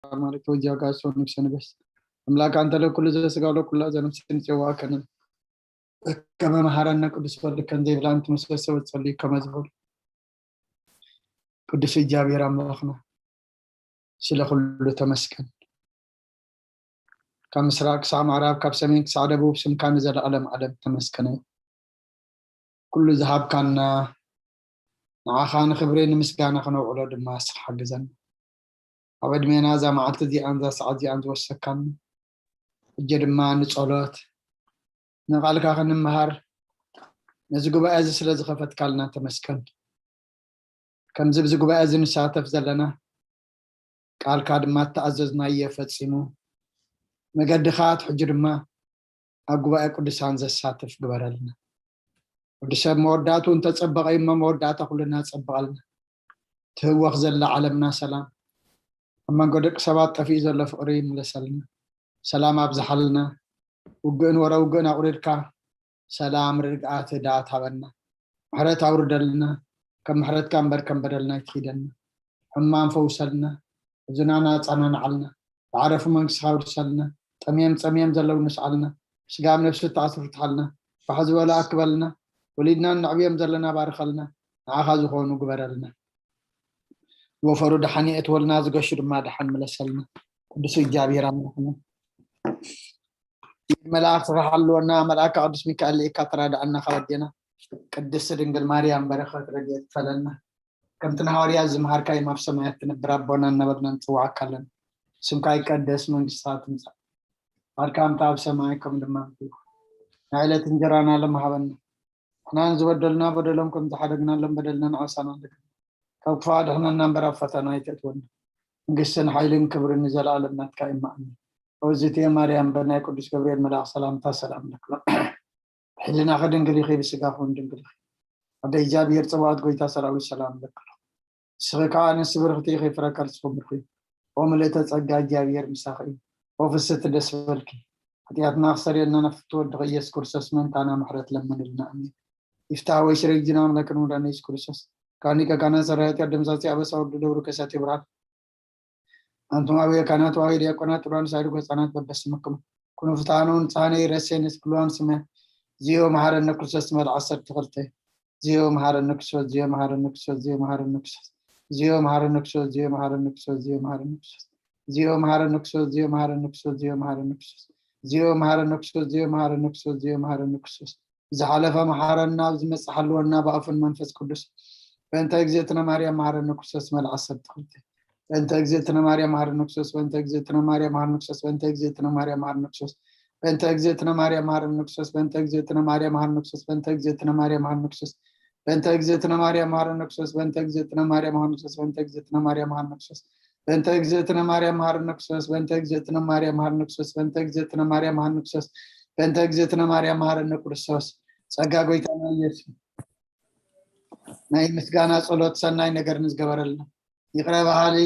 ማለት ወጃጋ ሰው ንግሰ ንገስ ኣምላክ፣ አንተ ለኩሉ ዘስጋ ለኩሉ ዘነፍስ ንጽዋ ከነ ከመ መሐረነ ቅዱስ ወልድ ከም ዘይብላን ትመሰሰ ወጸልዩ ከመ ዝበሉ። ቅዱስ እግዚኣብሔር ኣምላኽና፣ ስለ ኩሉ ተመስገን። ካብ ምስራቅ ክሳብ ምዕራብ፣ ካብ ሰሜን ክሳብ ደቡብ፣ ስምካ ንዘለኣለም ዓለም ተመስገነ። ኩሉ ዝሃብካና ንዓኻ ንኽብሪ ንምስጋና ክነውዕሎ ድማ እስኻ ሓግዘና። ኣብ ዕድሜና እዛ መዓልቲ እዚኣን እዛ ሰዓት እዚኣን ዝወሰካና፣ ሕጂ ድማ ንጸሎት ንቓልካ ክንምሃር ነዚ ጉባኤ እዚ ስለ ዝኸፈትካልና ተመስገን። ከምዚ ብዚ ጉባኤ እዚ ንሳተፍ ዘለና፣ ቃልካ ድማ እተኣዘዝናዮ ፈጺሙ መገድኻ ኣትሕጁ ድማ ኣብ ጉባኤ ቅዱሳን ዘሳትፍ ግበረልና። ወዲ ሰብ መወዳእቱ እንተጸበቐ እዩ እሞ፣ መወዳእታ ኩልና ጸብቐልና። ትህወኽ ዘላ ዓለምና ሰላም፣ ኣብ መንጎ ደቂ ሰባት ጠፊኡ ዘሎ ፍቕሪ ይምለሰልና። ሰላም ኣብዝሓልና። ውግእን ወረ ውግእን ኣቑሪድካ ሰላም ርግኣት ህድኣት ሃበና። ምሕረት ኣውርደልና። ከም ምሕረትካ እምበር ከም በደልና ኣይትኺደና። ሕማም ፈውሰልና። ሕዙናን ኣጸናንዓልና። ዝዓረፉ መንግስትኻ ኣውርሰልና። ጠምየም ጸምየም ዘለዉ ንስዓልና። ስጋብ ነፍሲ ተኣስሩ ፍትሓልና። ፋሕ ዝበሉ ኣክበልና። ወሊድናን ነዕብዮም ዘለና ባርኸልና። ንዓኻ ዝኾኑ ግበረልና። ዝወፈሩ ደሓን የእትወልና፣ ዝገሹ ድማ ደሓን ምለሰልና። ቅዱስ እግዚኣብሔር ኣምላኽና፣ ኢድ መላእክትኻ ሓልወና፣ መልኣካ ቅዱስ ሚካኤል ልኢካ ተራድኣና ካብ ኣዴና ቅድስት ድንግል ማርያም በረኸት ረድኤት ክፈለና። ከምቲ ንሃዋርያት ዝመሃርካዮም ኣብ ሰማያት ትነብር ኣቦና እናበልና ንጽውዓካ ኣለና። ስምካ ይቀደስ፣ መንግስትኻ ትምጻእ፣ ፍቓድካ ከምቲ ኣብ ሰማይ ከምኡ ድማ ኣብ ምድሪ ይኹን። ናይ ዕለት እንጀራና ሎም ሃበና። ንሕና ንዝበደሉና በደሎም ከም ዝሓደግናሎም በደልና ንዓሳና ኣለና። ካብ ክፉእ ኣድሕነና እምበር ኣብ ፈተና ኣይተእትወና። መንግስትን ሓይልን ክብርን ንዘለኣለም ናትካ እዩ። ኣሜን። እወዝእትየ ማርያም፣ በናይ ቅዱስ ገብርኤል መልኣኽ ሰላምታ ሰላም እልኪ። ብሕልናኺ ድንግል ኢኺ፣ ብስጋኺ እውን ድንግል ኢኺ። ኣደ እግዚኣብሔር ጸባኦት ጎይታ ሰራዊት ሰላም እልኪ። ንስኺ ከኣ ኣንስቲ ብርኽቲ ኢኺ፣ ፍረ ከርስኺ ብሩኽ እዩ። ኦ ምልእተ ጸጋ፣ እግዚኣብሔር ምሳኺ እዩ። ኦ ፍስሕቲ ደስ በልኪ። ሓጢኣትና ክሰርየልና ናብ ፍትወ ወድኺ ኢየሱስ ክርስቶስ ምእንታና ምሕረት ለምንልና። ኣሜን። ይፍታሕ ወይ ስረይ ጅና ኣምላክን መድኃኒነ ኢየሱስ ክርስቶስ፣ ካብ ሊቀ ካህናት ሠራዊት ኣደምሳሲ ኣበሳ ወርዱ ደብሩ ከሳቴ ብርሃን። ኣንቱም ኣበየ ካህናት ወአበየ ዲያቆናት ጥሉያን ሳይድጎ ህፃናት በበስምክሙ ኩኑ ፍትሐነ ወንጽሐነ ኢረሴነ ኩልዋን ስመ ዚዮ መሐረነ ክርስቶስ መል ዓሰርተ ክልተ ዚዮ መሐረነ ክርስቶስ ዚዮ መሐረነ ክርስቶስ ዚዮ መሐረነ ክርስቶስ ዚዮ መሐረነ ክርስቶስ ዚዮ መሐረነ ክርስቶስ ዚዮ መሐረነ ክርስቶስ ዚዮ መሐረነ ክርስቶስ ዚዮ መሐረነ ክርስቶስ ዚዮ መሐረነ ክርስቶስ ዚዮ መሐረነ ክርስቶስ ዚዮ መሐረነ ክርስቶስ ዝሓለፈ መሓረና፣ ኣብ ዝመጽእ ሓልወና ብኣፉን መንፈስ ቅዱስ። በእንተ እግዝእትነ ማርያም መሓረነ ክርስቶስ መል ዓሰርተ ክልተ በእንተ እግዝእትነ ማርያም መሓረነ ክርስቶስ በእንተ እግዝእትነ ማርያም መሓረነ ክርስቶስ በእንተ እግዝእትነ ማርያም መሓረነ ክርስቶስ በእንተ እግዝእትነ ማርያም መሓረነ ክርስቶስ በእንተ እግዝእትነ ማርያም መሓረነ ክርስቶስ በእንተ እግዝእትነ ማርያም መሓረነ ክርስቶስ በእንተ እግዝእትነ ማርያም መሓረነ ክርስቶስ በእንተ እግዝእትነ ማርያም መሓረነ ክርስቶስ በእንተ እግዝእትነ ማርያም መሓረነ ክርስቶስ በእንተ እግዝእትነ ማርያም መሓረነ ክርስቶስ በእንተ እግዝእትነ ማርያም መሓረነ ክርስቶስ በእንተ እግዝእትነ ማርያም መሓረነ ክርስቶስ በእንተ እግዝእትነ ማርያም መሓረነ ክርስቶስ። ጸጋ ጎይታና ኢየሱስ ናይ ምስጋና ጸሎት ሰናይ ነገር ንዝገበረልና ይቕረ በሃሊ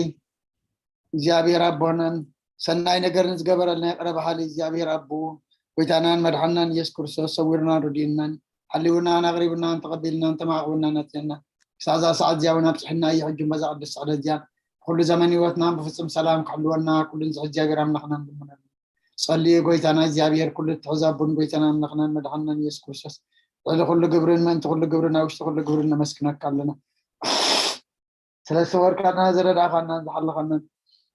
እግዚኣብሔር ኣቦናን ሰናይ ነገር ንዝገበረልና ይቕረ በሃሊ እግዚኣብሔር ኣቦ ጎይታናን መድሓናን ኢየሱስ ክርስቶስ ሰዊርናን ረዲኡናን ሓሊውናን ኣቕሪብናን ተቐቢልናን ተማዕቑብናን ኣፅንና ክሳብ እዛ ሰዓት እዚኣ እውን ኣብፅሕና እዩ። ሕጂ በዛ ቅድስቲ ዕለት እዚኣ ኩሉ ዘመን ህይወትና ብፍጹም ሰላም ክሕልወና ኩሉ ንዝሕ እግዚኣብሔር ኣምላኽና ንልምነሉ። ጸልዩ ጎይታና እግዚኣብሔር ኩሉ እትሕዝ ኣቦን ጎይታና ኣምላኽናን መድሓንናን ኢየሱስ ክርስቶስ ልዕሊ ኩሉ ግብርን ምእንቲ ኩሉ ግብርን ኣብ ውሽጢ ኩሉ ግብርን ነመስግነካ ኣለና። ስለ ዝሰወርካና ዝረዳእካናን ዝሓለኻናን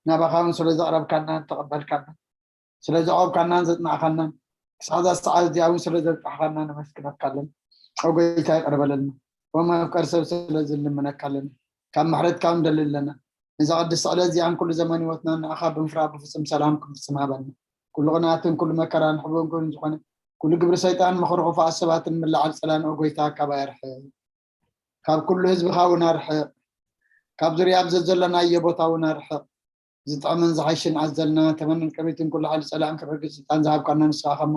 ናባኻ እውን ስለ ዘቕረብካናን ተቐበልካናን ስለ ዘዕቆብካናን ዘጽናዕካናን ክሳብ እዛ ሰዓት እዚኣ እውን ስለ ዘብጻሕካና ነመስግነካ ኣለና። ኦ ጎይታ ይቕረ በለልና። ኦ መፍቀር ሰብ ስለ ዝልምነካ ኣለና። ካብ ምሕረትካ ንደሊ ኣለና። ነዛ ቅድስቲ ዕለት እዚኣን ኩሉ ዘመን ህይወትናን ንኣኻ ብምፍራህ ብፍጹም ሰላም ክንፍጽም ሃበና። ኩሉ ቅንኣትን ኩሉ መከራን ሕቡን ኮይኑ ዝኾነ ኩሉ ግብሪ ሰይጣን ምኽሪ ክፉኣት ሰባትን ምልዓል ጸላን ኦ ጎይታ ካባይ ኣርሕቕ። ካብ ኩሉ ህዝብኻ እውን ኣርሕቕ። ካብ ዙርያ ኣብ ዘዘለናዮ ቦታ እውን ኣርሕቕ። ዝጥዕምን ዝሓይሽን ኣዘልና ተመንን ቅሪትን ኩሉ ሓይሊ ጸላእን ክርግጽ ስልጣን ዝሃብካና ንስኻ ከሞ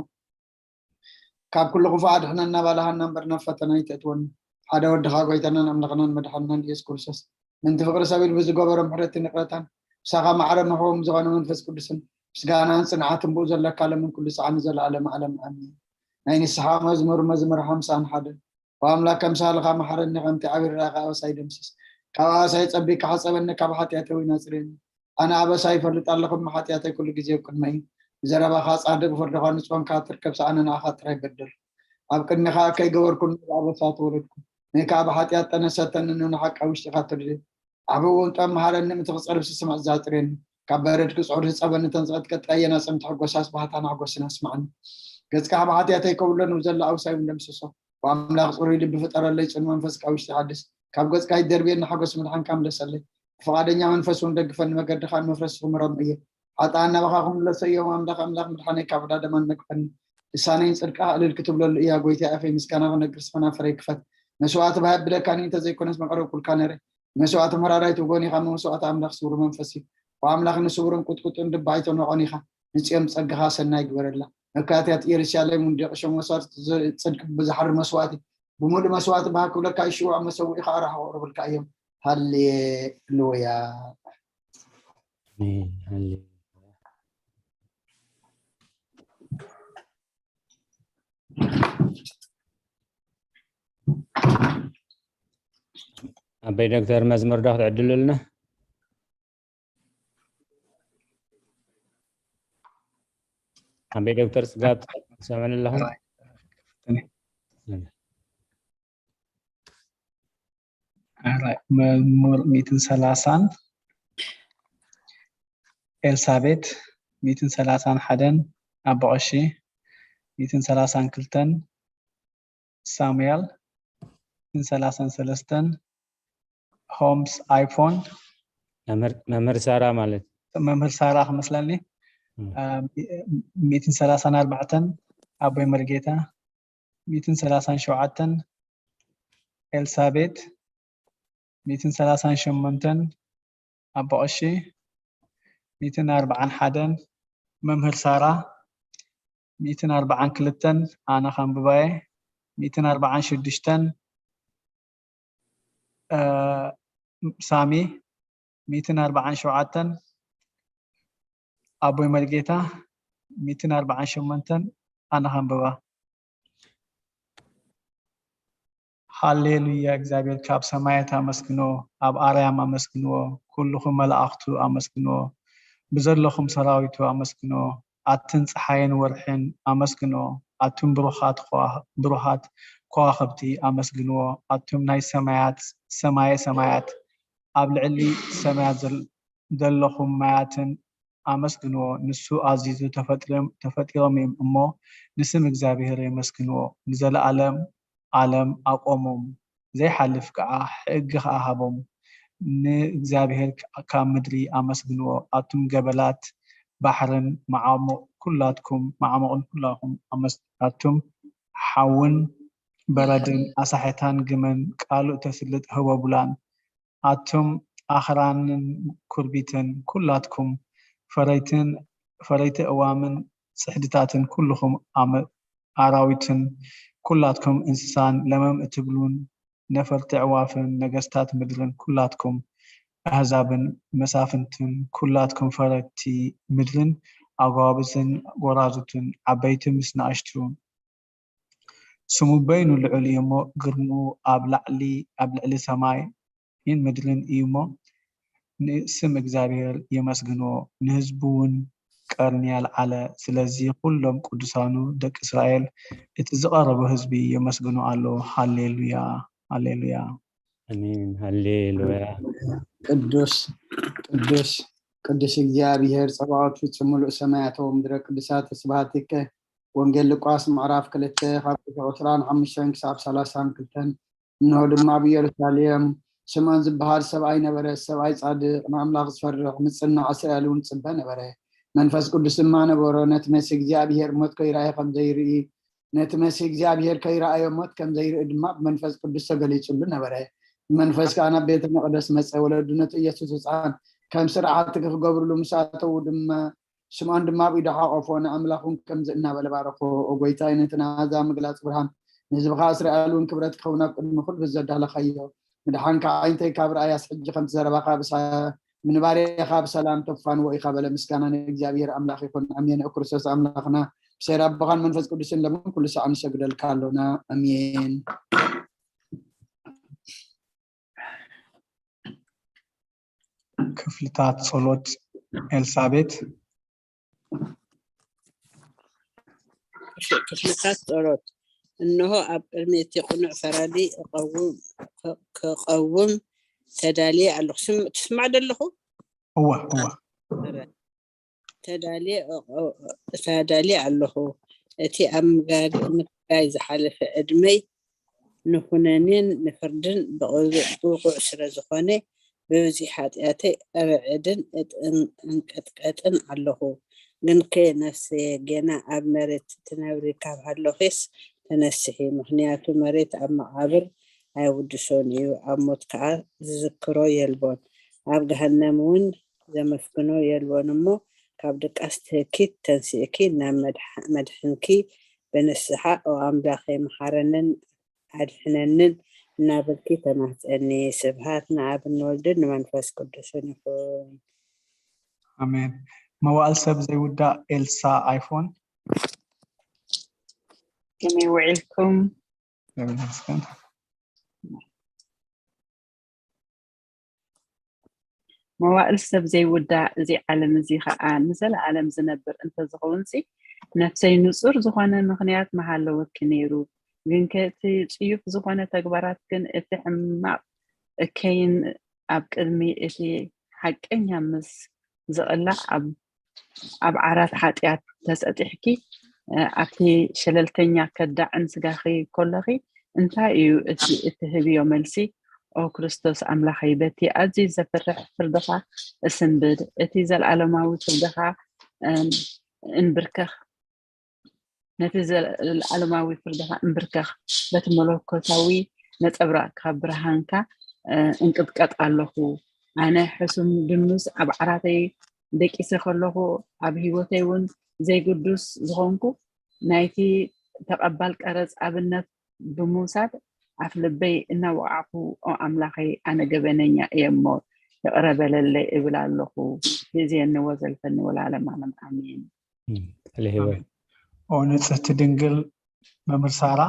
ካብ ኩሉ ክፉእ ኣድሕነና ባልሃና እምበር ናብ ፈተና ኣይተእትወና። ሓደ ወድኻ ጎይታናን ኣምላኽናን መድሓንናን ኢየሱስ ክርስቶስ ምእንቲ ፍቕሪ ሰብ ኢሉ ብዝገበሮ ምሕረትን ይቕረታን ምሳኻ ማዕረ ምሕዎም ዝኾነ መንፈስ ቅዱስን ምስጋናን ጽንዓትን ብኡ ዘለካ ለምን ኩሉ ሰዓት ንዘለኣለም ዓለም ኣሜን። ናይ ንስሓ መዝሙር መዝሙር ሓምሳን ሓደን ብኣምላክ ከምሳልኻ መሓረኒ ከምቲ ዓቢ ራኻ ኣበሳይ ደምስስ ካብ ኣበሳይ ጸቢካ ሓጸበኒ ካብ ሓጢኣተ እውን ኣጽርየኒ ኣነ ኣበሳ ይፈልጥ ኣለኹ፣ እሞ ሓጢኣተይ ኩሉ ግዜ ኣብ ቅድመይ እዩ። ብዘረባኻ ጻድቕ፣ ብፍርድኻ ንጹህ ኮንካ ትርከብ፣ ኣነ ንዓኻ ጥራይ በደልኩ። ኣብ ቅድሜኻ ከይገበርኩ ንብኣበሳ ተወለድኩ። ነይ ከኣ ብሓጢኣት ጠነሰተኒ፣ ንንሓቂ ኣብ ውሽጢኻ ተደልየ። ዓቢ እውን ጥበብ መሃረኒ፣ ምእንቲ ክጸርብ ስስማዕ ዛጥርየኒ። ካብ በረድ ክጽዕር ዝጸበኒ ተንጸት ቀጣየና ጽምቲ ሕጎሳስ ባህታ ናሕጎስን ኣስማዕኒ። ገጽካ ብሓጢኣተይ ከብሎ ንብዘላ ኣውሳይ እውን ደምስሶ። ብኣምላኽ ጽሩይ ልቢ ፍጠረለይ፣ ጽኑ መንፈስ ካብ ውሽጢ ሓድስ። ካብ ገጽካ ይደርብየኒ ሓጎስ ምድሓንካ ምለሰለይ። ብፍቓደኛ መንፈስ እውን ደግፈኒ፣ መገድኻ ንመፍረስቲ ክምረሙ እየ። ሓጥኣን ናባኻ ክምለሱ እዮም፣ ኣምላኽ ኣምላኽ ምድሓነይ ካብ ዕዳ ደማን ነግፈኒ። ልሳነይን ጽድቅኻ እልል ክትብለሉ እያ፣ ጎይታይ ኣፈይ ምስጋና ክነግር ስፈና ፍረይ ክፈት። መስዋዕቲ ብሃብ ብለካኒ እንተዘይኮነስ መቐረብኩልካ ነረ። መስዋዕቲ መራራይ ትጎኒ ካብ መስዋዕቲ ኣምላኽ ስውር መንፈስ እዩ። ብኣምላኽ ንስውርን ቁጥቁጥን ድባይቶ ነቆን ኢኻ። ንጽዮም ጸጋኻ ሰናይ ግበረላ። መካትያት ኢየሩሳሌም እውን ደቂ ሸሞሳር ጽድቂ ብዝሓሪ መስዋዕቲ ብምሉእ መስዋዕቲ ብሃ ክብለካ ይሽውዖ መሰውኢ ከዓ ራሕቑ ቅርብልካ እዮም። ሃሌሉያ። ኣሜን። ሃሌሉያ። ኣበይ ዶክተር መዝሙር ዶ ክትዕድሉልና? ኣበይ ዶክተር ጽጋብ ትሰምዕኒ ኣለኹም? መዝሙር ሚእትን ሰላሳን ኤልሳቤት፣ ሚእትን ሰላሳን ሓደን ኣቦቐሺ፣ ሚእትን ሰላሳን ክልተን ሳሙኤል፣ ሚእትን ሰላሳን ሰለስተን ሆምስ ኣይፎን፣ መምህር ሳራ ማለት መምህር ሳራ ክመስለኒ፣ ሚእትን ሰላሳን ኣርባዕተን ኣቦይ መርጌታ፣ ሚእትን ሰላሳን ሸውዓተን ኤልሳቤት፣ ሚእትን ሰላሳን ሸሞንተን ኣቦቐሺ፣ ሚእትን ኣርባዓን ሓደን መምህር ሳራ፣ ሚእትን ኣርባዓን ክልተን ኣነ ከንብባየ፣ ሚእትን ኣርባዓን ሽዱሽተን ሳሚ፣ ሚእትን ኣርባዓን ሸውዓተን ኣቦይ መርጌታ፣ ሚእትን ኣርባዓን ሸሞንተን ኣነ ከንብባ። ሃሌሉያ፣ እግዚኣብሔር ካብ ሰማያት ኣመስግንዎ፣ ኣብ ኣርያም ኣመስግንዎ፣ ኩልኹም መላእኽቱ ኣመስግንዎ፣ ብዘለኹም ሰራዊቱ ኣመስግንዎ፣ ኣትን ጸሓይን ወርሕን ኣመስግንዎ፣ ኣቱም ብሩኻት ከዋ- ብሩሃት ከዋኽብቲ ኣመስግንዎ፣ ኣቱም ናይ ሰማያት ሰማየ ሰማያት ኣብ ልዕሊ ሰማያት ዘል- ዘለኹም ማያትን ኣመስግንዎ፣ ንሱ ኣዚዙ ተፈጢሮም ተፈጢሮም እዮም እሞ ንስም እግዚኣብሔር የመስግንዎ፣ ንዘለኣለም ኣለም ኣቆሞም፣ ዘይሓልፍ ከዓ ሕጊ ከዓ ሃቦም። ንእግዚኣብሔር ካብ ምድሪ ኣመስግንዎ፣ ኣቱም ገበላት ባሕርን መዓሙቕ ኩላትኩም መዓሙቕን ኩላኹም ኣመስ ኣቱም ሓውን በረድን ኣሳሕታን ግመን ቃሉ እተስልጥ ህቦብላን ኣቱም ኣኽራንን ኩርቢትን ኩላትኩም ፈረይትን ፈረይቲ እዋምን ጽሕድታትን ኩልኹም ኣመ- ኣራዊትን ኩላትኩም እንስሳን ለመም እትብሉን ነፈርቲ ኣዕዋፍን ነገስታት ምድርን ኩላትኩም ኣህዛብን መሳፍንትን ኩላትኩም ፈረይቲ ምድርን ኣጓብዝን ጎራዙትን ዓበይቲ ምስ ንኣሽቱ ስሙ በይኑ ልዑል እዩ እሞ ግርምኡ ኣብ ላዕሊ ኣብ ልዕሊ ሰማይ ይን ምድርን እዩ እሞ ንስም እግዚኣብሔር የመስግንዎ፣ ንህዝቡ እውን ቀርኒ ኣልዓለ። ስለዚ ኩሎም ቅዱሳኑ ደቂ እስራኤል እቲ ዝቐረቡ ህዝቢ የመስግኑ ኣለዉ። ሃሌሉያ፣ ሃሌሉያ። ኣሜን፣ ሃሌሉያ። ቅዱስ ቅዱስ ቅዱስ እግዚኣብሔር ጸባኦት ፍጹም ምሉእ ሰማያት ወምድረ ቅዱሳት ስብሐቲከ። ወንጌል ሉቃስ ምዕራፍ ክልተ ካብ ቁጽሪ ዕስራን ሓሙሽተን ክሳብ ሰላሳን ክልተን። እንሆ ድማ ኣብ ኢየሩሳሌም ስምዖን ዝበሃል ሰብኣይ ነበረ፣ ሰብኣይ ጻድቕ፣ ንኣምላኽ ዝፈርሕ፣ ንጽናዕ እስራኤል እውን ጽበ ነበረ። መንፈስ ቅዱስ ድማ ነበሮ፣ ነቲ መሲህ እግዚኣብሔር ሞት ከይረኣየ ከም ዘይርኢ ነቲ መሲህ እግዚኣብሔር ከይረኣዮ ሞት ከም ዘይርኢ ድማ ብመንፈስ ቅዱስ ተገሊጹሉ ነበረ። ብመንፈስ ከኣ ናብ ቤተ መቕደስ መጸ። ወለዱ ነቲ ኢየሱስ ህጻን ከም ስርዓት ክገብርሉ ምስ ኣተዉ ድማ ስምዖን ድማ ኣብ ኢዱ ሓቆፎ፣ ንኣምላኽ እውን ከምዚ እናበለ ባረኾ፣ "ኦ ጐይታይ፣ ነቲ ናዛ ምግላጽ ብርሃን ንህዝብኻ እስራኤል እውን ክብረት ክኸውን ኣብ ቅድሚ ኩሉ ህዝቢ ዘዳለኻዮ፣ ምድሓንካ ኣዒንተይ ካብ ረኣያስ፣ ሕጂ ከምቲ ዘረባኻ ብሳ- ንባርያኻ ብሰላም ተፋንዎ ኢኻ" በለ። ምስጋና ንእግዚኣብሔር ኣምላኽ ይኹን፣ ኣሜን። ኦ ክርስቶስ ኣምላኽና፣ ብሰይር ኣቦኻን መንፈስ ቅዱስን ለምን ኩሉ ሰዓት ንሰግደልካ ኣሎና፣ ኣሜን። ክፍልታት ጸሎት ኤልሳቤት። ክፍልታት ጸሎት። እንሆ ኣብ ቅድሚ እቲ ቅኑዕ ፈራዲ እቐውም፣ ክቐውም ተዳልየ ኣለኹ። ስም-፣ ትስማዕ ዶ ኣለኹ? እወ፣ እወ። ተዳልየ፣ ተዳልየ ኣለኹ። እቲ ኣብ ምጋድ-፣ ምጋይ ዝሓለፈ ዕድመይ ንኹነኔን ንፍርድን ብቑ-፣ ብቑዕ ስለ ዝኾነ፣ ብብዝሒ ሓጢኣተይ እርዕድን እጥን-፣ እንቅጥቀጥን ኣለኹ። ግንከ ነፍሰየ፣ ጌና ኣብ መሬት ትነብሪ ካብ ሃለኺስ ተነስሒ፣ ምኽንያቱ መሬት ኣብ መቓብር ኣይውድሶን እዩ፣ ኣብ ሞት ከኣ ዝዝክሮ የልቦን፣ ኣብ ገሃነም እውን ዘመስግኖ የልቦን። እሞ ካብ ድቃስ ትህኪት ተንሲእኪ ናብ መድሓ-፣ መድሕንኪ ብንስሓ፣ "ኦ ኣምላኸይ፣ መሓረንን ኣድሕነንን" እናበልኪ ተማህጸኒ። ስብሃት ንኣብን ንወልድን ንመንፈስ ቅዱስን ይኹን። ኣሜን። መዋእል ሰብ ዘይውዳእ ኤልሳ ኣይፎን። ከመይ ውዒልኩም? ይመስገን። መዋእል ሰብ ዘይውዳእ እዚ ዓለም እዚ ኸዓ ንዘለኣለም ዝነብር እንተዝኸውን ሲ፣ ነፍሰይ ንጹር ዝኾነ ምኽንያት ምሃለወኪ ነይሩ። ግንከ እቲ ጽዩፍ ዝኾነ ተግባራት ግን እቲ ሕማቕ እከይን ኣብ ቅድሚ እቲ ሓቀኛ ምስ ዝቕላዕ ኣብ ኣብ ዓራት ሓጢኣት ተጸጢሕኪ፣ እ፣ ኣብቲ ሸለልተኛ ከዳዕን ስጋኺ ከሎኺ፣ እንታይ እዩ እቲ እትህብዮ መልሲ? ኦ ክርስቶስ ኣምላኸይ፣ በቲ ኣዝዩ ዘፍርሕ ፍርድኻ እስንብድ፣ እቲ ዘለኣለማዊ ፍርድኻ፣ እም፣ እንብርከኽ፣ ነቲ ዘለኣለማዊ ፍርድኻ እንብርከኽ፣ በቲ መለኮታዊ ነጸብራቕካ ብርሃንካ፣ እ፣ እንቅጥቀጥ ኣለኹ። ኣነ ሕሱም ድኑስ ኣብ ዓራተይ ደቂሰ ከለኹ፣ ኣብ ህይወተይ እውን ዘይግዱስ ዝኾንኩ፣ ናይቲ ተቐባል ቀረጽ ኣብነት ብምውሳድ፣ ኣፍ ልበይ እናወቓዕኩ፣ "ኦ ኣምላኸይ፣ ኣነ ገበነኛ እየ እሞ፣ ይቕረ በለለይ" እብል ኣለኹ። ግዜኒ ወዘልፈኒ ወለዓለመ ዓለም። ኣሜን። እም፣ ተክለ ህይወት። ኣሜን። ኦ ንጽህቲ ድንግል መምህር ሳራ።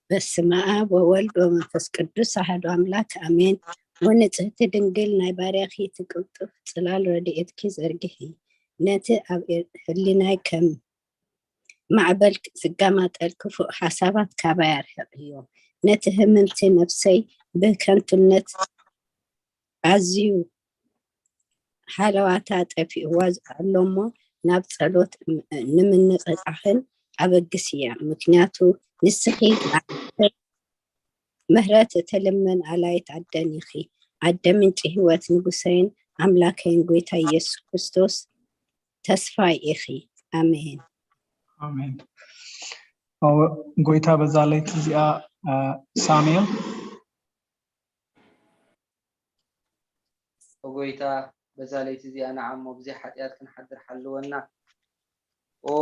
በስመ ኣብ ወወልድ ወመንፈስ ቅዱስ ኣሐዱ ኣምላክ ኣሜን። ወንጽህቲ ድንግል ናይ ባርያኺ እቲ ቅልጡፍ ጽላል ረድኤትኪ ዘርግሒ። ነቲ ኣብ ህሊናይ ከም ማዕበል ዝጋማጠል ክፉእ ሓሳባት ካባይ ኣርሕቕዮ። ነቲ ህምምቲ ነፍሰይ ብከንቱነት ኣዝዩ ሃለዋታ ጠፊእዋ ኣሎ እሞ ናብ ጸሎት ንምንቕቓሕን ኣበግስያ። ምኽንያቱ ንስኺ ምህረት እትልምን ኣላይት ኣደን ኢኺ። ኣደ ምንጪ ህይወት ንጉሰይን ኣምላከይን ጎይታ ኢየሱስ ክርስቶስ ተስፋይ ኢኺ። ኣሜን። ኣሜን። ኦ፣ ጎይታ በዛ ለይቲ እዚኣ፣ እ፣ ሳሙኤል። ኦ ጎይታ፣ በዛ ለይቲ እዚኣ ንዓሞ ብዘይ ሓጢኣት ክንሓድር ሓልወና። ኦ፣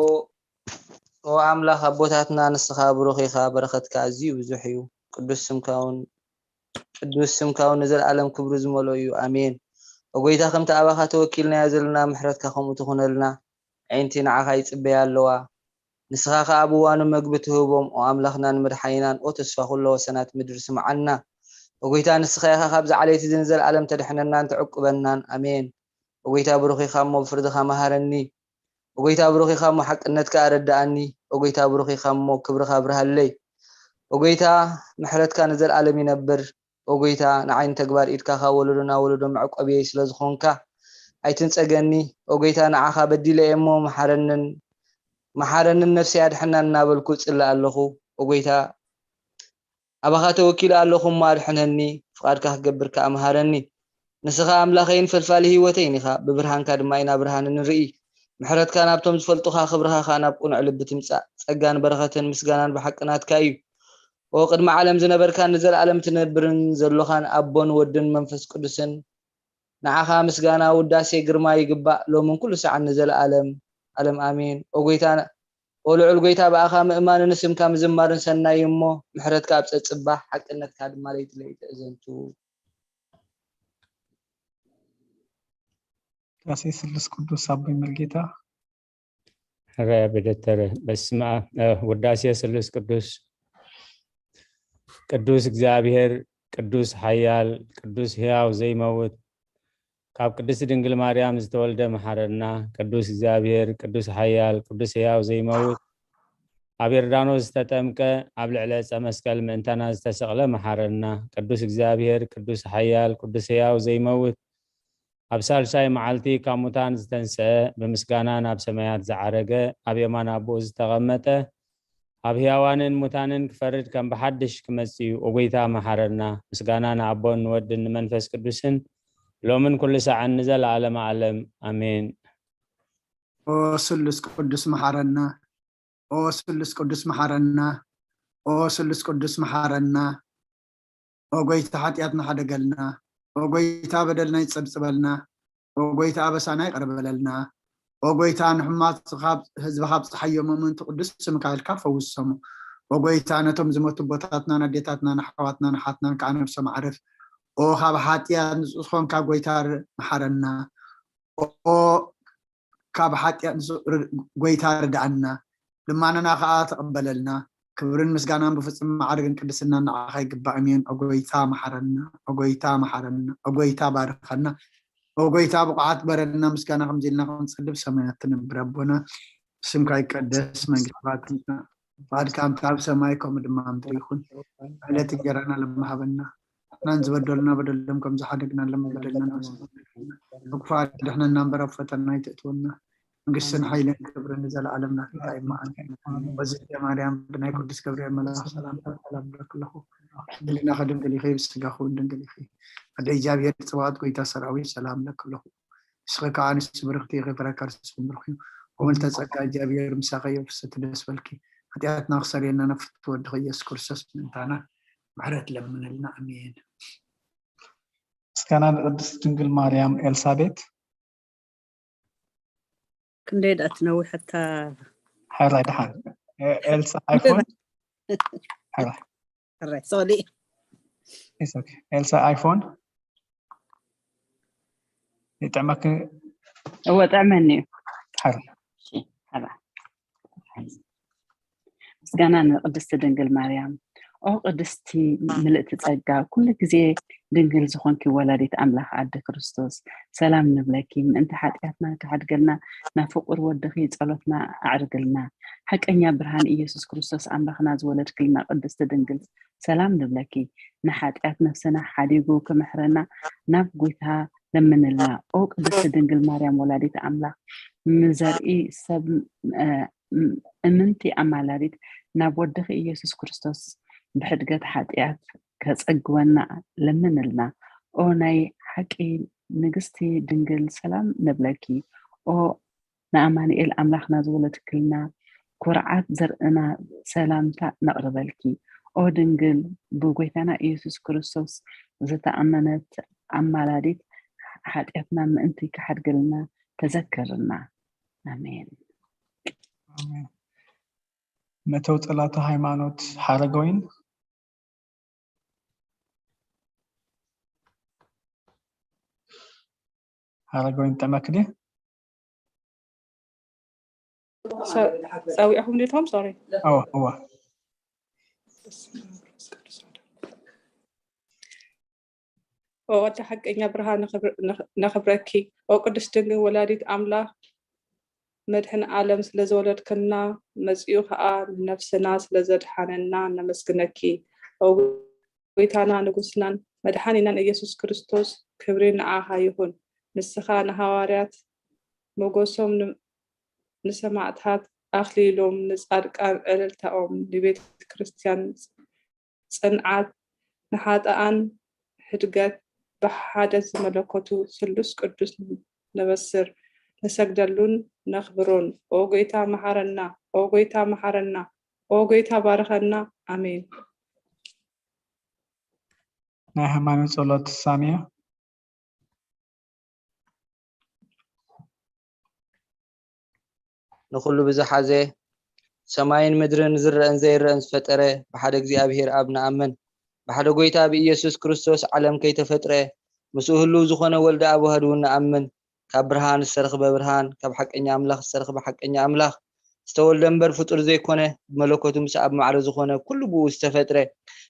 ኦ ኣምላኽ ኣቦታትና፣ ንስኻ ብሩኽ ኢኻ፣ በረኸትካ ኣዝዩ ብዙሕ እዩ። ቅዱስ ስምካ እውን፣ ቅዱስ ስምካ እውን ንዘለኣለም ክብሪ ዝመልኦ እዩ። ኣሜን። ኦ ጎይታ፣ ከምቲ ኣባኻ ተወኪልናዮ ዘለና ምሕረትካ ከምኡ ትኹነልና። ኣዒንቲ ንዓኻ ይጽበያ ኣለዋ። ንስኻ ኸኣ ኣብ እዋኑ መግቢ ትህቦም፣ ኦ ኣምላኽናን መድሓኒናን፣ ኦ ተስፋ ኩሎ ወሰናት ምድሪ፣ ስምዓና። ኦ ጐይታ፣ ንስኻ ኢኻ ካብዚ ዓሌት እዚ ንዘለኣለም ተድሕነናን ተዕቁበናን። ኣሜን። ኦ ጐይታ፣ ብሩኽ ኢኻ እሞ፣ ብፍርድኻ መሃረኒ። ኦ ጐይታ፣ ብሩኽ ኢኻ እሞ፣ ሓቅነትካ ኣረድኣኒ። ኦ ጐይታ፣ ብሩኽ ኢኻ እሞ፣ ክብርኻ ኣብርሃለይ። ኦ ጐይታ፣ ምሕረትካ ንዘለኣለም ይነብር። ኦ ጐይታ፣ ንዓይ ንተግባር ኢድካ ካብ ወለዶ ናብ ወለዶ መዕቆብየይ ስለ ዝኾንካ ኣይትንጸገኒ። ኦ ጐይታ፣ ንዓኻ በዲለ እየ እሞ መሓረንን፣ መሓረንን ነፍሰይ ኣድሕናን እናበልኩ እጽሊ ኣለኹ። ኦ ጐይታ፣ ኣባኻ ተወኪለ ኣለኹ እሞ ኣድሕነኒ፣ ፍቓድካ ክገብር ከኣ መሃረኒ። ንስኻ ኣምላኸይን ፈልፋሊ ህይወተይን ኢኻ፣ ብብርሃንካ ድማ ኢና ብርሃን እንርኢ። ምሕረትካ ናብቶም ዝፈልጡኻ፣ ክብርኻ ከኣ ናብ ቅኑዕ ልቢ ትምጻእ። ጸጋን በረኸትን ምስጋናን ብሓቂ ናትካ እዩ። ኦ ቅድሚ ዓለም ዝነበርካን ንዘለኣለም ትነብርን ዘሎኻን ኣቦን ወድን መንፈስ ቅዱስን፣ ንዓኻ ምስጋና፣ ውዳሴ፣ ግርማ ይግባእ፣ ሎምን ኩሉ ሰዓን ንዘለኣለም ዓለም ኣሜን። ኦ ጐይታ፣ ኦ ልዑል ጐይታ፣ ብኣኻ ምእማን ንስምካ ምዝማርን ሰናይ እዩ እሞ፣ ምሕረትካ ኣብ ጸጽባሕ፣ ሓቅነትካ ድማ ለይቲ ለይቲ እዘንቱ። ዳሴ ስሉስ ቅዱስ ኣቦይ መርጌታ። ሕራይ ኣበደተረ። በስመ ኣብ፣ እ፣ ውዳሴ ስሉስ ቅዱስ። ቅዱስ እግዚኣብሔር ቅዱስ ሓያል ቅዱስ ሕያው ዘይመውት ካብ ቅድስቲ ድንግል ማርያም ዝተወልደ መሓረና። ቅዱስ እግዚኣብሔር ቅዱስ ሓያል ቅዱስ ሕያው ዘይመውት ኣብ ዮርዳኖስ ዝተጠምቀ ኣብ ልዕሊ ዕፀ መስቀል ምእንታና ዝተሰቕለ መሓረና። ቅዱስ እግዚኣብሔር ቅዱስ ሓያል ቅዱስ ሕያው ዘይመውት ኣብ ሳልሳይ መዓልቲ ካብ ሙታን ዝተንስአ፣ ብምስጋና ናብ ሰማያት ዝዓረገ፣ ኣብ የማን ኣቦኡ ዝተቐመጠ፣ ኣብ ሕያዋንን ሙታንን ክፈርድ ከም ብሓድሽ ክመጽእ እዩ። ኦ ጐይታ መሓረና። ምስጋና ንኣቦን ንወድን ንመንፈስ ቅዱስን ሎምን ኩሉ ሳዕን ንዘለዓለመ ዓለም ኣሜን። ኦ ስሉስ ቅዱስ መሓረና። ኦ ስሉስ ቅዱስ መሓረና። ኦ ስሉስ ቅዱስ መሓረና። ኦ ጎይታ ሓጢኣትና ሓደገልና። ኦ ጎይታ በደልና ይጸብጽበልና። ኦ ጎይታ ኣበሳና ይቕር በለልና። ኦ ጎይታ ንሕማት ካብ ህዝቢ ካብ ፀሓዮ መምንቲ ቅዱስ ስምካ ኢልካ ፈውሶም። ኦ ጎይታ ነቶም ዝሞቱ ኣቦታትናን ኣዴታትናን ኣሕዋትናን ኣሓትናን ከዓ ነብሶም ኣዕርፍ። ኦ ካብ ሓጢኣት ንፁህ ዝኾንካ ጎይታ ር- መሓረና። ኦ ካብ ሓጢኣት ንፁህ ር- ጎይታ ርድኣና። ልማናና ከዓ ተቐበለልና። ክብርን ምስጋናን ብፍጹም ማዕርግን ቅድስናን ንዓኻ ይግባእ። ኣሜን። ኦ ጎይታ መሓረና፣ ኦ ጎይታ መሓረና፣ ኦ ጎይታ ባርኸና፣ ኦ ጎይታ ብቑዓት በረልና። ምስጋና ከምዚ ኢልና ክንጽሊ ብሰማያት ትነብር ኣቦና፣ ስምካ ይቀደስ፣ መንግስትካ ትምጻእ፣ ፍቓድካ ከምቲ ኣብ ሰማይ ከምኡ ድማ ኣብ ምድሪ ይኹን። ዕለት እንጀራና ሎሚ ሃበና፣ ንሕናን ዝበደሉና በደሎም ከም ዝሓደግናሎም በደልና ንሕና ንበድል። ካብ ክፉእ ኣድሕነና እምበር ኣብ ፈተና ኣይተእትወና። መንግስትን ሓይልን ክብርን ንዘለኣለም ናትካ እዩ። በዚ ማርያም ብናይ ቅዱስ ገብርኤል መልኣኽ ሰላምታ ሰላም እብለኪ ኣለኹ። ሕልናኺ ድንግል ኢኺ፣ ብስጋኺ እውን ድንግል ኢኺ። ኣደ እግዚኣብሔር ጽባኦት ጎይታ ሰራዊት ሰላም እብለኪ ኣለኹ። ንስኺ ከኣ ኣንስቲ ብርኽቲ ኢኺ፣ ፍረ ከርስኺ እውን ብሩኽ እዩ። ወመልተ ጸጋ እግዚኣብሔር ምሳኺ እዩ፣ ፍስሕቲ ደስ በልኪ። ሓጢኣትና ክሰርየልና ነፍቲ ወድኺ ኢየሱስ ክርስቶስ ምእንታና ምሕረት ለምንልና። ኣሜን። ምስጋና ንቅድስት ድንግል ማርያም። ኤልሳቤት ክንደይ ደኣ ትነውሐካ? ሕራይ ደሓን። ኤ- ኤልሳ ኣይፎን። ሕራይ። ሕራይ ሶሊ It's okay። ኤልሳ ኣይፎን ይጥዕመክ። እወ ጥዕመኒ እዩ። ሕራይ። እሺ፣ ሕራይ። ምስጋና ንቅድስቲ ድንግል ማርያም። ኦ ቅድስቲ ምልእቲ ጸጋ፣ ኩሉ ግዜ ድንግል ዝኾንኪ ወላዲት ኣምላኽ ኣደ ክርስቶስ፣ ሰላም ንብለኪ። ምእንቲ ሓጢኣትና ክሓድገልና ናብ ፍቁር ወድኺ ጸሎትና ኣዕርግልና። ሓቀኛ ብርሃን ኢየሱስ ክርስቶስ ኣምላኽና ዝወለድክልና ቅድስቲ ድንግል፣ ሰላም ንብለኪ። ንሓጢኣት ነፍስና ሓዲጉ ክምሕረና ናብ ጎይታ ለምንልና። ኦ ቅድስቲ ድንግል ማርያም ወላዲት ኣምላኽ፣ ንዘርኢ ሰብ እምንቲ ኣማላዲት ናብ ወድኺ ኢየሱስ ክርስቶስ ብሕድገት ሓጢኣት ከጸግወና ለምንልና። ኦ ናይ ሓቂ ንግስቲ ድንግል ሰላም ንብለኪ። ኦ ንኣማኑኤል ኣምላኽና ዝወለድክልና ኩርዓት ዘርእና ሰላምታ ነቕርበልኪ። ኦ ድንግል ብጎይታና ኢየሱስ ክርስቶስ ዝተኣመነት ኣማላዲት ሓጢኣትና ምእንቲ ክሓድገልና ተዘከርና። ኣሜን። መተው ጸላቱ ሃይማኖት ሓረገወይን። ሓረገወይን ጠመክዲ ጸዊዕኹም ዲኹም ሶሪ እወ እወ ኦ ወዲ ሓቀኛ ብርሃን ነኽብረኪ። ኦ ቅድስት ድንግል ወላዲት ኣምላኽ መድሕን ዓለም ስለ ዘወለድክና መጺኡ ኸኣ ንነፍስና ስለ ዘድሓነና ነመስግነኪ። ኦ ጎይታና ንጉስናን መድሓኒናን ኢየሱስ ክርስቶስ ክብሪ ንዓኻ ይኹን። ንስኻ ንሃዋርያት ሞገሶም ንሰማዕታት ኣኽሊሎም ንጻድቃን ዕልልታኦም ንቤተ ክርስትያን ጽንዓት ንሓጥኣን ሕድገት ብሓደ ዝመለኮቱ ስሉስ ቅዱስ ነበስር ንሰግደሉን ነኽብሮን። ኦ ጎይታ መሓረና፣ ኦ ጎይታ መሓረና፣ ኦ ጎይታ ባርኸና። ኣሜን። ናይ ሃይማኖት ጸሎት ሳሚያ። ንኹሉ ብዝሓዘ ሰማይን ምድርን ዝረአን ዘይረአን ዝፈጠረ ብሓደ እግዚኣብሔር ኣብ ንኣምን። ብሓደ ጎይታ ብኢየሱስ ክርስቶስ ዓለም ከይተፈጥረ ምስኡ ህልው ዝኾነ ወልደ ኣብ ዋህድ እውን ንኣምን። ካብ ብርሃን ዝተረኽበ ብርሃን፣ ካብ ሓቀኛ ኣምላኽ ዝተረኽበ ሓቀኛ ኣምላኽ፣ ዝተወልደ እምበር ፍጡር ዘይኮነ፣ ብመለኮቱ ምስ ኣብ ማዕረ ዝኾነ ኩሉ ብኡ ዝተፈጥረ፣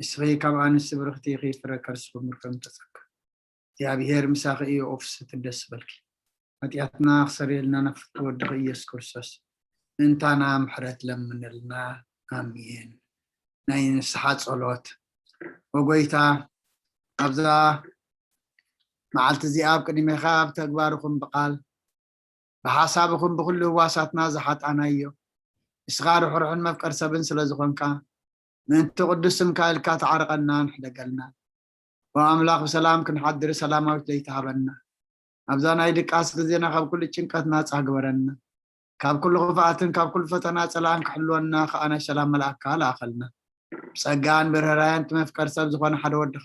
እስኺ ካብ ኣንስቲ ብርኽቲ ኢኺ፣ ፍረ ከርስኹም ከም ተጸካ። እግዚኣብሔር ምሳኺ እዩ፣ ኦፍስ ትደስ በልኪ። ሓጢኣትና ክሰርየልና ናብ ፍትሒ ወድኺ ኢየሱስ ክርስቶስ ምእንታና ምሕረት ለምንልና። ኣሜን። ናይ ንስሓ ጸሎት። ወጎይታ፣ ኣብዛ መዓልቲ እዚኣ ኣብ ቅድሜኻ ኣብ ተግባርኹም ብቓል ብሓሳብኹም ብኹሉ ህዋሳትና ዝሓጣናዮ፣ ንስኻ ርሕሩሕን መፍቀር ሰብን ስለ ዝኾንካ፣ ምእንቲ ቅዱስ ስምካ ኢልካ ተዓርቐና፣ ንሕደገልና። ኦ ኣምላኽ፣ ብሰላም ክንሓድር ሰላማዊት ለይቲ ሃበና። ኣብዛ ናይ ድቃስ ግዜና ካብ ኩሉ ጭንቀት ናጻ ግበረና። ካብ ኩሉ ክፍኣትን ካብ ኩሉ ፈተና ጸላእን ክሕልወና ከኣ ናይ ሰላም መልኣክካ ለኣኸልና። ብጸጋን ብርህራያን እቲ መፍቀር ሰብ ዝኾነ ሓደ ወድኻ፣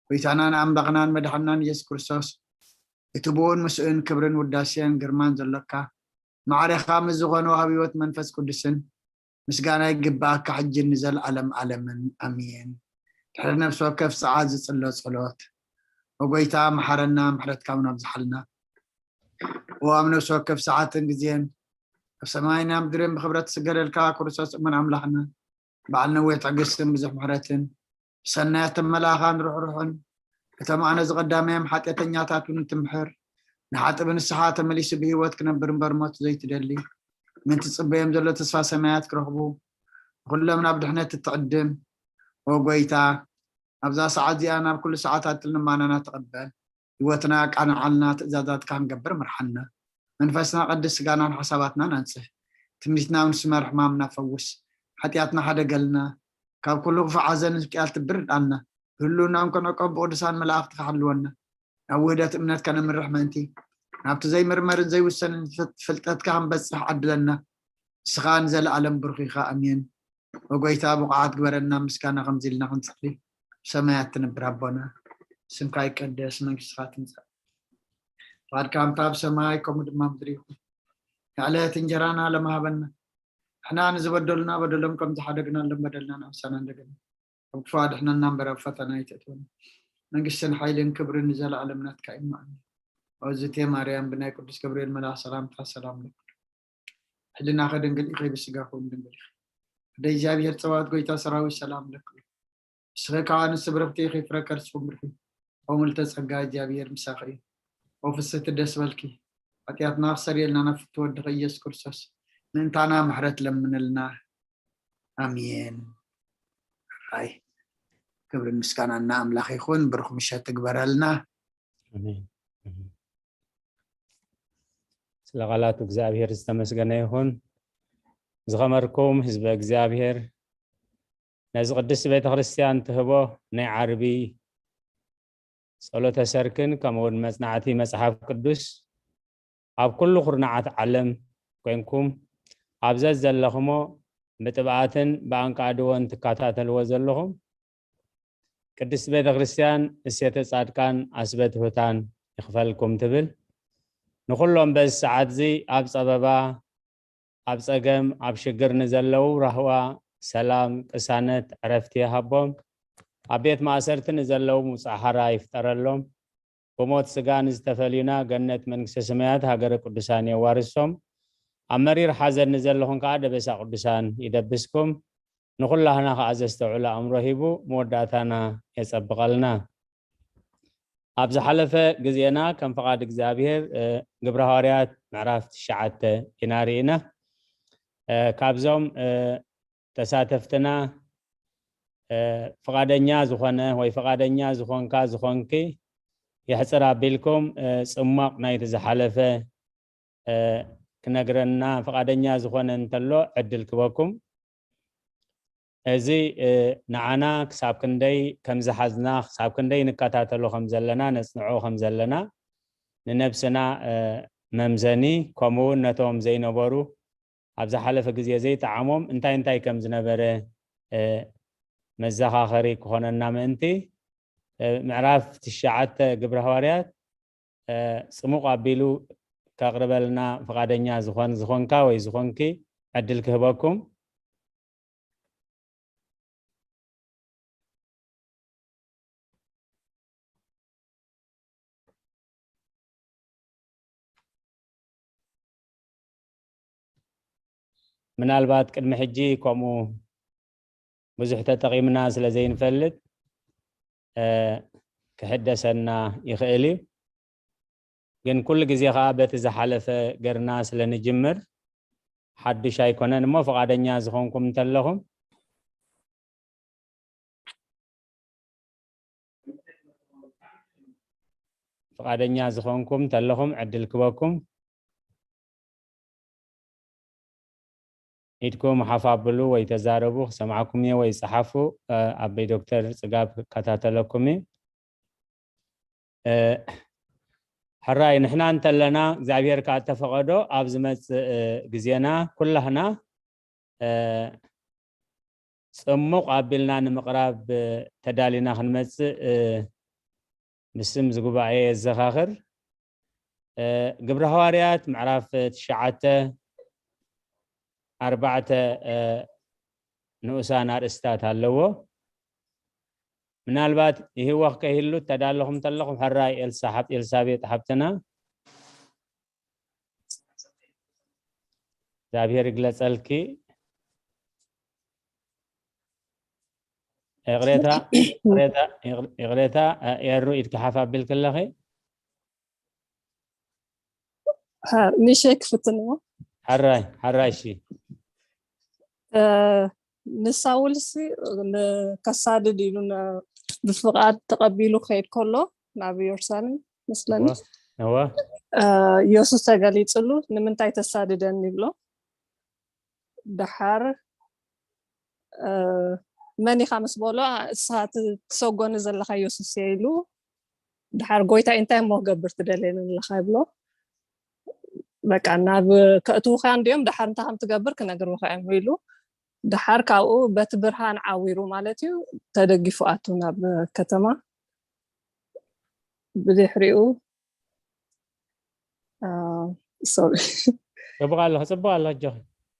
ጎይታናን ኣምላኽናን መድሓንናን ኢየሱስ ክርስቶስ፣ እቲ ብኡን ምስኡን ክብርን ውዳሴን ግርማን ዘሎካ፣ ማዕሬኻ ምስ ዝኾነ ወሃቢ ህይወት መንፈስ ቅዱስን ምስጋና ይግብኣካ፣ ሕጂ ንዘለኣለም ኣለምን። ኣሜን። ድሕሪ ነፍሲ ወከፍ ሰዓት ዝጽሎ ጸሎት። ኦ ጎይታ፣ መሓረና፣ ምሕረትካ እውን ኣብዝሓልና። ኦ ኣብ ነፍሲ ወከፍ ሰዓትን ግዜን፣ ኣብ ሰማይን ኣብ ምድርን ብኽብረት ትስገደልካ ክርስቶስ እሙን ኣምላኽና፣ በዓል ነዊሕ ትዕግስትን ብዙሕ ምሕረትን፣ ብሰናያት ተመላእኻን ርሕሩሕን፣ እቶም ኣነ ዝቐዳመዮም ሓጢኣተኛታት እውን እትምሕር፣ ንሓጥእ ብንስሓ ተመሊሱ ብህይወት ክነብር እምበር ሞት ዘይትደሊ፣ ምእንቲ ጽበዮም ዘሎ ተስፋ ሰማያት ክረኽቡ፣ ንኹሎም ናብ ድሕነት እትዕድም፣ ኦ ጎይታ፣ ኣብዛ ሰዓት እዚኣ ናብ ኩሉ ሰዓታት ልማናና ተቐበል። ህይወትና ኣቃንዓልና፣ ትእዛዛትካ ክንገብር ምርሓና። መንፈስና ቀድስ፣ ስጋናን ሓሳባትናን ኣንጽህ። ትምኒትና እውን ስመር፣ ሕማምና ፈውስ። ሓጢኣትና ሓደገልና። ካብ ኩሉ ክፉእ ሓዘን ዝቅያል ትብር ዳልና። ብህልውናን ከነቆ ብቅዱሳን መላእኽትካ ሓልወና። ናብ ውህደት እምነት ከነምርሕ ምእንቲ፣ ናብቲ ዘይምርመርን ዘይውሰንን ፍልጠትካ ክንበጽሕ ዓድለና። ንስኻ ንዘለኣለም ብሩኽ ኢኻ። ኣሜን። ኦ ጎይታ፣ ብቑዓት ግበረና፣ ምስጋና ከምዚ ኢልና ክንጽሊ። ብሰማያት ትነብር ኣቦና፣ ስምካ ይቀደስ፣ መንግስትኻ ትምጻእ፣ ፍቓድካ ከምታ ኣብ ሰማይ ከምኡ ድማ ምድሪ ይኹን። የዕለት እንጀራና ለመሃበና፣ ንሕና ንዝበደሉና በደሎም ከም ዝሓደግናሎም በደልና ንኣምሳና እንደገና፣ ካብ ክፉእ ኣድሕነና እምበር ኣብ ፈተና ኣይተእትወና። መንግስትን ሓይልን ክብርን ንዘለኣለም ናትካ እዩ። ኣሜን። ኦዝቴ ማርያም፣ ብናይ ቅዱስ ገብርኤል መልኣኽ ሰላምታ ሰላም ለኪ። ሕልናኺ ድንግል ኢኺ፣ ብስጋኺ እውን ድንግል ኢኺ። ኣደ እግዚኣብሔር ጸባኦት፣ ጎይታ ሰራዊት፣ ሰላም ለኪ። ንስኺ ካብ ኣንስቲ ብርኽቲ ኢኺ፣ ፍረ ከርስኺ እውን ብሩኽ እዩ። ኦ ምልዕተ ጸጋ፣ እግዚኣብሔር ምሳኺ እዩ። ኦ ፍስሕቲ ደስ በልኪ፣ ሓጢኣትና ክሰርየልና ናብ ፍትወ ወድኺ ኢየሱስ ክርስቶስ ምእንታና ምሕረት ለምንልና። ኣሜን። ኣይ፣ ክብርን ምስጋናን ንኣምላኽ ይኹን። ብሩኽ ምሸት ትግበረልና። ኣሜን። ኣሜን። ስለ ቃላት እግዚኣብሔር ዝተመስገነ ይኹን። ዝኸመርኩም ህዝበ እግዚኣብሔር፣ ነዚ ቅድስቲ ቤተ ክርስቲያን ትህቦ ናይ ዓርቢ ጸሎተ ሰርክን ከምኡ እውን መጽናዕቲ መጽሓፍ ቅዱስ ኣብ ኩሉ ኩርናዓት ዓለም ኮንኩም ኣብ ዘዘለኹሞ ብጥብኣትን ብኣንቃድዎን ትከታተልዎ ዘለኹም ቅድስቲ ቤተ ክርስቲያን እሴተ ጻድቃን ኣስበ ትሑታን ይኽፈልኩም ትብል። ንኹሎም በዚ ሰዓት እዚ ኣብ ጸበባ፣ ኣብ ጸገም፣ ኣብ ሽግር ንዘለዉ ራህዋ፣ ሰላም፣ ቅሳነት፣ ዕረፍቲ ይሃቦም። ኣብ ቤት ማእሰርቲ ንዘለዉ ምውጻእ ሓራ ይፍጠረሎም። ብሞት ስጋ ንዝተፈልዩና ገነት መንግስተ ሰማያት ሃገረ ቅዱሳን የዋርሶም። ኣብ መሪር ሓዘን ንዘለኹም ከኣ ደበሳ ቅዱሳን ይደብስኩም። ንኹላህና ከኣ ዘስተውዕል ኣእምሮ ሂቡ መወዳእታና የጸብቐልና። ኣብ ዝሓለፈ ግዜና ከም ፍቓድ እግዚኣብሔር፣ እ፣ ግብረ ሃዋርያት ምዕራፍ ትሽዓተ ኢና ርኢና። እ፣ ካብዞም፣ እ፣ ተሳተፍትና፣ እ፣ ፍቓደኛ ዝኾነ ወይ ፍቓደኛ ዝኾንካ ዝኾንኪ የሕጽር ኣቢልኩም፣ እ፣ ጽሟቕ ናይቲ ዝሓለፈ፣ እ፣ ክነግረና ፍቓደኛ ዝኾነ እንተሎ ዕድል ክበኩም። እዚ፣ እ፣ ንዓና ክሳብ ክንደይ ከም ዝሓዝና፣ ክሳብ ክንደይ ንከታተሎ ከም ዘለና፣ ነጽንዖ ከም ዘለና፣ ንነብስና፣ እ፣ መምዘኒ፣ ከምኡ እውን ነቶም ዘይነበሩ፣ ኣብ ዝሓለፈ ግዜ ዘይጠዓሞም እንታይ እንታይ ከም ዝነበረ፣ እ፣ መዘኻኸሪ ክኾነና ምእንቲ፣ እ፣ ምዕራፍ ትሽዓተ ግብረ ሃዋርያት፣ እ፣ ጽሙቕ ኣቢሉ ከቕርበልና ፍቓደኛ ዝኾን፣ ዝኾንካ ወይ ዝኾንኪ ዕድል ክህበኩም። ምናልባት ቅድሚ ሕጂ ከምኡ ብዙሕ ተጠቒምና ስለ ዘይንፈልጥ፣ እ፣ ክሕደሰና ይኽእል እዩ። ግን ኩሉ ግዜ ኸዓ በቲ ዝሓለፈ ገርና ስለ ንጅምር ሓድሽ ኣይኮነን እሞ፣ ፍቓደኛ ዝኾንኩም እንተለኹም፣ ፍቓደኛ ዝኾንኩም እንተለኹም ዕድል ክበኩም። ኢድኩም ሓፍ ኣብሉ ወይ ተዛረቡ፣ ክሰምዓኩም እየ፣ ወይ ጸሓፉ። እ፣ ኣበይ ዶክተር ጽጋብ ክከታተለኩም እዩ። እ፣ ሕራይ፣ ንሕና እንተለና እግዚኣብሔር ከኣ እተፈቐዶ ኣብ ዝመጽእ፣ እ፣ ግዜና ኩላህና፣ እ፣ ጽሙቕ ኣቢልና ንምቕራብ፣ እ፣ ተዳሊና ክንመጽእ፣ እ፣ ብስም እዚ ጉባኤ የዘኻኽር። እ፣ ግብረ ሃዋርያት ምዕራፍ ትሽዓተ ኣርባዕተ፣ እ፣ ንኡሳን ኣርእስታት ኣለዎ። ምናልባት ይህወኽ ከይህሉ እተዳለኹም እንተለኹም፣ ሕራይ ኤልሳ ሓብ-፣ ኤልሳቤጥ ሓብትና፣ እግዚኣብሔር ይግለጸልኪ። ይቕሬታ፣ ይቕሬታ፣ ይቕሬታ፣ ኤሩ ኢድኪ ሓፍ ኣቢልኪ ኣለኺ። እ፣ ንሸይ ክፍትን እሞ። ሓራይ፣ ሓራይ፣ እሺ። እ፣ ንሳውልሲ ን-፣ ከሳድድ ኢሉ ን-፣ ብፍቓድ ተቐቢሉ ክኸይድ ከሎ ናብ ኢየሩሳሌም መስለኒ። እወ፣ እወ። እ፣ ኢየሱስ ተገሊጽሉ፣ "ንምንታይ ተሳድደኒ?" ይብሎ። ደሓር፣ እ፣ "መን ኢኻ?" ምስ በሎ፣ "እስኻ ት-፣ ትሰጎኒ ዘለኻ ኢየሱስ እየ" ኢሉ። ደሓር፣ "ጎይታይ፣ እንታይ እሞ ክገብር ትደልየኒ ኣለኻ?" ይብሎ። "በቃ፣ ናብ ከእትዉኻ እንድዮም፣ ደሓር እንታይ ከም ትገብር ክነግርውኻ እዮም" ኢሉ። ደሓር ካብኡ በቲ ብርሃን ዓዊሩ ማለት እዩ፣ ተደጊፉ ኣቱ ናብ ከተማ። ብድሕሪኡ፣ እ፣ ሶሪ። ጽቡቕ ኣለኺ፣ ጽቡቕ ኣለኺ፣ ኣጆኺ።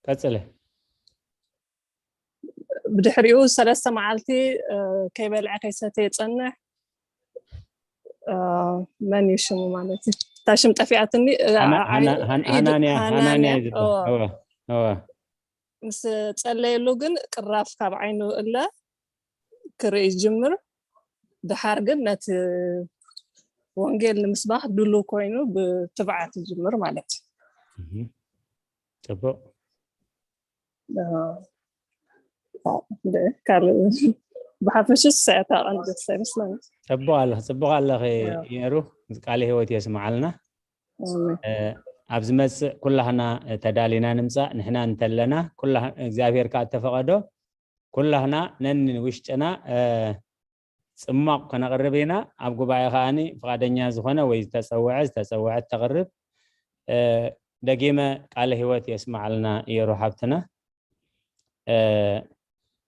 ቀጽለ። ብድሕሪኡ ሰለስተ መዓልቲ፣ እ፣ ከይበልዐ ከይሰተየ ይጸንሕ። እ፣ መን እዩ ሽሙ ማለት እዩ? እታ ሽም ጠፊኣትኒ። እ፣ ሓና-፣ ዓይ-፣ ሓና-፣ ሓን-፣ ኢዱ-፣ ሓናንያ፣ ሓናንያ፣ ሓናንያ እዩ ዝበሃል። እወ። እወ፣ እወ። ምስ ጸለየሉ ግን ቅራፍ ካብ ዓይኑ እለ ክርኢ ይጅምር። ደሓር ግን ነቲ ወንጌል ንምስባኽ ድሉው ኮይኑ ብትብዓት ይጅምር ማለት እዩ። እህ። ጽቡቕ። እ፣ እ፣ ካልእ ብሓፈሽስ እታ ቀንዲ ደስታ ይመስለኒ። ጽቡቕ ኣለኺ፣ ጽቡቕ ኣለኺ። ያ። የሩ፣ ቃለ ህይወት የስምዓልና። ኣሜን። እ፣ ኣብ ዝመጽእ ኩላህና ተዳሊና ንምጻእ፣ ንሕና እንተለና፣ ኩላ-፣ እግዚኣብሔር ከኣ እተፈቐዶ፣ ኩላህና ነንውሽጥና፣ እ፣ ጽማቕ ከነቕርብ ኢና። ኣብ ጉባኤ ከኣኒ ፍቓደኛ ዝኾነ ወይ ዝተጸውዐ፣ ዝተጸውዐት ተቕርብ። እ፣ ደጊመ ቃለ ህይወት የስምዓልና የሩ ሓብትና። እ፣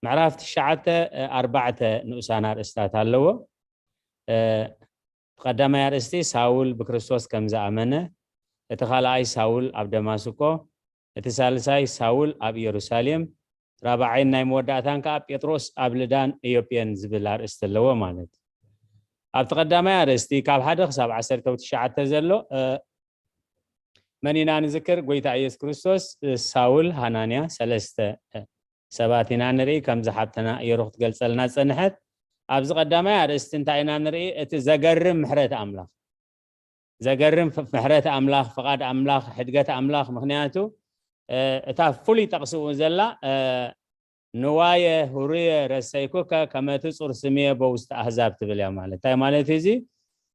ምዕራፍ ትሽዓተ፣ እ፣ ኣርባዕተ ንኡሳን ኣርእስታት ኣለዎ። እ፣ እቲ ቀዳማይ ኣርእስቲ ሳውል ብክርስቶስ ከም ዝኣመነ፣ እቲ ካልኣይ ሳውል ኣብ ደማስቆ፣ እቲ ሳልሳይ ሳውል ኣብ ኢየሩሳሌም፣ ራብዓይን ናይ መወዳእታን ከኣ ጴጥሮስ ኣብ ልዳን ኢዮጴን ዝብል ኣርእስቲ ኣለዎ ማለት እዩ። ኣብቲ ቀዳማይ ኣርእስቲ ካብ ሓደ ክሳብ ዓሰርተ ትሽዓተ ዘሎ፣ እ፣ መን ኢና ንዝክር? ጎይታ ኢየሱስ ክርስቶስ፣ እ፣ ሳውል፣ ሃናንያ፣ ሰለስተ፣ እ፣ ሰባት ኢና ንርኢ፣ ከምዚ ሓብትና የሩ ክትገልጸልና ዝጸንሐት። ኣብዚ ቀዳማይ ኣርእስቲ እንታይ ኢና ንርኢ? እቲ ዘገርም ምሕረት ኣምላኽ። ዘገርም ፍ-፣ ምሕረት ኣምላኽ፣ ፍቓድ ኣምላኽ፣ ሕድገት ኣምላኽ። ምኽንያቱ፣ እ፣ እታ ፍሉይ ጠቕስኡ ዘላ፣ እ፣ "ንዋየ ህሩየ ረሰይኩከ ከመ ትጹር ስምየ በውስተ ኣህዛብ" ትብል እያ ማለት። እንታይ ማለት እዩ እዚ?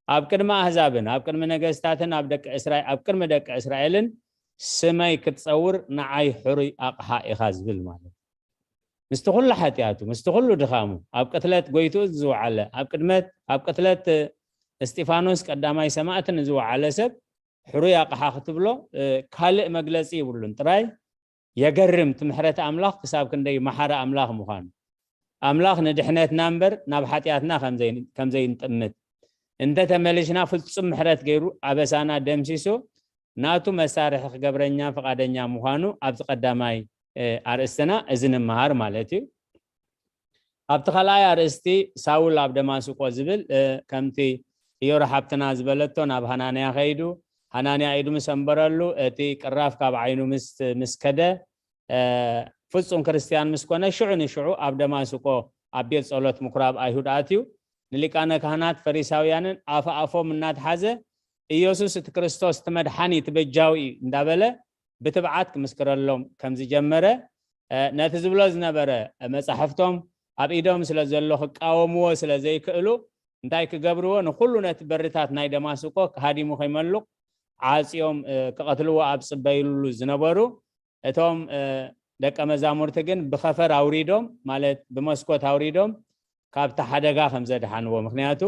ኣብ ቅድሚ ኣህዛብን ኣብ ቅድሚ ነገስታትን ኣብ ደቂ እስራኤል፣ ኣብ ቅድሚ ደቂ እስራኤልን ስመይ ክትጸውር ንዓይ ሕሩይ ኣቕሓ ኢኻ ዝብል ማለት። ምስቲ ኩሉ ሓጢኣቱ፣ ምስቲ ኩሉ ድኻሙ፣ ኣብ ቅትለት ጎይትኡ ዝወዓለ፣ ኣብ ቅድመት፣ ኣብ ቅትለት እስጢፋኖስ ቀዳማይ ሰማዕቲ ንዝወዓለ ሰብ ሕሩይ ኣቕሓ ክትብሎ፣ እ፣ ካልእ መግለጺ ይብሉን። ጥራይ የገርም እቲ ምሕረት ኣምላኽ ክሳብ ክንደይ መሓሪ ኣምላኽ ምዃኑ። ኣምላኽ ንድሕነትና እምበር ናብ ሓጢኣትና ከም ዘይ-፣ ከም ዘይንጥምት፣ እንተ ተመሊስና ፍጹም ምሕረት ገይሩ ኣበሳና ደምሲሱ ናቱ መሳርሒ ክገብረኛ ፍቓደኛ ምዃኑ ኣብዚ ቀዳማይ፣ እ፣ ኣርእስትና እዚ ንምሃር ማለት እዩ። ኣብቲ ካልኣይ ኣርእስቲ ሳውል ኣብ ደማስቆ ዝብል፣ እ፣ ከምቲ እዮር ሓብትና ዝበለቶ ናብ ሃናንያ ከይዱ፣ ሃናንያ ኢዱ ምስ ኣንበረሉ፣ እቲ ቅራፍ ካብ ዓይኑ ምስ፣ ምስ ከደ፣ ፍጹም ክርስትያን ምስ ኮነ ሽዑ ንሽዑ ኣብ ደማስቆ ኣብ ቤት ጸሎት ምኩራብ ኣይሁድ ኣትዩ ንሊቃነ ካህናት ፈሪሳውያንን ኣፍ ኣፎም እናተሓዘ ኢየሱስ እቲ ክርስቶስ እቲ መድሓኒ እቲ በጃዊ እዩ እንዳበለ ብትብዓት ክምስክረሎም ከም ዝጀመረ ነቲ ዝብሎ ዝነበረ መጻሕፍቶም ኣብ ኢዶም ስለ ዘሎ ክቃወምዎ ስለ ዘይክእሉ እንታይ ክገብርዎ ንኩሉ ነቲ በርታት ናይ ደማስቆ ክሃዲሙ ከይመሉቕ ዓጽዮም ክቐትልዎ ኣብ ጽበይሉ ዝነበሩ እቶም ደቀ መዛሙርቲ ግን ብኸፈር ኣውሪዶም ማለት ብመስኮት ኣውሪዶም ካብቲ ሓደጋ ከም ዘድሓንዎ ምክንያቱ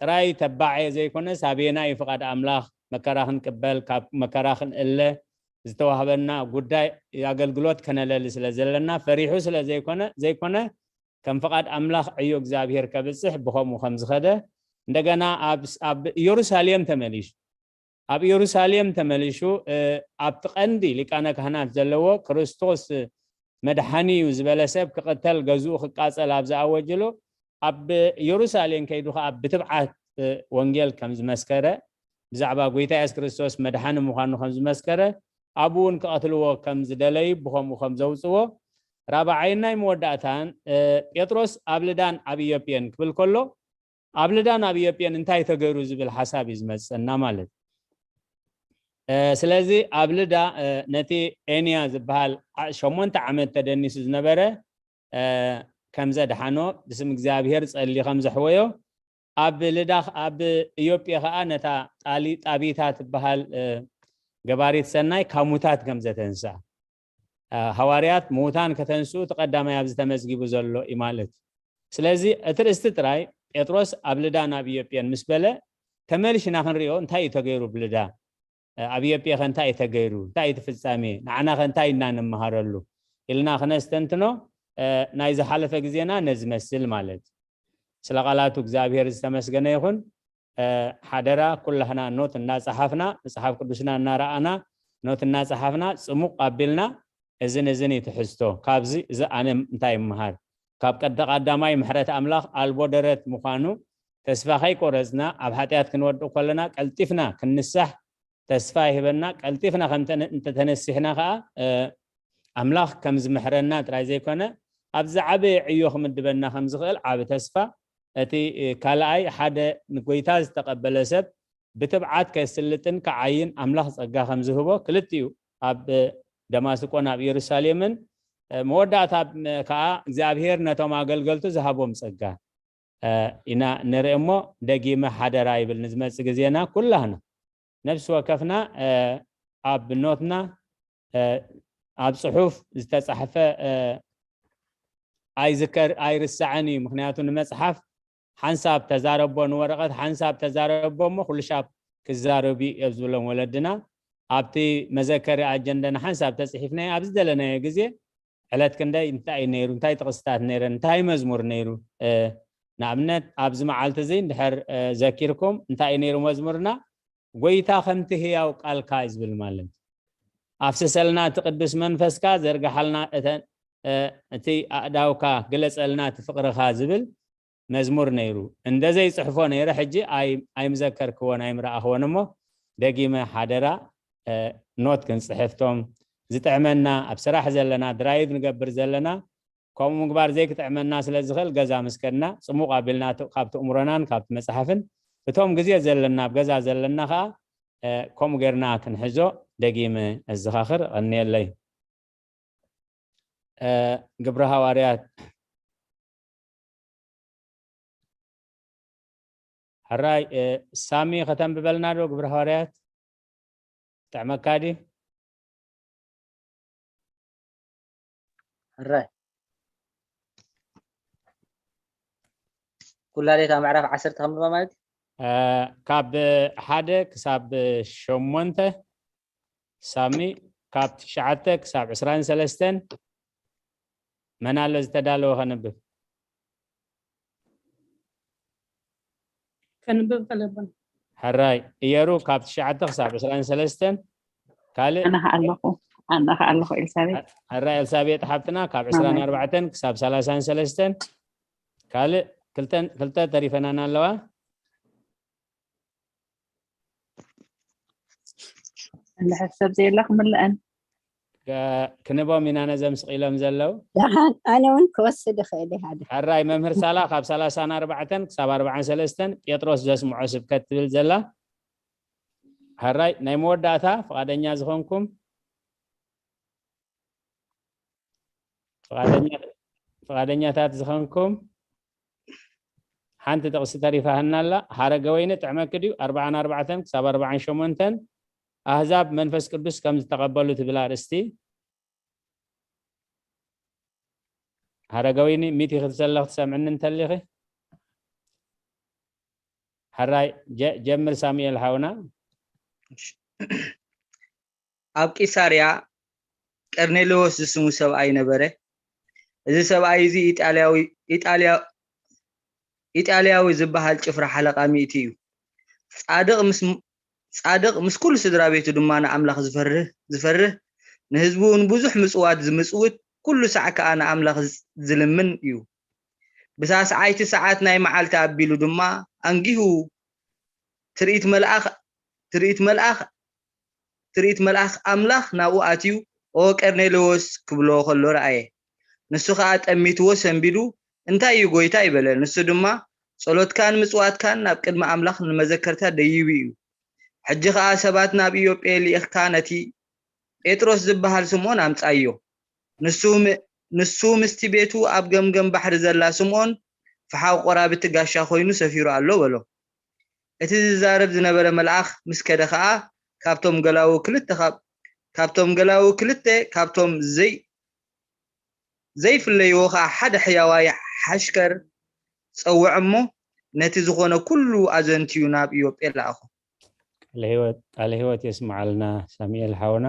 ጥራይ ተባዕ እየ ዘይኮነስ ኣበየና እዩ ፍቓድ ኣምላኽ መከራ ክንቅበል ካብ መከራ ክንእለ ዝተዋህበና ጉዳይ ኣገልግሎት ከነለሊ ስለ ዘለና ፈሪሑ ስለ ዘይኮነ ዘይኮነ ከም ፍቓድ ኣምላኽ ዕዮ እግዚኣብሔር ከብጽሕ ብኸምኡ ከም ዝኸደ እንደገና ኣብ ኢየሩሳሌም ተመሊሱ ኣብ ኢየሩሳሌም ተመሊሹ ኣብቲ ቀንዲ ሊቃነ ካህናት ዘለዎ ክርስቶስ መድሓኒ እዩ ዝበለ ሰብ ክቕተል ገዝኡ ክቃጸል ኣብ ዝኣወጅሉ ኣብ ኢየሩሳሌም ከይዱ ከዓ ብትብዓት ወንጌል ከም ዝመስከረ ብዛዕባ ጎይታ የሱስ ክርስቶስ መድሓኒ ምዃኑ ከም ዝመስከረ ኣብኡ እውን ክቐትልዎ ከም ዝደለዩ ብኸምኡ ከም ዘውፅዎ ራብዓይን ናይ መወዳእታን ጴጥሮስ ኣብ ልዳን ኣብ ኢዮጴን ክብል ከሎ ኣብ ልዳን ኣብ ኢዮጴን እንታይ ተገይሩ ዝብል ሓሳብ እዩ ዝመፀና ማለት ስለዚ ኣብ ልዳ ነቲ ኤንያ ዝበሃል ሸሞንተ ዓመት ተደኒሱ ዝነበረ ከም ዘድሓኖ ብስም እግዚኣብሄር ጸሊ ከም ዘሕወዮ ኣብ ልዳ ኣብ ኢዮጴ ከዓ ነታ ጣቢታ ትበሃል ገባሪት ሰናይ ካብ ሙታት ከም ዘተንሳ ሃዋርያት ምዉታን ከተንስኡ እቲ ቀዳማይ ኣብዚ ተመዝጊቡ ዘሎ እዩ ማለት ስለዚ እቲ ርእስቲ ጥራይ ጴጥሮስ ኣብ ልዳ ናብ ኢዮጴን ምስ በለ ተመልሽና ክንሪኦ እንታይ እዩ ተገይሩ ብልዳ ኣብ ኢዮጴ ከ እንታይ እዩ ተገይሩ እንታይ እዩ ፍጻሜ ንዓና ከ እንታይ ኢና ንመሃረሉ ኢልና ክነስተንትኖ ናይ ዝሓለፈ ግዜና ነዝመስል ማለት ስለ ቃላቱ እግዚኣብሔር ዝተመስገነ ይኹን ሓደራ ኩላህና ኖት እናፀሓፍና መፅሓፍ ቅዱስና እናረኣና ኖት እናፀሓፍና ፅሙቕ ኣቢልና እዝን እዝን እዩ ትሕዝቶ ካብዚ እዚ ኣነ እንታይ ይምሃር ካብ ቀደ ቀዳማይ ምሕረት ኣምላኽ ኣልቦ ደረት ምዃኑ ተስፋ ከይቆረፅና ኣብ ሓጢኣት ክንወድቕ ከለና ቀልጢፍና ክንንሳሕ ተስፋ ይህበና ቀልጢፍና ከም እንተተነሲሕና ከዓ ኣምላኽ ከም ዝምሕረና ጥራይ ዘይኮነ ኣብ ዝዓበየ ዕዮ ክምድበና ከም ዝኽእል ዓቢ ተስፋ እቲ ካልኣይ ሓደ ንጎይታ ዝተቐበለ ሰብ ብትብዓት ከስልጥን ክዓይን ኣምላኽ ጸጋ ከም ዝህቦ ክልቲኡ ኣብ ደማስቆን ኣብ ኢየሩሳሌምን መወዳእታ ከዓ እግዚኣብሔር ነቶም ኣገልገልቱ ዝሃቦም ጸጋ ኢና ንርኢ እሞ ደጊመ ሓደራ ይብል ንዝመጽእ ግዜና ኩላህና ነፍሲ ወከፍና ኣብ ኖትና ኣብ ጽሑፍ ዝተጻሕፈ ኣይዝከር ኣይርሳዕን እዩ ምክንያቱ ንመጽሓፍ ሓንሳብ ተዛረቦ ንወረቐት ሓንሳብ ተዛረቦ እሞ ኩሉ ሻብ ክዛረብ እዩ እዮም ዝብሎም ወለድና ኣብቲ መዘከሪ ኣጀንደና ሓንሳብ ተፅሒፍናዮ ኣብ ዝደለናዮ ግዜ ዕለት ክንደይ እንታይ እዩ ነይሩ እንታይ ጥቕስታት ነይረን እንታይ መዝሙር ነይሩ ንኣብነት ኣብዚ መዓልቲ እዚ እንድሕር ዘኪርኩም እንታይ እዩ ነይሩ መዝሙርና ጎይታ ከምቲ ህያው ቃልካ እዩ ዝብል ማለት ኣፍስሰልና እቲ ቅዱስ መንፈስካ ዘርግሓልና እተን እቲ ኣእዳውካ ግለፀልና እቲ ፍቅርኻ ዝብል መዝሙር ነይሩ እንደ ዘይፅሕፎ ነይረ ሕጂ ኣይምዘከርክዎን ኣይምረኣኽዎን እሞ ደጊመ ሓደራ ኖት ክንፅሕፍቶም ዝጥዕመና ኣብ ስራሕ ዘለና ድራይቭ ንገብር ዘለና ከምኡ ምግባር ዘይክጥዕመና ስለ ዝኽእል ገዛ ምስ ከድና ፅሙቕ ኣቢልና ካብቲ እምሮናን ካብቲ መፅሓፍን እቶም ግዜ ዘለና ኣብ ገዛ ዘለና ከዓ ከምኡ ጌርና ክንሕዞ ደጊመ እዝኻኽር እቐንየለይ ግብረ ሃዋርያት ሕራይ ሳሚ ከተንብበልና ዶ ግብረ ሃዋርያት ጥዕመካ ዲ ሕራይ ኩላሌታ ምዕራፍ ዓሰርተ ከንብባ ማለት ካብ ሓደ ክሳብ ሸሞንተ ሳሚ ካብ ትሽዓተ ክሳብ ዕስራን ሰለስተን መን ኣሎ ዝተዳለወ ከንብብ ከንብብ ከለብን ሕራይ እየሩ ካብ ትሽዓተ ክሳብ ዕስራን ሰለስተን ካልእ ኣነ ከ ኣለኹ ኣነ ከ ኣለኹ ኤልሳቤጥ ሕራይ ኤልሳቤጥ ሓብትና ካብ ዕስራን ኣርባዕተን ክሳብ ሰላሳን ሰለስተን ካልእ ክልተ ተሪፈናን ኣለዋ እንድሕር ሰብ ዘየላ ክምልአን ከ- ክንቦም ኢና ነዘም ስቕ ኢሎም ዘለዉ። ደሓን ኣነ እውን ክወስድ እኽእል እየ ሓደ። ሕራይ መምህር ሳላ ካብ ሰላሳን ኣርባዕተን ክሳብ ኣርባዓን ሰለስተን ጴጥሮስ ዘስምዖ ስብከት ትብል ዘላ። ሕራይ ናይ መወዳእታ ፍቓደኛ ዝኾንኩም ፍቓደኛ- ፍቓደኛታት ዝኾንኩም ሓንቲ ጥቕሲ ተሪፋህና ኣላ። ሓረገ ወይኒ ጥዕመኪ ድዩ? ኣርባዓን ኣርባዕተን ክሳብ ኣርባዓን ሸሞንተን ኣህዛብ መንፈስ ቅዱስ ከም ዝተቐበሉ ትብል ኣርእስቲ። ሓረገ ወይኒ ሚት ክትሰለኽ ትሰምዕኒ እንተሊኺ? ሕራይ ጀ- ጀምር ሳሙኤል ሓውና። ኣብ ቂሳርያ ቀርኔሌዎስ ዝስሙ ሰብኣይ ነበረ። እዚ ሰብኣይ እዚ ኢጣልያዊ ኢጣልያ ኢጣልያዊ ዝበሃል ጭፍራ ሓለቓ ሚእቲ እዩ። ጻድቕ ምስ ጻድቕ ምስ ኩሉ ስድራ ቤቱ ድማ ንኣምላኽ ዝፈርህ ዝፈርህ ንህዝቡ እውን ብዙሕ ምጽዋት ዝምጽውት ኩሉ ሳዕ ከኣ ንኣምላኽ ዝልምን እዩ። ብሳስዓይቲ ሰዓት ናይ መዓልቲ ኣቢሉ ድማ ኣንጊሁ ትርኢት መልኣኽ ትርኢት መልኣኽ ትርኢት መልኣኽ ኣምላኽ ናብኡ ኣትዩ ኦ ቀርኔሌዎስ ክብሎ ከሎ ረኣየ። ንሱ ኸኣ ጠሚትዎ ሰንቢዱ እንታይ እዩ ጎይታይ በለ። ንሱ ድማ ጸሎትካን ምጽዋትካን ናብ ቅድሚ ኣምላኽ ንመዘከርታ ደይቡ እዩ። ሕጂ ኸኣ ሰባት ናብ ኢዮጴ ልኢኽካ ነቲ ጴጥሮስ ዝበሃል ስምዖን ኣምጻዮ። ንሱ ም- ንሱ ምስቲ ቤቱ ኣብ ገምገም ባሕሪ ዘላ ስምዖን ፍሓው ቆራብቲ ጋሻ ኮይኑ ሰፊሩ ኣሎ በሎ። እቲ ዝዛረብ ዝነበረ መልኣኽ ምስ ከደ ኸኣ ካብቶም ገላዉ ክልተ ካብ ካብቶም ገላዉ ክልተ ካብቶም ዘይ ዘይፍለይዎ ኸዓ ሓደ ሕያዋይ ሓሽከር ጸውዕ እሞ ነቲ ዝኾነ ኩሉ ኣዘንትዩ ናብ ኢዮጴ ለኣኾ። ቃለ ህይወት የስምዓልና ሳሙኤል ሓውና።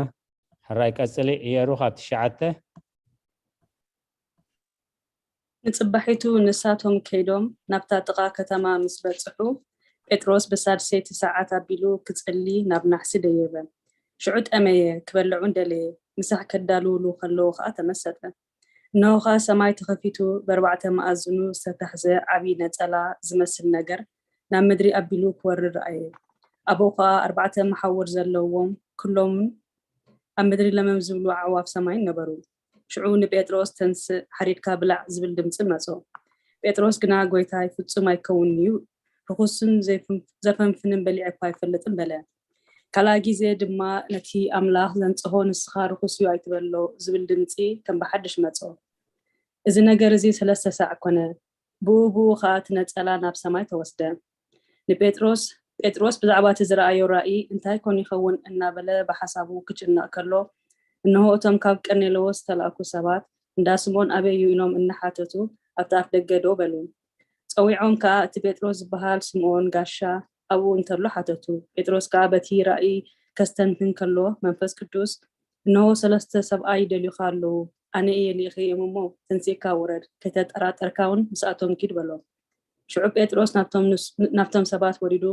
ሕራይ ቀጽሊ እየሩ ካብ ትሽዓተ። ንጽባሒቱ ንሳቶም ከይዶም ናብታ ጥቓ ከተማ ምስ በጽሑ ጴጥሮስ ብሳልሰይቲ ሰዓት ኣቢሉ ክጽሊ ናብ ናሕሲ ደየበ። ሽዑ ጠመየ፣ ክበልዕ እውን ደለየ። ምሳሕ ከዳልውሉ ከለዉ ኸኣ ተመሰጠ። እንሆ ኸኣ ሰማይ ተኸፊቱ ብኣርባዕተ መኣዝኑ ዝተታሕዘ ዓቢ ነጸላ ዝመስል ነገር ናብ ምድሪ ኣቢሉ ክወርድ ረኣየ። ኣብኡ ኸኣ ኣርባዕተ መሓውር ዘለዎም ኩሎምን ኣብ ምድሪ ለመም ዝብሉ ኣዕዋፍ ሰማይን ነበሩ። ሽዑ ንጴጥሮስ ተንስእ ሓሪድካ ብላዕ ዝብል ድምጺ መጾ። ጴጥሮስ ግና ጎይታይ ፍጹም ኣይከውንን እዩ፣ ርኹስን ዘፈንፍንን በሊዐ እኳ ኣይፈልጥን በለ። ካልኣይ ግዜ ድማ ነቲ ኣምላኽ ዘንጽሆ ንስኻ ርኹስ እዩ ኣይትበሎ ዝብል ድምጺ ከም ብሓድሽ መጾ። እዚ ነገር እዚ ሰለስተ ሳዕ ኮነ። ብኡ ብኡ ኸኣ እቲ ነጸላ ናብ ሰማይ ተወስደ። ንጴጥሮስ ጴጥሮስ ብዛዕባ እቲ ዝረኣዮ ራእይ እንታይ ኮን ይኸውን እናበለ ብሓሳቡ ክጭነቕ ከሎ እንሆ እቶም ካብ ቀርኔሌዎስ ዝተላእኩ ሰባት እንዳ ስምዖን ኣበይ እዩ ኢሎም እናሓተቱ ኣብቲ ኣፍ ደገ ደው በሉ። ጸዊዖም ከኣ እቲ ጴጥሮስ ዝበሃል ስምዖን ጋሻ ኣብኡ እንተሎ ሓተቱ። ጴጥሮስ ከኣ በቲ ራእይ ከስተንትን ከሎ መንፈስ ቅዱስ እንሆ ሰለስተ ሰብኣይ ይደልዩኻ ኣለዉ፣ ኣነ እየ ልኢኸዮም እሞ ተንሲእካ ውረድ፣ ከይተጠራጠርካ እውን ምስኣቶም ኪድ በሎ። ሽዑ ጴጥሮስ ናብቶም ሰባት ወሪዱ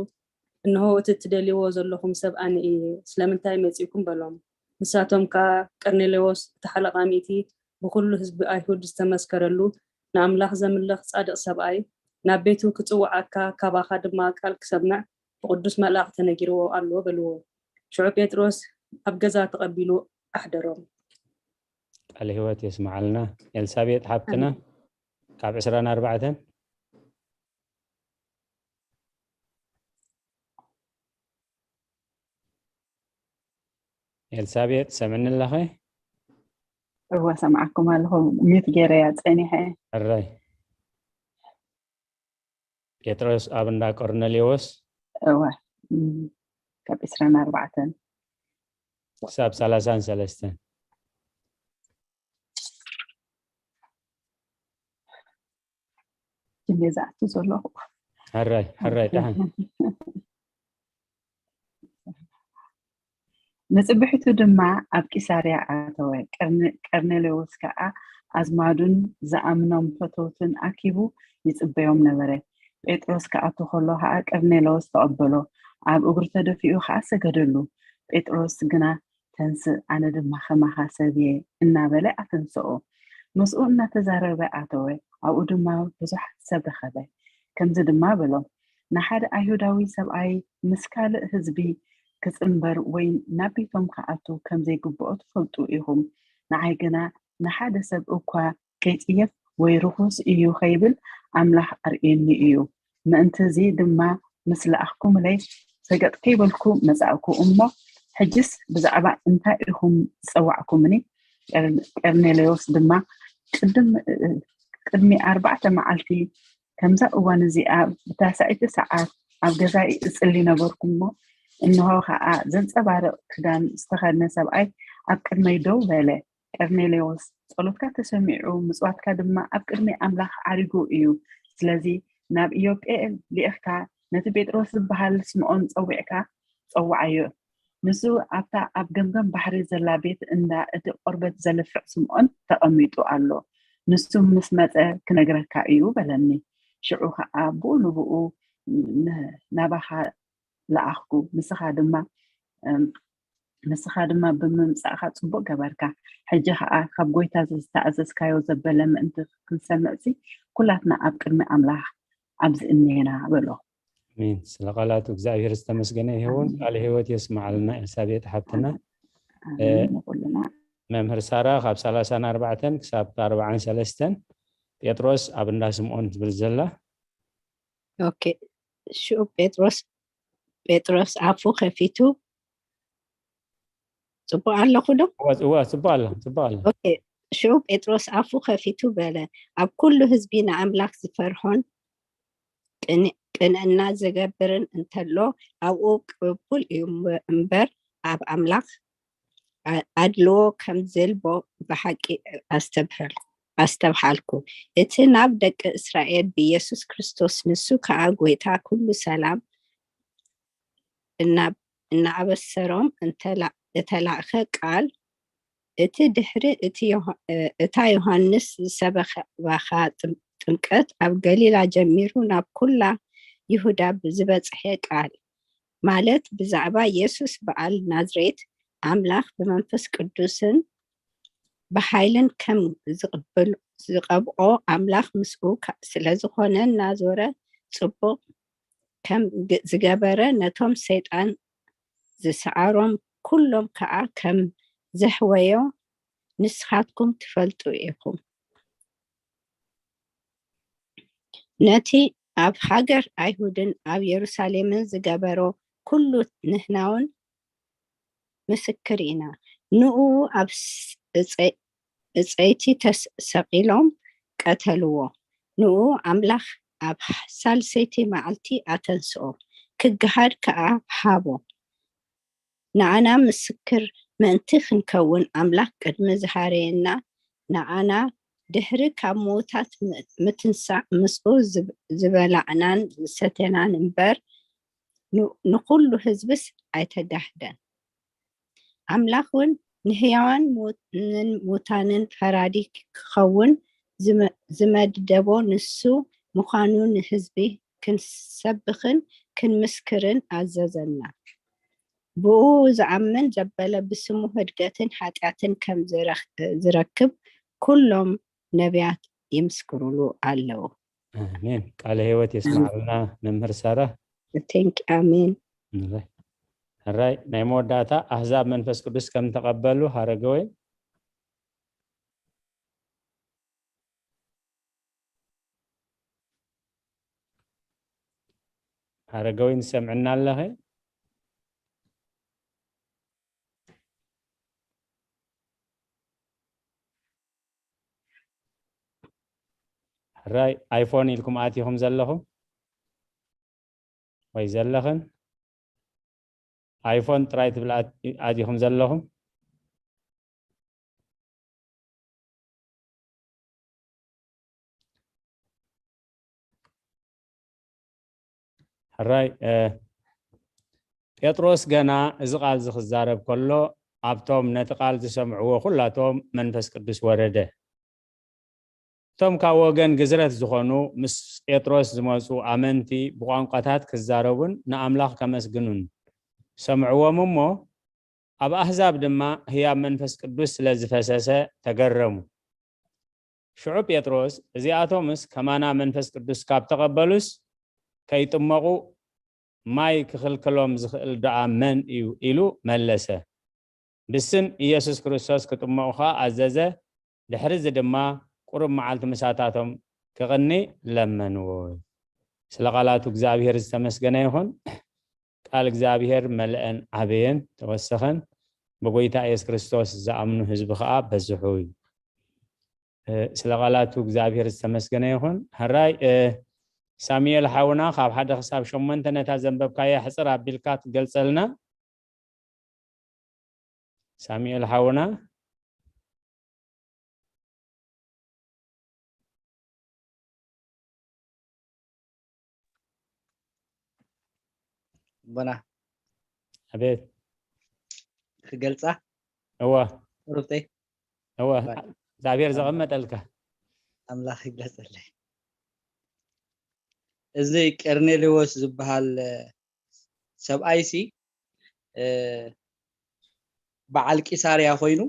እንሆ እቲ እትደልይዎ ዘለኹም ሰብ ኣነ እየ፣ ስለምንታይ መጺእኩም በሎም። ንሳቶም ከኣ ቀርኔሌዎስ እቲ ሓለቓ ሚእቲ ብኹሉ ህዝቢ ኣይሁድ ዝተመስከረሉ ንኣምላኽ ዘምልኽ ጻድቕ ሰብኣይ ናብ ቤቱ ክጽውዓካ ካባኻ ድማ ቃል ክሰምዕ ብቕዱስ መልኣኽ ተነጊርዎ ኣሎ በልዎ። ሽዑ ጴጥሮስ ኣብ ገዛ ተቐቢሉ ኣሕደሮም። ቃለ ህይወት የስምዓልና። ኤልሳቤጥ ሓብትና ካብ ዕስራን ኣርባዕተን። ኤልሳቤጥ ሰምዕኒ ኣለኸ? እወ ሰምዓኩም ኣለኹ። ሚት ገይረ እያ ጸኒሐ። ሕራይ ጴጥሮስ ኣብ እንዳ ቆርኔሌዎስ እወ ካብ ዕስራን ኣርባዕተን ክሳብ ሰላሳን ሰለስተን ዝኣቱ ዘለኹ። ሕራይ ሕራይ ደሓን። ንጽብሕቱ ድማ ኣብ ቂሳርያ ኣተወ። ቀርኔሌዎስ ከኣ ኣዝማዱን ዝኣምኖም ፈተውቱን ኣኪቡ ይጽበዮም ነበረ። ጴጥሮስ ክኣቱ ከሎ ከኣ ቀርኔሌዎስ ተቐበሎ፣ ኣብ እግሩ ተደፊኡ ከኣ ሰገደሉ። ጴጥሮስ ግና ተንስእ፣ ኣነ ድማ ከማኻ ሰብ እየ እናበለ ኣተንስኦ። ምስኡ እናተዛረበ ኣተወ። ኣብኡ ድማ ብዙሓት ሰብ ረኸበ። ከምዚ ድማ በሎም፣ ንሓደ ኣይሁዳዊ ሰብኣይ ምስ ካልእ ህዝቢ ክጽንበር ወይ ናብ ቤቶም ክኣቱ ከም ዘይግብኦ ትፈልጡ ኢኹም። ንዓይ ግና ንሓደ ሰብ እኳ ከይጽየፍ ወይ ርኹስ እዩ ከይብል ኣምላኽ ኣርእዩኒ እዩ። ምእንቲ እዚ ድማ ምስ ለኣኽኩምለይ ሰገጥ ከይበልኩ መጻእኩ እሞ፣ ሕጅስ ብዛዕባ እንታይ ኢኹም ዝጸዋዕኩምኒ? ቀር-፣ ቀርኔሌዎስ ድማ ቅድም-፣ ቅድሚ ኣርባዕተ መዓልቲ ከምዛ እዋን እዚኣ ብታስዐይቲ ሰዓት ኣብ ገዛይ እጽሊ ነበርኩ እሞ፣ እንሆ ኸኣ ዘንጸባርቕ ክዳን ዝተኸድነ ሰብኣይ ኣብ ቅድመይ ደው በለ። ቀርኔሌዎስ፣ ጸሎትካ ተሰሚዑ፣ ምጽዋትካ ድማ ኣብ ቅድሚ ኣምላኽ ዓሪጉ እዩ። ስለዚ ናብ ኢዮጴ ልኢኽካ ነቲ ጴጥሮስ ዝበሃል ስምዖን ጸዊዕካ ጸውዓዮ። ንሱ ኣብታ ኣብ ገምገም ባሕሪ ዘላ ቤት እንዳ እቲ ቆርበት ዘልፍዕ ስምዖን ተቐሚጡ ኣሎ። ንሱ ምስ መጸ ክነግረካ እዩ በለኒ። ሽዑ ኸኣ ብኡ ንብኡ ን-፣ ናባኻ ለኣኽኩ። ንስኻ ድማ፣ እም፣ ንስኻ ድማ ብምምጻእካ ጽቡቕ ገበርካ። ሕጂ ኸኣ ካብ ጐይታ ዝተኣዘዝካዮ ዘበለ ምእንቲ ክንሰምዕሲ፣ ኩላትና ኣብ ቅድሚ ኣምላኽ ኣብዚ እኔና በሎ። ኣሜን። ስለ ቃላቱ እግዚኣብሔር ዝተመስገነ ይሁን። ኣሜን። ቃለ ህይወት የስምዓልና ኤልሳቤጥ ሓብትና። ኣሜን። ንኹልና። መምህር ሳራ ካብ ሰላሳን ኣርባዕተን ክሳብ ኣርባዓን ሰለስተን፣ ጴጥሮስ ኣብ እንዳ ስምዖን ትብል ዘላ። ኦኬ። ሽዑ ጴጥሮስ፣ ጴጥሮስ ኣፉ ከፊቱ፣ ጽቡቕ ኣለኹ ዶ? እወ፣ እወ፣ ጽቡቕ ኣሎ፣ ጽቡቕ ኣሎ። ኦኬ። ሽዑ ጴጥሮስ ኣፉ ከፊቱ በለ፣ ኣብ ኩሉ ህዝቢ ንኣምላኽ ዝፈርሖን ቅን-፣ ቅንዕና ዝገብርን እንተሎ፣ ኣብኡ ቅቡል እዩ እምበር፣ ኣብ ኣምላኽ ኣ-፣ ኣድልዎ ከም ዘልቦ ብሓቂ ኣስተብሐል-፣ ኣስተብሓልኩ። እቲ ናብ ደቂ እስራኤል ብኢየሱስ ክርስቶስ፣ ንሱ ከኣ ጐይታ ኩሉ ሰላም፣ እና-፣ እናኣበሰሮም እንተላ-፣ እተላእከ ቃል፣ እቲ ድሕሪ እቲ ዮሃ-፣ እ-፣ እታ ዮሃንስ ዝሰበኻኻ ጥም-፣ ጥምቀት ኣብ ገሊላ ጀሚሩ ናብ ኩላ ይሁዳ ብዝበጽሐ ቃል፣ ማለት ብዛዕባ የሱስ በዓል ናዝሬት፣ ኣምላኽ ብመንፈስ ቅዱስን ብሓይልን ከም ዝቕብል-፣ ዝቐብኦ ኣምላኽ ምስኡ ከ-፣ ስለ ዝኾነ፣ እናዞረ ጽቡቕ ከም ግ-፣ ዝገበረ፣ ነቶም ሰይጣን ዝሰዓሮም ኩሎም ከኣ ከም ዘሕወዮ ንስኻትኩም ትፈልጡ ኢኹም። ነቲ ኣብ ሃገር ኣይሁድን ኣብ የሩሳሌምን ዝገበሮ ኩሉ ንሕናውን ምስክር ኢና። ንኡ ኣብ ስ-፣ እጸ-፣ እጸይቲ ተስ-፣ ሰቒሎም ቀተልዎ። ንኡ ኣምላኽ ኣብ ሳልሰይቲ መዓልቲ ኣተንስኦ፣ ክገሃድ ከኣ ሃቦ። ንኣና ምስክር ምእንቲ ክንከውን ኣምላኽ ቅድሚ ዝሃረየና፣ ንኣና ድሕሪ ካብ ምዉታት ም-፣ ምትንሳእ ምስኡ ዝብ-፣ ዝበላዕናን ዝሰተናን እምበር፣ ን-፣ ንኹሉ ህዝብስ ኣይተጋህደን። ኣምላኽ እውን ንህያዋን ሙ-፣ ንን ሙታንን ፈራዲ ክኸውን ዝመ-፣ ዝመደቦ ንሱ ምዃኑ ንህዝቢ ክንሰብኽን ክንምስክርን ኣዘዘና። ብኡ ዝኣምን ዘበለ ብስሙ ህድገትን ሓጢኣትን ከም ዝረኽ-፣ ዝረክብ ኩሎም ነቢያት ይምስክሩሉ ኣለዉ። ኣሜን። ቃለ ህይወት የስምዓልና መምህር ሳራ። Thank you። ኣሜን። ሕራይ፣ ሕራይ ናይ መወዳእታ ኣህዛብ መንፈስ ቅዱስ ከም ተቐበሉ ሃረገወይን። ሃረገወይን ትሰምዕና ኣለኸ? ሕራይ ኣይፎን ኢልኩም ኣቲኹም ዘለኹም ወይ ዘለኽን? ኣይፎን ጥራይ ትብል ኣት-፣ ኣቲኹም ዘለኹም? ሕራይ፣ እ፣ ጴጥሮስ ገና እዚ ቃል እዚ ክዛረብ ከሎ፣ ኣብቶም ነቲ ቃል ዝሰምዕዎ ኩላቶም መንፈስ ቅዱስ ወረደ። እቶም ካብ ወገን ግዝረት ዝኾኑ ምስ ጴጥሮስ ዝመጹ ኣመንቲ ብቋንቋታት ክዛረቡን ንኣምላኽ ከመስግኑን ሰምዕዎም እሞ፣ ኣብ ኣህዛብ ድማ ህያብ መንፈስ ቅዱስ ስለ ዝፈሰሰ ተገረሙ። ሽዑ ጴጥሮስ፣ "እዚኣቶምስ ከማና መንፈስ ቅዱስ ካብ ተቐበሉስ ከይጥመቑ ማይ ክኽልክሎም ዝኽእል ደኣ መን እዩ? ኢሉ መለሰ። ብስም ኢየሱስ ክርስቶስ ክጥመቑ ኸኣ ኣዘዘ። ድሕሪ እዚ ድማ ቁሩብ መዓልቲ ምሳታቶም ክቕኒ ለመንዎ። ስለ ቃላቱ እግዚኣብሔር ዝተመስገነ ይኹን። ቃል እግዚኣብሔር መለአን ዓበየን ተወሰኸን። ብጎይታ ኢየሱስ ክርስቶስ ዝኣምኑ ህዝቢ ኸኣ በዝሑ እዩ። እ፣ ስለ ቃላቱ እግዚኣብሔር ዝተመስገነ ይኹን። ሕራይ፣ እ፣ ሳሙኤል ሓውና ካብ ሓደ ክሳብ ሸሞንተ ነታ ዘንበብካያ ሕጽር ኣቢልካ ትገልጸልና? ሳሙኤል ሓውና። ቦና ኣቤት። ክገልጻ እወ ሩብተይ እወ። እግዚኣብሔር ዘቐመጠልካ። ኣምላኽ ይግለጸለይ። እዚ ቀርኔሌዎስ ዝበሃል ሰብኣይሲ በዓል ቂሳርያ ኮይኑ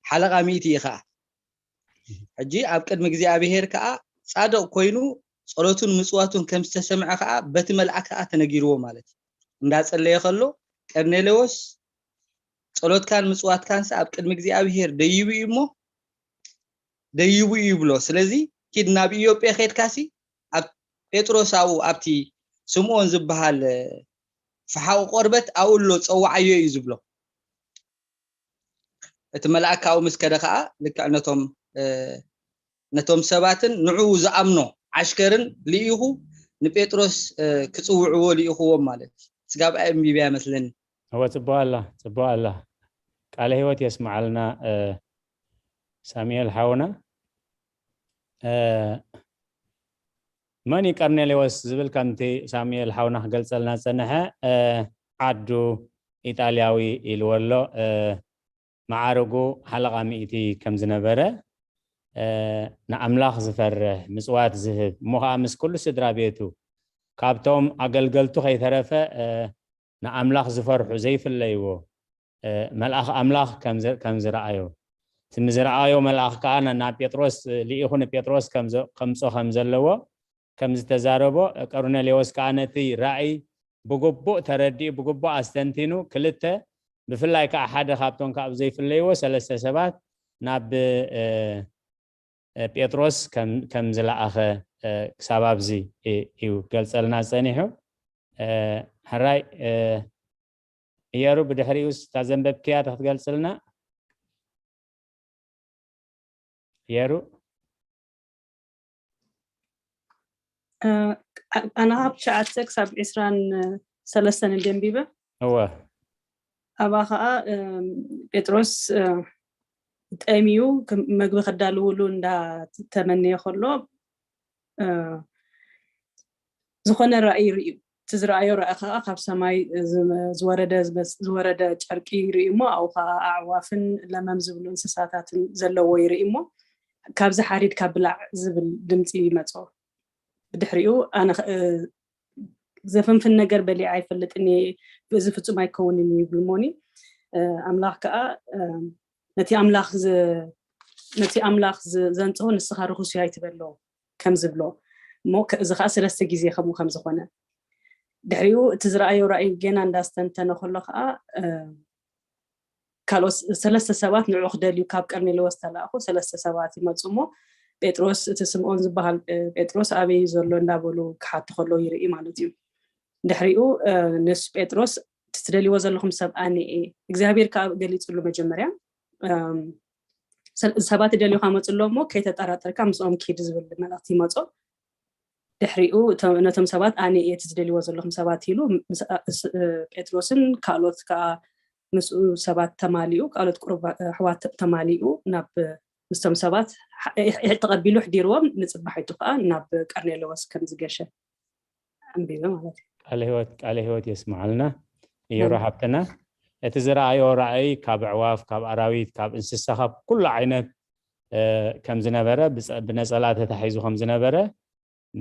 ሓለቓ ሚእቲ እዩ ከዓ። ሕጂ ኣብ ቅድሚ እግዚኣብሄር ከዓ ፃድቕ ኮይኑ ጸሎቱን ምፅዋቱን ከም ዝተሰምዐ ከዓ በቲ መልኣክ ከዓ ተነጊርዎ ማለት እዩ። እንዳጸለየ ከሎ ቀርኔሌዎስ ጸሎትካን ምፅዋትካንስ ኣብ ቅድሚ እግዚኣብሄር ደይቡ እዩ እሞ ደይቡ እዩ ይብሎ። ስለዚ ኪድ ናብ ኢዮጴ ኬድካሲ ኣብ ጴጥሮስ ኣብኡ ኣብቲ ስምዖን ዝበሃል ፍሓቑ ቆርበት ኣብኡ ኣሎ ጸዋዓዮ እዩ ዝብሎ። እቲ መልኣክ ካብኡ ምስ ከደ ከዓ ልክዕ ነቶም ነቶም ሰባትን ንዕኡ ዝኣምኖ ዓሽከርን ልኢኹ ንጴጥሮስ ክጽውዕዎ ልኢኽዎም ማለት እዩ። ስጋብ ኣንቢብያ ይመስለኒ። እወ ጽቡቕ ኣላ ጽቡቕ ኣላ። ቃለ ህይወት የስምዓልና። ሳሙኤል ሓውና መን እዩ ቀርኔሌዎስ ዝብል ከምቲ ሳሙኤል ሓውና ክገልጸልና ዝጸንሐ ዓዱ ኢጣልያዊ ኢልዎ ኣሎ። መዓርጉ ሓለቓ ሚእቲ ከም ዝነበረ ንኣምላኽ ዝፈርሕ ምጽዋት ዝህብ እሞ ከዓ ምስ ኩሉ ስድራ ቤቱ ካብቶም ኣገልገልቱ ከይተረፈ ንኣምላኽ ዝፈርሑ ዘይፍለይዎ መልኣኽ ኣምላኽ ከም ዝረኣዮ እቲ ምዝረኣዮ መልኣኽ ከዓ ናብ ጴጥሮስ ልኢኹ ንጴጥሮስ ከምጾ ከም ዘለዎ ከም ዝተዛረቦ ቀርኔሌዎስ ከዓ ነቲ ራእይ ብግቡእ ተረዲኡ ብግቡእ ኣስተንቲኑ ክልተ ብፍላይ ከዓ ሓደ ካብቶም ካብ ዘይፍለይዎ ሰለስተ ሰባት ናብ ጴጥሮስ ከም ዝለኣኸ ክሳብ ኣብዚ እዩ ገልጸልና ጸኒሑ። ሕራይ እየሩ ብድሕሪኡ እታ ዘንበብክያ ክትገልጽልና እየሩ። ኣነ ካብ ትሽዓተ ክሳብ ዕስራን ሰለስተን ደንቢበ እወ ኣብኣ ከዓ ጴጥሮስ ጠምዩ መግቢ ከዳልውሉ እንዳተመነየ ከሎ ዝኾነ ራእይ ርእዩ። እቲ ዝረኣዮ ራእይ ከዓ ካብ ሰማይ ዝወረደ ዝወረደ ጨርቂ ይርኢ እሞ ኣብኡ ከዓ ኣዕዋፍን ለመም ዝብሉ እንስሳታትን ዘለዎ ይርኢ እሞ ካብዚ ሓሪድካ ብላዕ ዝብል ድምፂ ይመፆ። ብድሕሪኡ ኣነ ዘፈንፍን ነገር በሊዐ ኣይፈልጥን እየ፣ እዚ ፍፁም ኣይከውንን እዩ ይብል እሞኒ ኣምላኽ ከዓ ነቲ ኣምላኽ ነቲ ኣምላኽ ዘንፅሆ ንስኻ ርኹስ እዩ ኣይትበሎ ከም ዝብሎ እሞ እዚ ከዓ ሰለስተ ግዜ ከምኡ ከም ዝኾነ ድሕሪኡ እቲ ዝረኣዮ ራእይ ገና እንዳስተንተነ ከሎ ከዓ ካልኦት ሰለስተ ሰባት ንዑ ክደልዩ ካብ ቀርኔሌዎስ ተላእኹ ሰለስተ ሰባት ይመፁ እሞ ጴጥሮስ እቲ ስምዖን ዝበሃል ጴጥሮስ ኣበይ ዘሎ እንዳበሉ ክሓቱ ከለዉ ይርኢ ማለት እዩ። ድሕሪኡ ንሱ ጴጥሮስ እቲ ትደልይዎ ዘለኹም ሰብ ኣነ እየ እግዚኣብሔር ከዓ ገሊፅሉ መጀመርያ ሰባት ይደልዩካ መፅሎ እሞ ከይተጠራጠርካ ምስኦም ኪድ ዝብል መልእክቲ ይመፆ። ድሕሪኡ ነቶም ሰባት ኣነ እየ እቲ ዝደልይዎ ዘለኹም ሰባት ኢሉ ጴጥሮስን ካልኦት ከዓ ምስኡ ሰባት ተማሊኡ ካልኦት ቁሩብ ኣሕዋት ተማሊኡ ናብ ምስቶም ሰባት ተቐቢሉ ኣሕዲርዎም ንፅባሒቱ ከዓ ናብ ቀርኔሌዎስ ከም ዝገሸ ኣንቢበ ማለት እዩ። ቃለ ህይወት ቃለ ህይወት የስምዓልና እየሩ ሓብትና። እቲ ዝረኣዮ ራእይ ካብ ኣዕዋፍ ካብ ኣራዊት ካብ እንስሳ ካብ ኩሉ ዓይነት ከም ዝነበረ ብነፀላ ተታሒዙ ከም ዝነበረ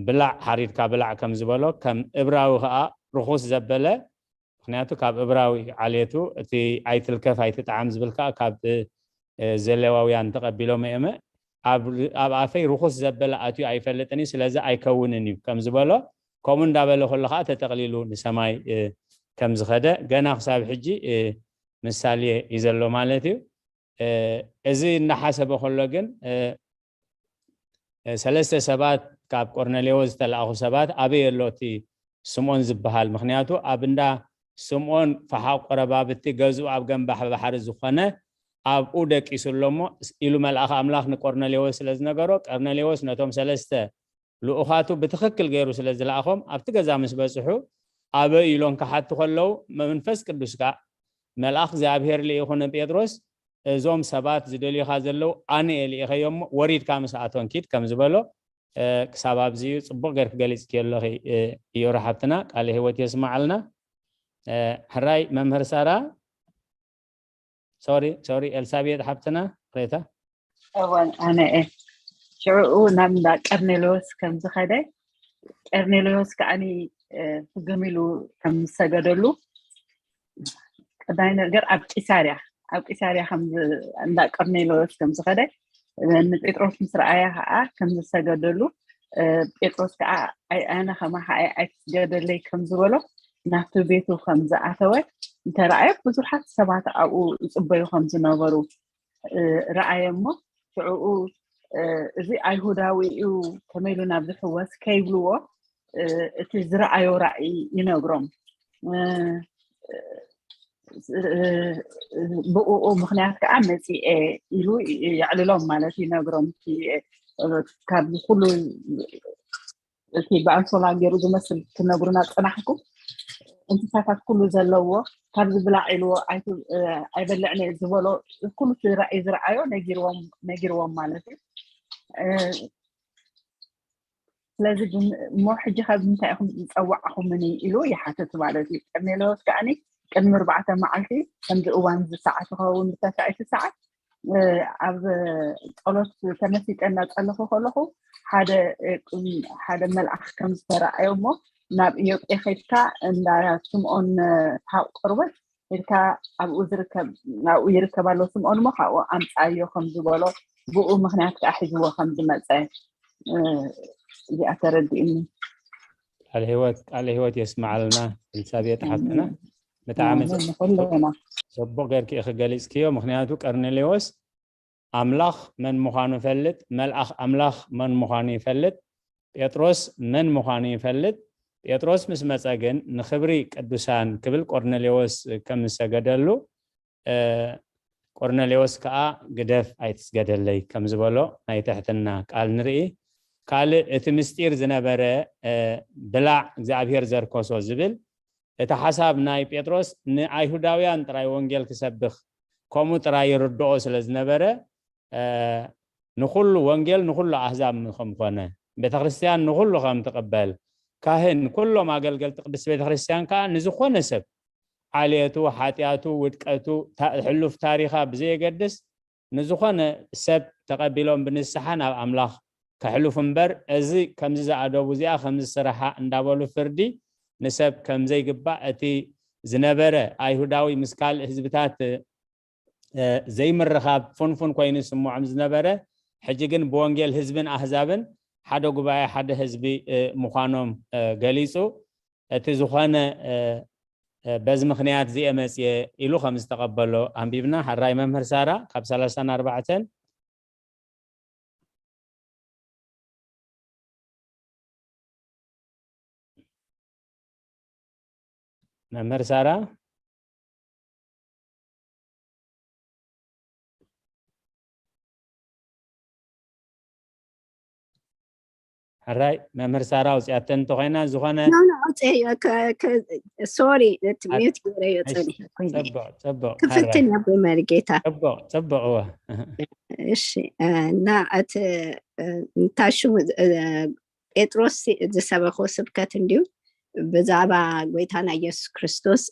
ብላዕ ሓሪድካ ብላዕ ከም ዝበሎ ከም እብራዊ ከዓ ርኹስ ዘበለ ምክንያቱ ካብ እብራዊ ዓሌቱ እቲ ኣይትልከፍ ኣይትጥዓም ዝብል ከዓ ካብ ዘሌዋውያን ተቐቢሎም እየመ ኣብ ኣፈይ ርኹስ ዘበለ ኣትዩ ኣይፈልጥን እዩ፣ ስለዚ ኣይከውንን እዩ ከም ዝበሎ፣ ከምኡ እንዳበለ ከሎ ከዓ ተጠቕሊሉ ንሰማይ ከም ዝኸደ ገና ክሳብ ሕጂ ምሳሌ እዩ ዘሎ ማለት እዩ። እዚ እናሓሰበ ከሎ ግን ሰለስተ ሰባት ካብ ቆርኔሌዎስ ዝተላእኹ ሰባት ኣበይ ኣሎ እቲ ስምዖን ዝበሃል? ምክንያቱ ኣብ እንዳ ስምዖን ፈሓቕ ቆረባብቲ ገዝኡ ኣብ ገንባሕ ባሕሪ ዝኾነ ኣብኡ ደቂሱ ኣሎ እሞ ኢሉ መልኣኽ ኣምላኽ ንቆርኔሌዎስ ስለ ዝነገሮ፣ ቆርኔሌዎስ ነቶም ሰለስተ ልኡኻቱ ብትኽክል ገይሩ ስለ ዝለኣኾም ኣብቲ ገዛ ምስ በጽሑ ኣበይ ኢሎም ክሓቱ ከለዉ መንፈስ ቅዱስ ከኣ መልኣኽ እግዚኣብሔር ልኢኹ ንጴጥሮስ እዞም ሰባት ዝደልዩኻ ዘለዉ ኣነ እየ ልኢኸዮ እሞ ወሪድካ ምስኣቶም ኪድ ከም ዝበሎ ክሳብ ኣብዚ እዩ። ጽቡቕ ገይርክ ገሊጽክዮ ኣለኺ እዮራ ሓብትና፣ ቃለ ህይወት የስማዓልና። ሕራይ መምህር ሳራ፣ ሶሪ ሶሪ፣ ኤልሳቤጥ ሓብትና ሬታ። እወን ኣነ እየ። ሽዕኡ ናብ እንዳ ቀርኔሌዎስ ከም ዝኸደ፣ ቀርኔሌዎስ ከዓኒ ፍግም ኢሉ ከም ዝሰገደሉ፣ ቀዳይ ነገር ኣብ ቂሳርያ ኣብ ቂሳርያ እንዳ ቀርኔሌዎስ ከም ዝኸደ ንጴጥሮስ ምስ ረኣያ ከዓ ከም ዝሰገደሉ፣ ጴጥሮስ ከዓ ኣይ ኣነ ከማኻ እየ ኣይትስገደለይ ከም ዝበሎ ናብቲ ቤቱ ከም ዝኣተወ እንተረኣየ ብዙሓት ሰባት ኣብኡ ይፅበዩ ከም ዝነበሩ ረኣየ እሞ ሽዕኡ እዚ ኣይሁዳዊ እዩ ከመይ ኢሉ ናብ ዝሕወስ ከይብልዎ እቲ ዝረኣዮ ራእይ ይነግሮም። ብእኡ ምክንያት ከዓ መፂኤ ኢሉ የዕልሎም ማለት ይነግሮም። ካብዚ ኩሉ እቲ ብኣንሶላ ገይሩ ዝመስል ትነግሩና ፀናሕኩም እንስሳታት ኩሉ ዘለዎ ካብዚ ብላዕ ኢልዎ ኣይበልዕን እየ ዝበሎ ኩሉ እቲ ራእይ ዝረኣዮ ነጊርዎም ማለት እዩ። ስለዚ እሞ ሕጂ ካብ ምንታይ ኢኹም ዝፀዋዕኹምኒ ኢሉ ይሓትት ማለት እዩ። ቀርኔሌዎስ ከዓኒ ቅድሚ ኣርባዕተ መዓልቲ ከምዚ እዋን እዚ ሰዓት ይኸውን ብተሳዒቲ ሰዓት ኣብ ፀሎት ተመሲጠ እናፀለኹ ከለኹ ሓደ ሓደ መልኣኽ ከም ዝተረኣዮ እሞ ናብ ኢዮጴ ከድካ እንዳ ስምዖን ሃቕ ቆርበት ኢልካ ኣብኡ ዝርከብ ኣብኡ ይርከብ ኣሎ ስምዖን እሞ ካብኡ ኣምፃዮ ከም ዝበሎ ብኡ ምክንያት ከዓ ሒዝዎ ከም ዝመፀ እዚኣ ተረዲእኒ። ቃለ ህይወት ቃለ ህይወት የስማዓልና። ኤልሳቤጥ ሓፍትና ብጣዕሚ ጽቡቕ ጌርኪ ኢኺ ገሊጽክዮ። ምክንያቱ ቀርኔሌዎስ ኣምላኽ መን ምዃኑ ይፈልጥ፣ መልኣኽ ኣምላኽ መን ምዃኑ ይፈልጥ፣ ጴጥሮስ መን ምዃኑ ይፈልጥ። ጴጥሮስ ምስ መጸ ግን ንኽብሪ ቅዱሳን ክብል ቆርኔሌዎስ ከም ዝሰገደሉ ቆርኔሌዎስ ከኣ ግደፍ ኣይትስገደለይ ከም ዝበሎ ናይ ትሕትና ቃል ንርኢ። ካልእ እቲ ምስጢር ዝነበረ ብላዕ እግዚኣብሔር ዘርከሶ ዝብል እቲ ሓሳብ ናይ ጴጥሮስ ንኣይሁዳውያን ጥራይ ወንጌል ክሰብኽ ከምኡ ጥራይ ይርድኦ ስለ ዝነበረ ንኩሉ ወንጌል ንኩሉ ኣህዛብ ከምኮነ ቤተክርስትያን ንኩሉ ከም ትቕበል ካህን ኩሎም ኣገልገልቲ ቅድስት ቤተክርስትያን ከዓ ንዝኾነ ሰብ ዓሌቱ፣ ሓጢኣቱ፣ ውድቀቱ፣ ሕሉፍ ታሪኻ ብዘየገድስ ንዝኾነ ሰብ ተቐቢሎም ብንስሓ ናብ ኣምላኽ ከሕልፉ እምበር እዚ ከምዚ ዝኣደቡ እዚኣ ከምዚ ስርሓ እንዳበሉ ፍርዲ ንሰብ ከምዘይግባእ እቲ ዝነበረ ኣይሁዳዊ ምስ ካልእ ህዝብታት ዘይምርኻብ ፍንፉን ኮይኑ ይስምዖም ዝነበረ ሕጂ ግን ብወንጌል ህዝብን ኣህዛብን ሓደ ጉባኤ ሓደ ህዝቢ ምዃኖም ገሊጹ እቲ ዝኾነ በዚ ምኽንያት እዚኤ መፅየ ኢሉ ከም ዝተቐበሎ ኣንቢብና። ሕራይ መምህር ሳራ ካብ ሰላሳን ኣርባዕተን መምህር ሳራ ሕራይ መምህር ሳራ ኣውፅኣተን እንተኮይና ዝኾነ ሶሪ እቲ ሚዩት ገይረዮ ፀኒሐ ኮይነ ፅቡቅ ፅቡቅ ክፍትን እያ ብመርጌታ ፅቡቅ ፅቡቅ እወ እሺ እና እቲ እንታይ ሽሙ ጴጥሮስ ዝሰበኮ ስብከት እንድዩ ብዛዕባ ጎይታና ኢየሱስ ክርስቶስ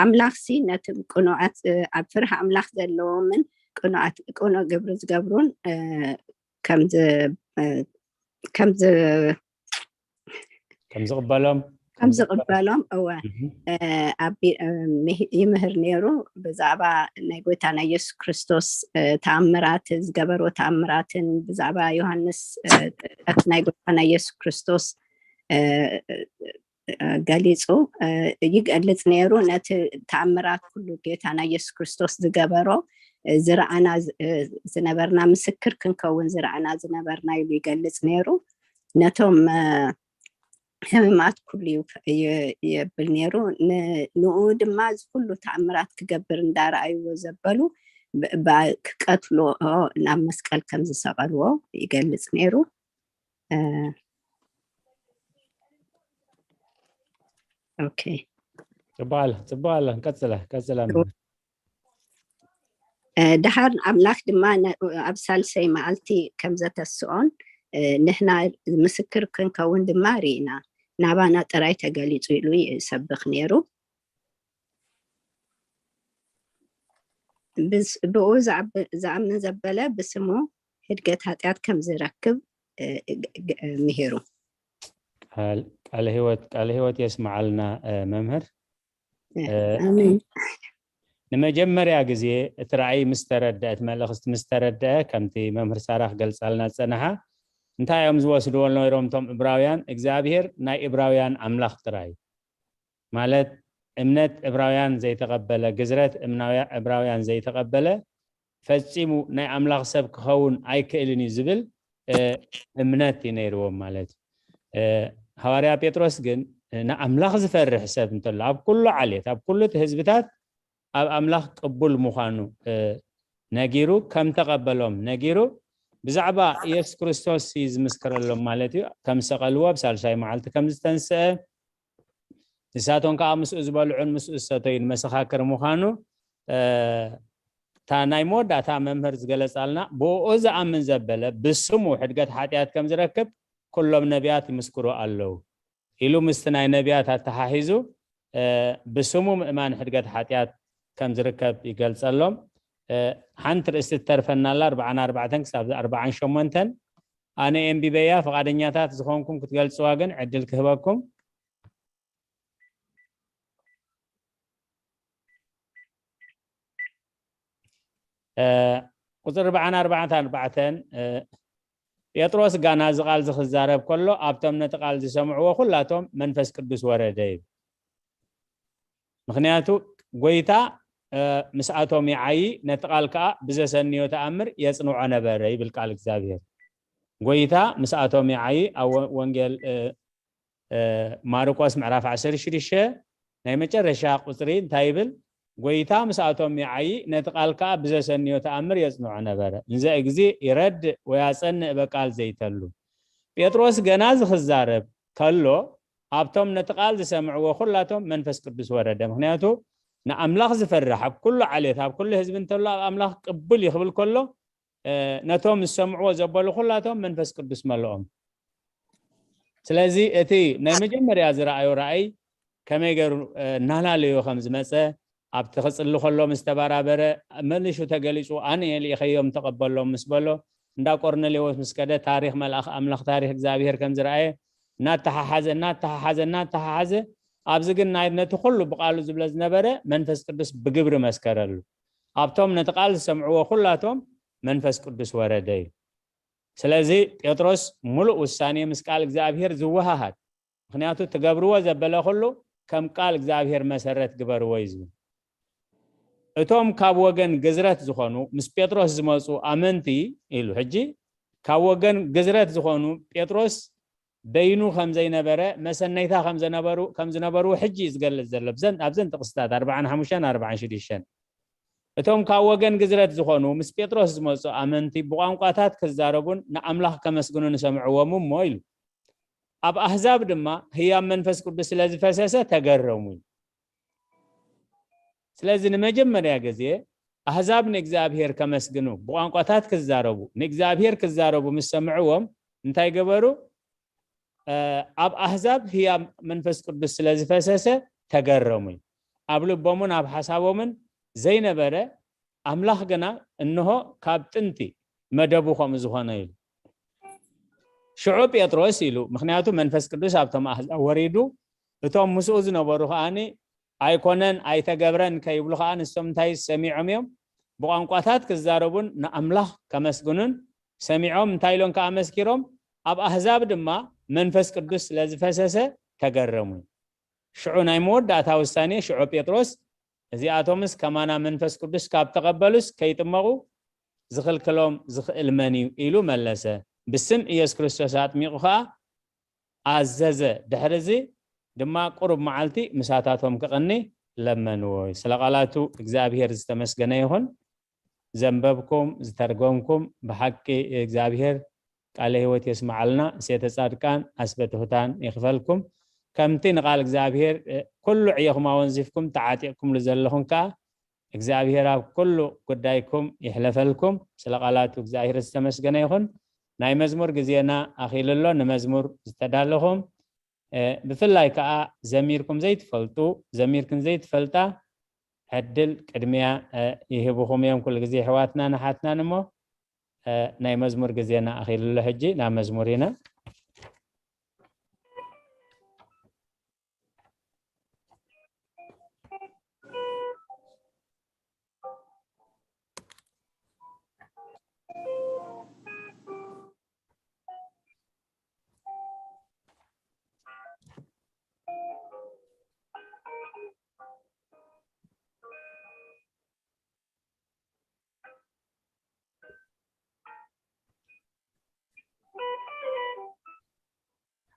ኣምላኽ ሲ ነቲ ቅኑዓት ኣብ ፍርህ ኣምላኽ ዘለዎምን ቅኑዓት ቅኑዕ ግብሪ ዝገብሩን ከም ከም ከም ዝቕበሎም ከም ዝቕበሎም፣ እወ፣ እ፣ ኣቢ-፣ እ፣ ምህ-፣ ይምህር ነይሩ። ብዛዕባ ናይ ጎይታና ኢየሱስ ክርስቶስ፣ እ፣ ተኣምራት፣ ዝገበርዎ ተኣምራትን ብዛዕባ ዮሃንስ፣ እ፣ ጥምቀት ናይ ጎይታና ኢየሱስ ክርስቶስ፣ እ፣ እ፣ ገሊጹ፣ እ፣ ይገልጽ ነይሩ። ነቲ ተኣምራት ኩሉ ጌታና ኢየሱስ ክርስቶስ ዝገበሮ፣ እ፣ ዝረኣና ዝ-፣ እ፣ ዝነበርና፣ ምስክር ክንከውን ዝረኣና ዝነበርና ኢሉ ይገልጽ ነይሩ። ነቶም፣ እ፣ ሕሙማት ኩሉ ዩ-፣ ዩ-፣ የብል ነይሩ። ን-፣ ንኡ ድማ እዚ ኩሉ ተኣምራት ክገብር እንዳረኣይዎ ዘበሉ ብ-፣ ብ-፣ ክቀትልዎ ናብ መስቀል ከም ዝሰቐልዎ ይገልጽ ነይሩ። እ፣ ኦኬ። ጽቡቕ ኣለ፣ ጽቡቕ ኣለ። ቀጽለ፣ ቀጽለ። እ፣ ደሓር ኣምላኽ ድማ ነ-፣ ኣብ ሳልሰይ መዓልቲ ከም ዘተስኦን፣ እ፣ ንሕና ምስክር ክንከውን ድማ ርኢና፣ ናባና ጥራይ ተገሊጹ ኢሉ ይሰብኽ ነይሩ። ብስ-፣ ብኡ ዝኣብ-፣ ዝኣምን ዘበለ ብስሙ ህድገት ኃጢኣት ከም ዝረክብ፣ እ፣ ግ-፣ ግ-፣ ምሂሩ። ቃል፣ ቃለ ህይወት፣ ቃለ ህይወት የስምዓልና፣ እ፣ መምህር። እ፣ እ፣ ኣሜን። ንመጀመርያ ግዜ እቲ ራእይ ምስ ተረድአ፣ እቲ መልእኽቲ ምስ ተረድአ፣ ከምቲ መምህር ሳራ ክገልጻልና ዝጸንሓ፣ እንታይ እዮም ዝወስድዎ ነይሮም እቶም እብራውያን? እግዚኣብሔር ናይ እብራውያን ኣምላኽ ጥራይ። ማለት እምነት እብራውያን ዘይተቐበለ፣ ግዝረት እምናውያ-፣ እብራውያን ዘይተቐበለ ፈጺሙ ናይ ኣምላኽ ሰብ ክኸውን ኣይክእልን እዩ ዝብል፣ እ፣ እምነት እዩ ነይርዎም ማለት እዩ። እ፣ ሃዋርያ ጴጥሮስ ግን ንኣምላኽ ዝፈርሕ ሰብ እንተሎ፣ ኣብ ኩሉ ዓሌት፣ ኣብ ኩሉ እቲ ህዝብታት ኣብ ኣምላኽ ቅቡል ምዃኑ፣ እ፣ ነጊሩ፣ ከም ተቐበሎም ነጊሩ፣ ብዛዕባ ኢየሱስ ክርስቶስ እዩ ዝምስክረሎም ማለት እዩ። ከም ዝሰቐልዎ፣ ኣብ ሳልሳይ መዓልቲ ከም ዝተንስአ፣ ንሳቶም ከኣ ምስኡ ዝበልዑን ምስኡ ዝሰተዩን መሰኻክር ምዃኑ፣ እ፣ እታ ናይ መወዳእታ መምህር ዝገለጻልና፣ ብኡ ዝኣምን ዘበለ ብስሙ ሕድገት ሓጢኣት ከም ዝረክብ ኩሎም ነቢያት ይምስክሩ ኣለዉ ኢሉ ምስቲ ናይ ነቢያት ኣተሓሒዙ፣ እ፣ ብስሙ ምእማን ሕድገት ሓጢኣት ከም ዝርከብ ይገልጸሎም። እ፣ ሓንቲ ርእስቲ ትተርፈና ኣላ፣ ኣርብዓን ኣርባዕተን ክሳብ ኣርብዓን ሸሞንተን። ኣነ ኤንቢበያ፣ ፍቓደኛታት ዝኾንኩም ክትገልጽዋ ግን ዕድል ክህበኩም። እ፣ ቁጽሪ ኣርብዓን ኣርባዕተን፣ ኣርባዕተን፣ እ፣ ጴጥሮስ ጋና እዚ ቃል እዚ ክዛረብ ከሎ፣ ኣብቶም ነቲ ቃል ዝሰምዕዎ ኩላቶም መንፈስ ቅዱስ ወረደ ይብል። ምኽንያቱ፣ ጎይታ፣ እ፣ ምስኣቶም ይዓዪ፣ ነቲ ቃል ከኣ ብዘሰንዮ ተኣምር የጽንዖ ነበረ ይብል ቃል እግዚኣብሔር። ጎይታ ምስኣቶም ይዓዪ፣ ኣብ ወ-፣ ወንጌል፣ እ፣ እ፣ ማርቆስ ምዕራፍ ዓሰርተ ሽዱሽተ ናይ መጨረሻ ቁጽሪ እንታይ ይብል? ጎይታ ምስኣቶም ይዓዪ፣ ነቲ ቃል ከኣ ብዘሰንዮ ተኣምር የጽንዖ ነበረ። እንዘ እግዚእ ይረድእ ወያጸንዕ በቃል ዘይተሉ። ጴጥሮስ ገና እዚ ክዛረብ ከሎ፣ ኣብቶም ነቲ ቃል ዝሰምዕዎ ኩላቶም መንፈስ ቅዱስ ወረደ። ምኽንያቱ፣ ንኣምላኽ ዝፈርሕ፣ ኣብ ኩሉ ዓሌት፣ ኣብ ኩሉ ህዝቢ እንተሎ፣ ኣብ ኣምላኽ ቅቡል እዩ ክብል ከሎ፣ እ፣ ነቶም ዝሰምዕዎ ዘበሉ ኩላቶም መንፈስ ቅዱስ መልኦም። ስለዚ እቲ ናይ መጀመርያ ዝረኣዮ ራእይ ከመይ ገይሩ፣ እ፣ እናላለዮ ከም ዝመጸ፣ ኣብቲ ክጽሊ ከሎ ምስ ተባራበረ፣ መሊሹ ተገሊጹ፣ ኣነ እየ ልኢኸዮም ተቐበሎም ምስ በሎ፣ እንዳ ቆርኔሌዎስ ምስ ከደ፣ ታሪኽ መልኣኽ ኣምላኽ፣ ታሪኽ እግዚኣብሔር ከም ዝረኣየ እናተሓሓዘ፣ እናተሓሓዘ፣ እናተሓሓዘ፣ ኣብዚ ግን ናይ፣ ነቲ ኩሉ ብቃሉ ዝብለ ዝነበረ መንፈስ ቅዱስ ብግብሪ መስከረሉ። ኣብቶም ነቲ ቃል ዝሰምዕዎ ኩላቶም መንፈስ ቅዱስ ወረደ እዩ። ስለዚ ጴጥሮስ ምሉእ ውሳኔ ምስ ቃል እግዚኣብሔር ዝወሃሃድ፣ ምኽንያቱ ትገብርዎ ዘበለ ኩሉ ከም ቃል እግዚኣብሔር መሰረት ግበርዎ እዩ ዝብል። እቶም ካብ ወገን ግዝረት ዝኾኑ ምስ ጴጥሮስ ዝመጹ ኣመንቲ ኢሉ። ሕጂ ካብ ወገን ግዝረት ዝኾኑ ጴጥሮስ በይኑ ከም ዘይነበረ፣ መሰነይታ ከም ዘነበሩ፣ ከም ዝነበሩ ሕጂ እዩ ዝገልጽ ዘሎ። ብዘን፣ ኣብዘን ጥቕስታት ኣርባዓን ሓሙሽተን ኣርባዓን ሽዱሽተን። እቶም ካብ ወገን ግዝረት ዝኾኑ ምስ ጴጥሮስ ዝመጹ ኣመንቲ ብቋንቋታት ክዛረቡን ንኣምላኽ ከመስግኑን ሰምዕዎም እሞ ኢሉ። ኣብ ኣህዛብ ድማ ህያብ መንፈስ ቅዱስ ስለ ዝፈሰሰ ተገረሙ። ስለዚ ንመጀመርያ ግዜ ኣህዛብ ንእግዚኣብሔር ከመስግኑ፣ ብቋንቋታት ክዛረቡ፣ ንእግዚኣብሔር ክዛረቡ ምስ ሰምዕዎም እንታይ ገበሩ? እ፣ ኣብ ኣህዛብ ህያብ መንፈስ ቅዱስ ስለ ዝፈሰሰ ተገረሙ። ኣብ ልቦምን ኣብ ሓሳቦምን ዘይነበረ ኣምላኽ ግና እንሆ ካብ ጥንቲ መደቡ ከምኡ ዝኾነ ኢሉ። ሽዑ ጴጥሮስ ኢሉ፣ ምኽንያቱ መንፈስ ቅዱስ ኣብቶም ኣህዛብ ወሪዱ፣ እቶም ምስኡ ዝነበሩ ከኣኒ ኣይኮነን ኣይተገብረን ከይብሉ ከኣ ንሶም እንታይ ሰሚዖም እዮም? ብቋንቋታት ክዛረቡን ንኣምላኽ ከመስግኑን ሰሚዖም። እንታይ ኢሎም ከኣ መስኪሮም? ኣብ ኣህዛብ ድማ መንፈስ ቅዱስ ስለ ዝፈሰሰ ተገረሙ። ሽዑ ናይ መወዳእታ ውሳኔ፣ ሽዑ ጴጥሮስ እዚኣቶምስ ከማና መንፈስ ቅዱስ ካብ ተቐበሉስ ከይጥመቑ ዝኽልክሎም ዝኽእል መን እዩ? ኢሉ መለሰ። ብስም ኢየሱስ ክርስቶስ ኣጥሚቑ ከኣ ኣዘዘ። ድሕሪ እዚ ድማ ቁሩብ መዓልቲ ምሳታቶም ክቕኒ ለመንዎ። ስለ ቃላቱ እግዚኣብሔር ዝተመስገነ ይኹን። ዘንበብኩም ዝተርጎምኩም ብሓቂ እግዚኣብሔር ቃለ ህይወት የስምዓልና። ሴተ ጻድቃን ኣስበ ትሑታን ይኽፈልኩም። ከምቲ ንቓል እግዚኣብሔር ኩሉ ዕዮኹም ኣወንዚፍኩም ተዓጢቕኩምሉ ዘለኹም ከኣ እግዚኣብሔር ኣብ ኩሉ ጉዳይኩም ይሕለፈልኩም። ስለ ቃላቱ እግዚኣብሔር ዝተመስገነ ይኹን። ናይ መዝሙር ግዜና ኣኺሉ ኣሎ። ንመዝሙር ዝተዳለኹም ብፍላይ ከዓ ዘሚርኩም ዘይትፈልጡ፣ ዘሚርክን ዘይትፈልጣ ዕድል ቅድሚያ ይህብኹም እዮም ኩሉ ግዜ ኣሕዋትናን ኣሓትናን። እሞ ናይ መዝሙር ግዜና ኣኺሉ ኣሎ። ሕጂ ናብ መዝሙር ኢና።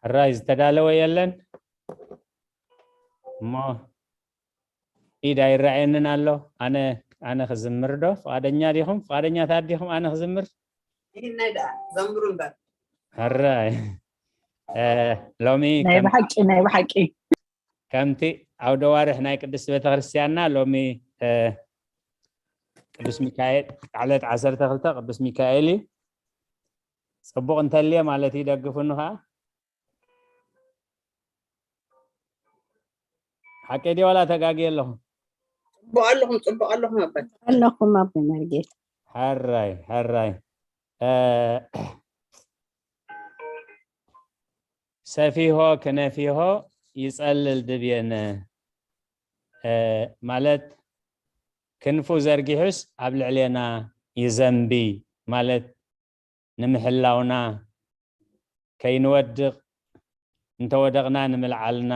ሕራይ ዝተዳለወ የለን እሞ ኢድ ኣይረኣየንን ኣሎ። ኣነ ኣነ ክዝምር ዶ? ፍቓደኛ ዲኹም? ፍቓደኛታት ዲኹም ኣነ ክዝምር? ይህናይ ደኣ ዘምሩ እምበር። ሕራይ እ፣ ሎሚ ናይ ከም ብሓቂ ናይ ብሓቂ ከምቲ ዓውደ ዋርሕ ናይ ቅድስት ቤተክርስትያንና ሎሚ እ፣ ቅዱስ ሚካኤል፣ ዕለት ዓሰርተ ክልተ ቅዱስ ሚካኤል እዩ። ጽቡቕ እንተልየ ማለት እዩ፣ ደግፉኒ ኸዓ። ሓቀይ ድየ ዋላ ተጋግየ ኣለኹ? ጽቡቕ ኣለኹም፣ ጽቡቕ ኣለኹም ኣባ። ኣለኹም ኣቦ መርጌታ። ሕራይ ሕራይ። እ፣ ሰፊሆ ክነፊሆ ይጸልል ድብየነ፣ እ፣ ማለት ክንፉ ዘርጊሑስ ኣብ ልዕሌና ይዘንቢ ማለት ንምሕላውና፣ ከይንወድቕ፣ እንተወደቕና ንምልዓልና፣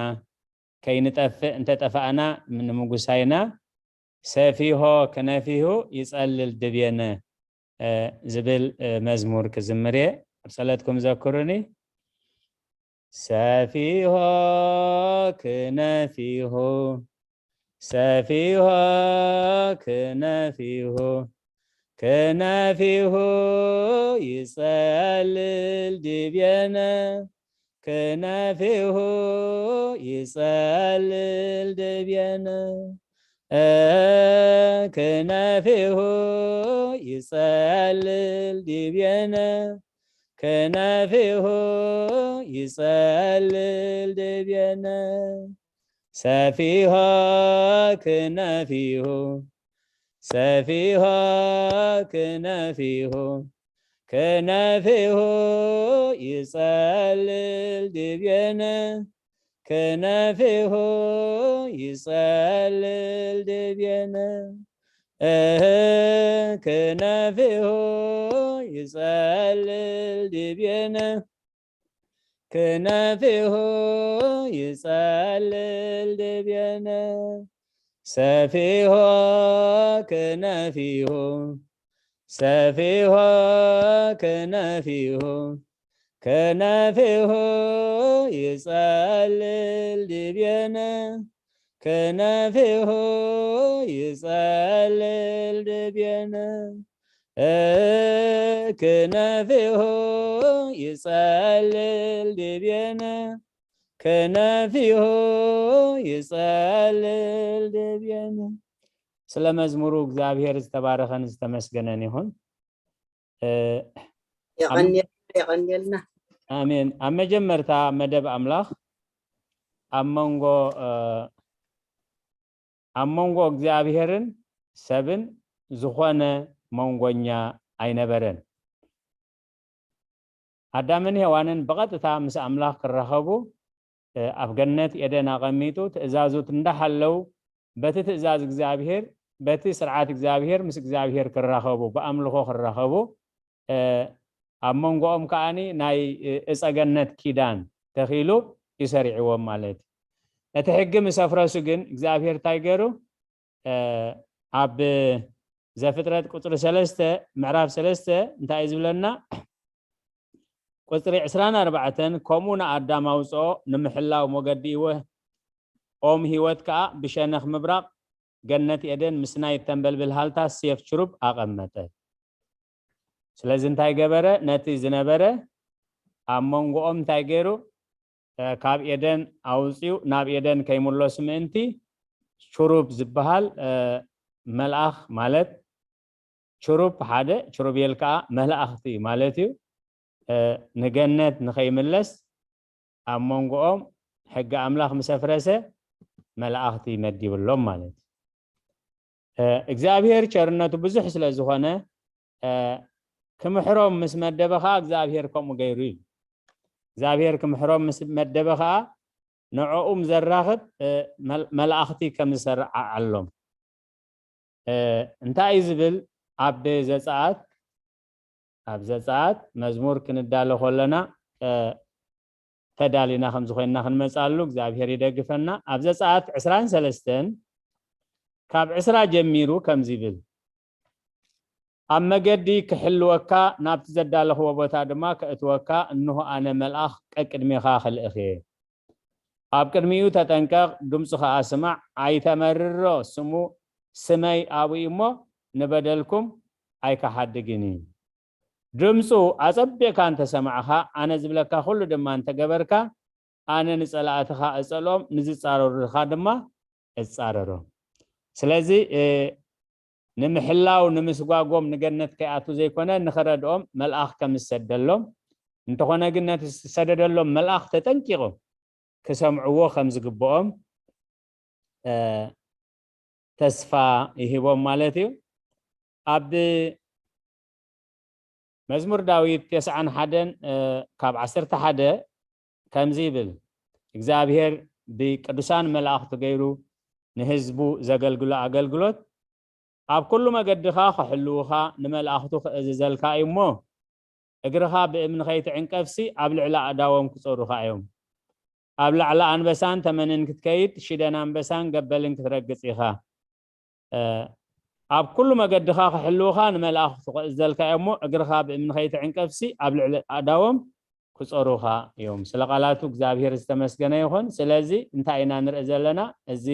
ከይንጠፍእ እንተጠፋእና ንምጉሳይና፣ ሰፊሆ ክነፊሁ ይጸልል ድብየነ፣ እ፣ ዝብል፣ እ፣ መዝሙር ክዝምር እየ። ኣብ ጸለትኩም ዘክሩኒ። ሰፊሆ ክነፊሁ፣ ሰፊሆ ክነፊሁ፣ ክነፊሁ ይጸልል ድብየነ፣ ክነፊሁ ይጸልል ድብየነ፣ እ፣ ክነፊሁ ይጸልል ድብየነ፣ ክነፊሁ ይጸልል ድብየነ። ሰፊሆ ክነፊሁ፣ ሰፊሆ ክነፊሁ፣ ክነፊሁ ይጸልል ድብየነ፣ ክነፊሁ ይጸልል ድብየነ፣ እህ፣ ክነፊሁ ይጸልል ድብየነ፣ ክነፊሁ ይጸልል ድብየነ፣ ሰፊሆ ክነፊሁ፣ ሰፊሆ ክነፊሁ፣ ክነፊሁ ይጸልል ድብየነ፣ ክነፊሁ ይጸልል ድብየነ፣ እ፣ ክነፊሁ ይጸልል ድብየነ፣ ክነፊሁ ይጸልል ድብየነ። ስለ መዝሙሩ እግዚኣብሔር ዝተባረኸን ዝተመስገነን ይኹን። እ፣ ኣብ የቐንየልና፣ የቐንየልና። ኣሜን። ኣብ መጀመርታ መደብ ኣምላኽ ኣብ መንጎ፣ እ፣ ኣብ መንጎ እግዚኣብሔርን ሰብን ዝኾነ መንጎኛ ኣይነበረን። ኣዳምን ሄዋንን ብቐጥታ ምስ ኣምላኽ ክራኸቡ ኣብ ገነት ኤደን ኣቐሚጡ ትእዛዙት እንዳሓለው በቲ ትእዛዝ እግዚኣብሔር በቲ ስርዓት እግዚኣብሔር ምስ እግዚኣብሔር ክራኸቡ ብኣምልኾ ክራኸቡ ኣብ መንጎኦም ከዓኒ ናይ እፀገነት ኪዳን ተኺሉ ይሰሪዕዎም ማለት እዩ። እቲ ሕጊ ምስ ኣፍረሱ ግን እግዚኣብሔር እንታይ ገይሩ? ኣብ ዘፍጥረት ቁፅሪ ሰለስተ ምዕራፍ ሰለስተ እንታይ እዩ ዝብለና? ቁፅሪ ዕስራን ኣርባዕተን ከምኡ ንኣዳም ኣውፅኦ ንምሕላው ሞገዲ ይወ ኦም ህይወት ከዓ ብሸነኽ ምብራቕ ገነት ኤደን ምስ ናይ ተንበልብል ሃልታ ሴፍ ችሩብ ኣቐመጠ። ስለዚ እንታይ ገበረ? ነቲ ዝነበረ ኣብ መንጎኦም እንታይ ገይሩ? ካብ ኤደን ኣውፅኡ ናብ ኤደን ከይምለሱ ምእንቲ ችሩብ ዝበሃል መልኣኽ ማለት ችሩብ ሓደ ችሩቤል ከዓ መላእኽቲ ማለት እዩ። ንገነት ንኸይምለስ ኣብ መንጎኦም ሕጊ ኣምላኽ ምስ ኣፍረሰ መላእኽቲ መዲብሎም ማለት እዩ። እግዚኣብሔር ቸርነቱ ብዙሕ ስለ ዝኾነ ክምሕሮም ምስ መደበ ከዓ እግዚኣብሔር ከምኡ ገይሩ እዩ። እግዚኣብሔር ክምሕሮም ምስ መደበ ከዓ ንዕኡም ዘራኽብ መላእኽቲ ከም ዝሰርዓዓሎም እንታይ እዩ ዝብል? ኣብ ዘፀኣት ኣብ ዘፀኣት መዝሙር ክንዳሎ ከለና ተዳሊና ከም ዝኾንና ክንመፃሉ እግዚኣብሔር ይደግፈና። ኣብ ዘፀኣት ዕስራን ሰለስተን ካብ ዕስራ ጀሚሩ ከምዚ ይብል፣ ኣብ መገዲ ክሕልወካ ናብቲ ዘዳለኽዎ ቦታ ድማ ከእትወካ እንሆ ኣነ መልኣኽ ቀቅድሜኻ ክልእኽ እየ። ኣብ ቅድሚኡ ተጠንቀቕ፣ ድምፁ ኸዓ ስማዕ፣ ኣይተመርሮ፣ ስሙ ስመይ ኣብኡ እሞ ንበደልኩም ኣይከሓድግን እዩ። ድምፁ ኣፀቢቕካ እንተሰማዕኻ፣ ኣነ ዝብለካ ኩሉ ድማ እንተገበርካ፣ ኣነ ንፀላእትኻ እፀልኦም፣ ንዝፃረሩኻ ድማ እፃረሮም። ስለዚ ንምሕላው ንምስጓጎም ንገነት ከይኣቱ ዘይኮነ ንኽረድኦም መልኣኽ ከም ዝሰደሎም፣ እንተኾነ ግን ነቲ ዝሰደደሎም መልኣኽ ተጠንቂቖም ክሰምዕዎ ከም ዝግብኦም ተስፋ ይህቦም ማለት እዩ። ኣብ መዝሙር ዳዊት ተስዓን ሓደን ካብ ዓሰርተ ሓደ ከምዚ ይብል፣ እግዚኣብሔር ብቅዱሳን መላእኽቱ ገይሩ ንህዝቡ ዘገልግሎ ኣገልግሎት ኣብ ኩሉ መገድኻ ክሕልውኻ ንመላእኽቱ ክእዝዘልካ እዩ እሞ እግርኻ ብእምኒ ከይትዕንቀፍሲ ኣብ ልዕሊ ኣእዳዎም ክጾሩኻ እዮም። ኣብ ላዕሊ ኣንበሳን ተመንን ክትከይድ ሽደን ኣንበሳን ገበልን ክትረግጽ ኢኻ። ኣብ ኩሉ መገድኻ ክሕልውኻ ንመላእኽቱ ክእዘልካ እዮም እሞ እግርኻ ብእምኒ ከይትዕንቀፍሲ ኣብ ልዕሊ ኣእዳዎም ክጾሩኻ እዮም። ስለ ቃላቱ እግዚኣብሔር ዝተመስገነ ይኹን። ስለዚ እንታይ ኢና ንርኢ ዘለና? እዚ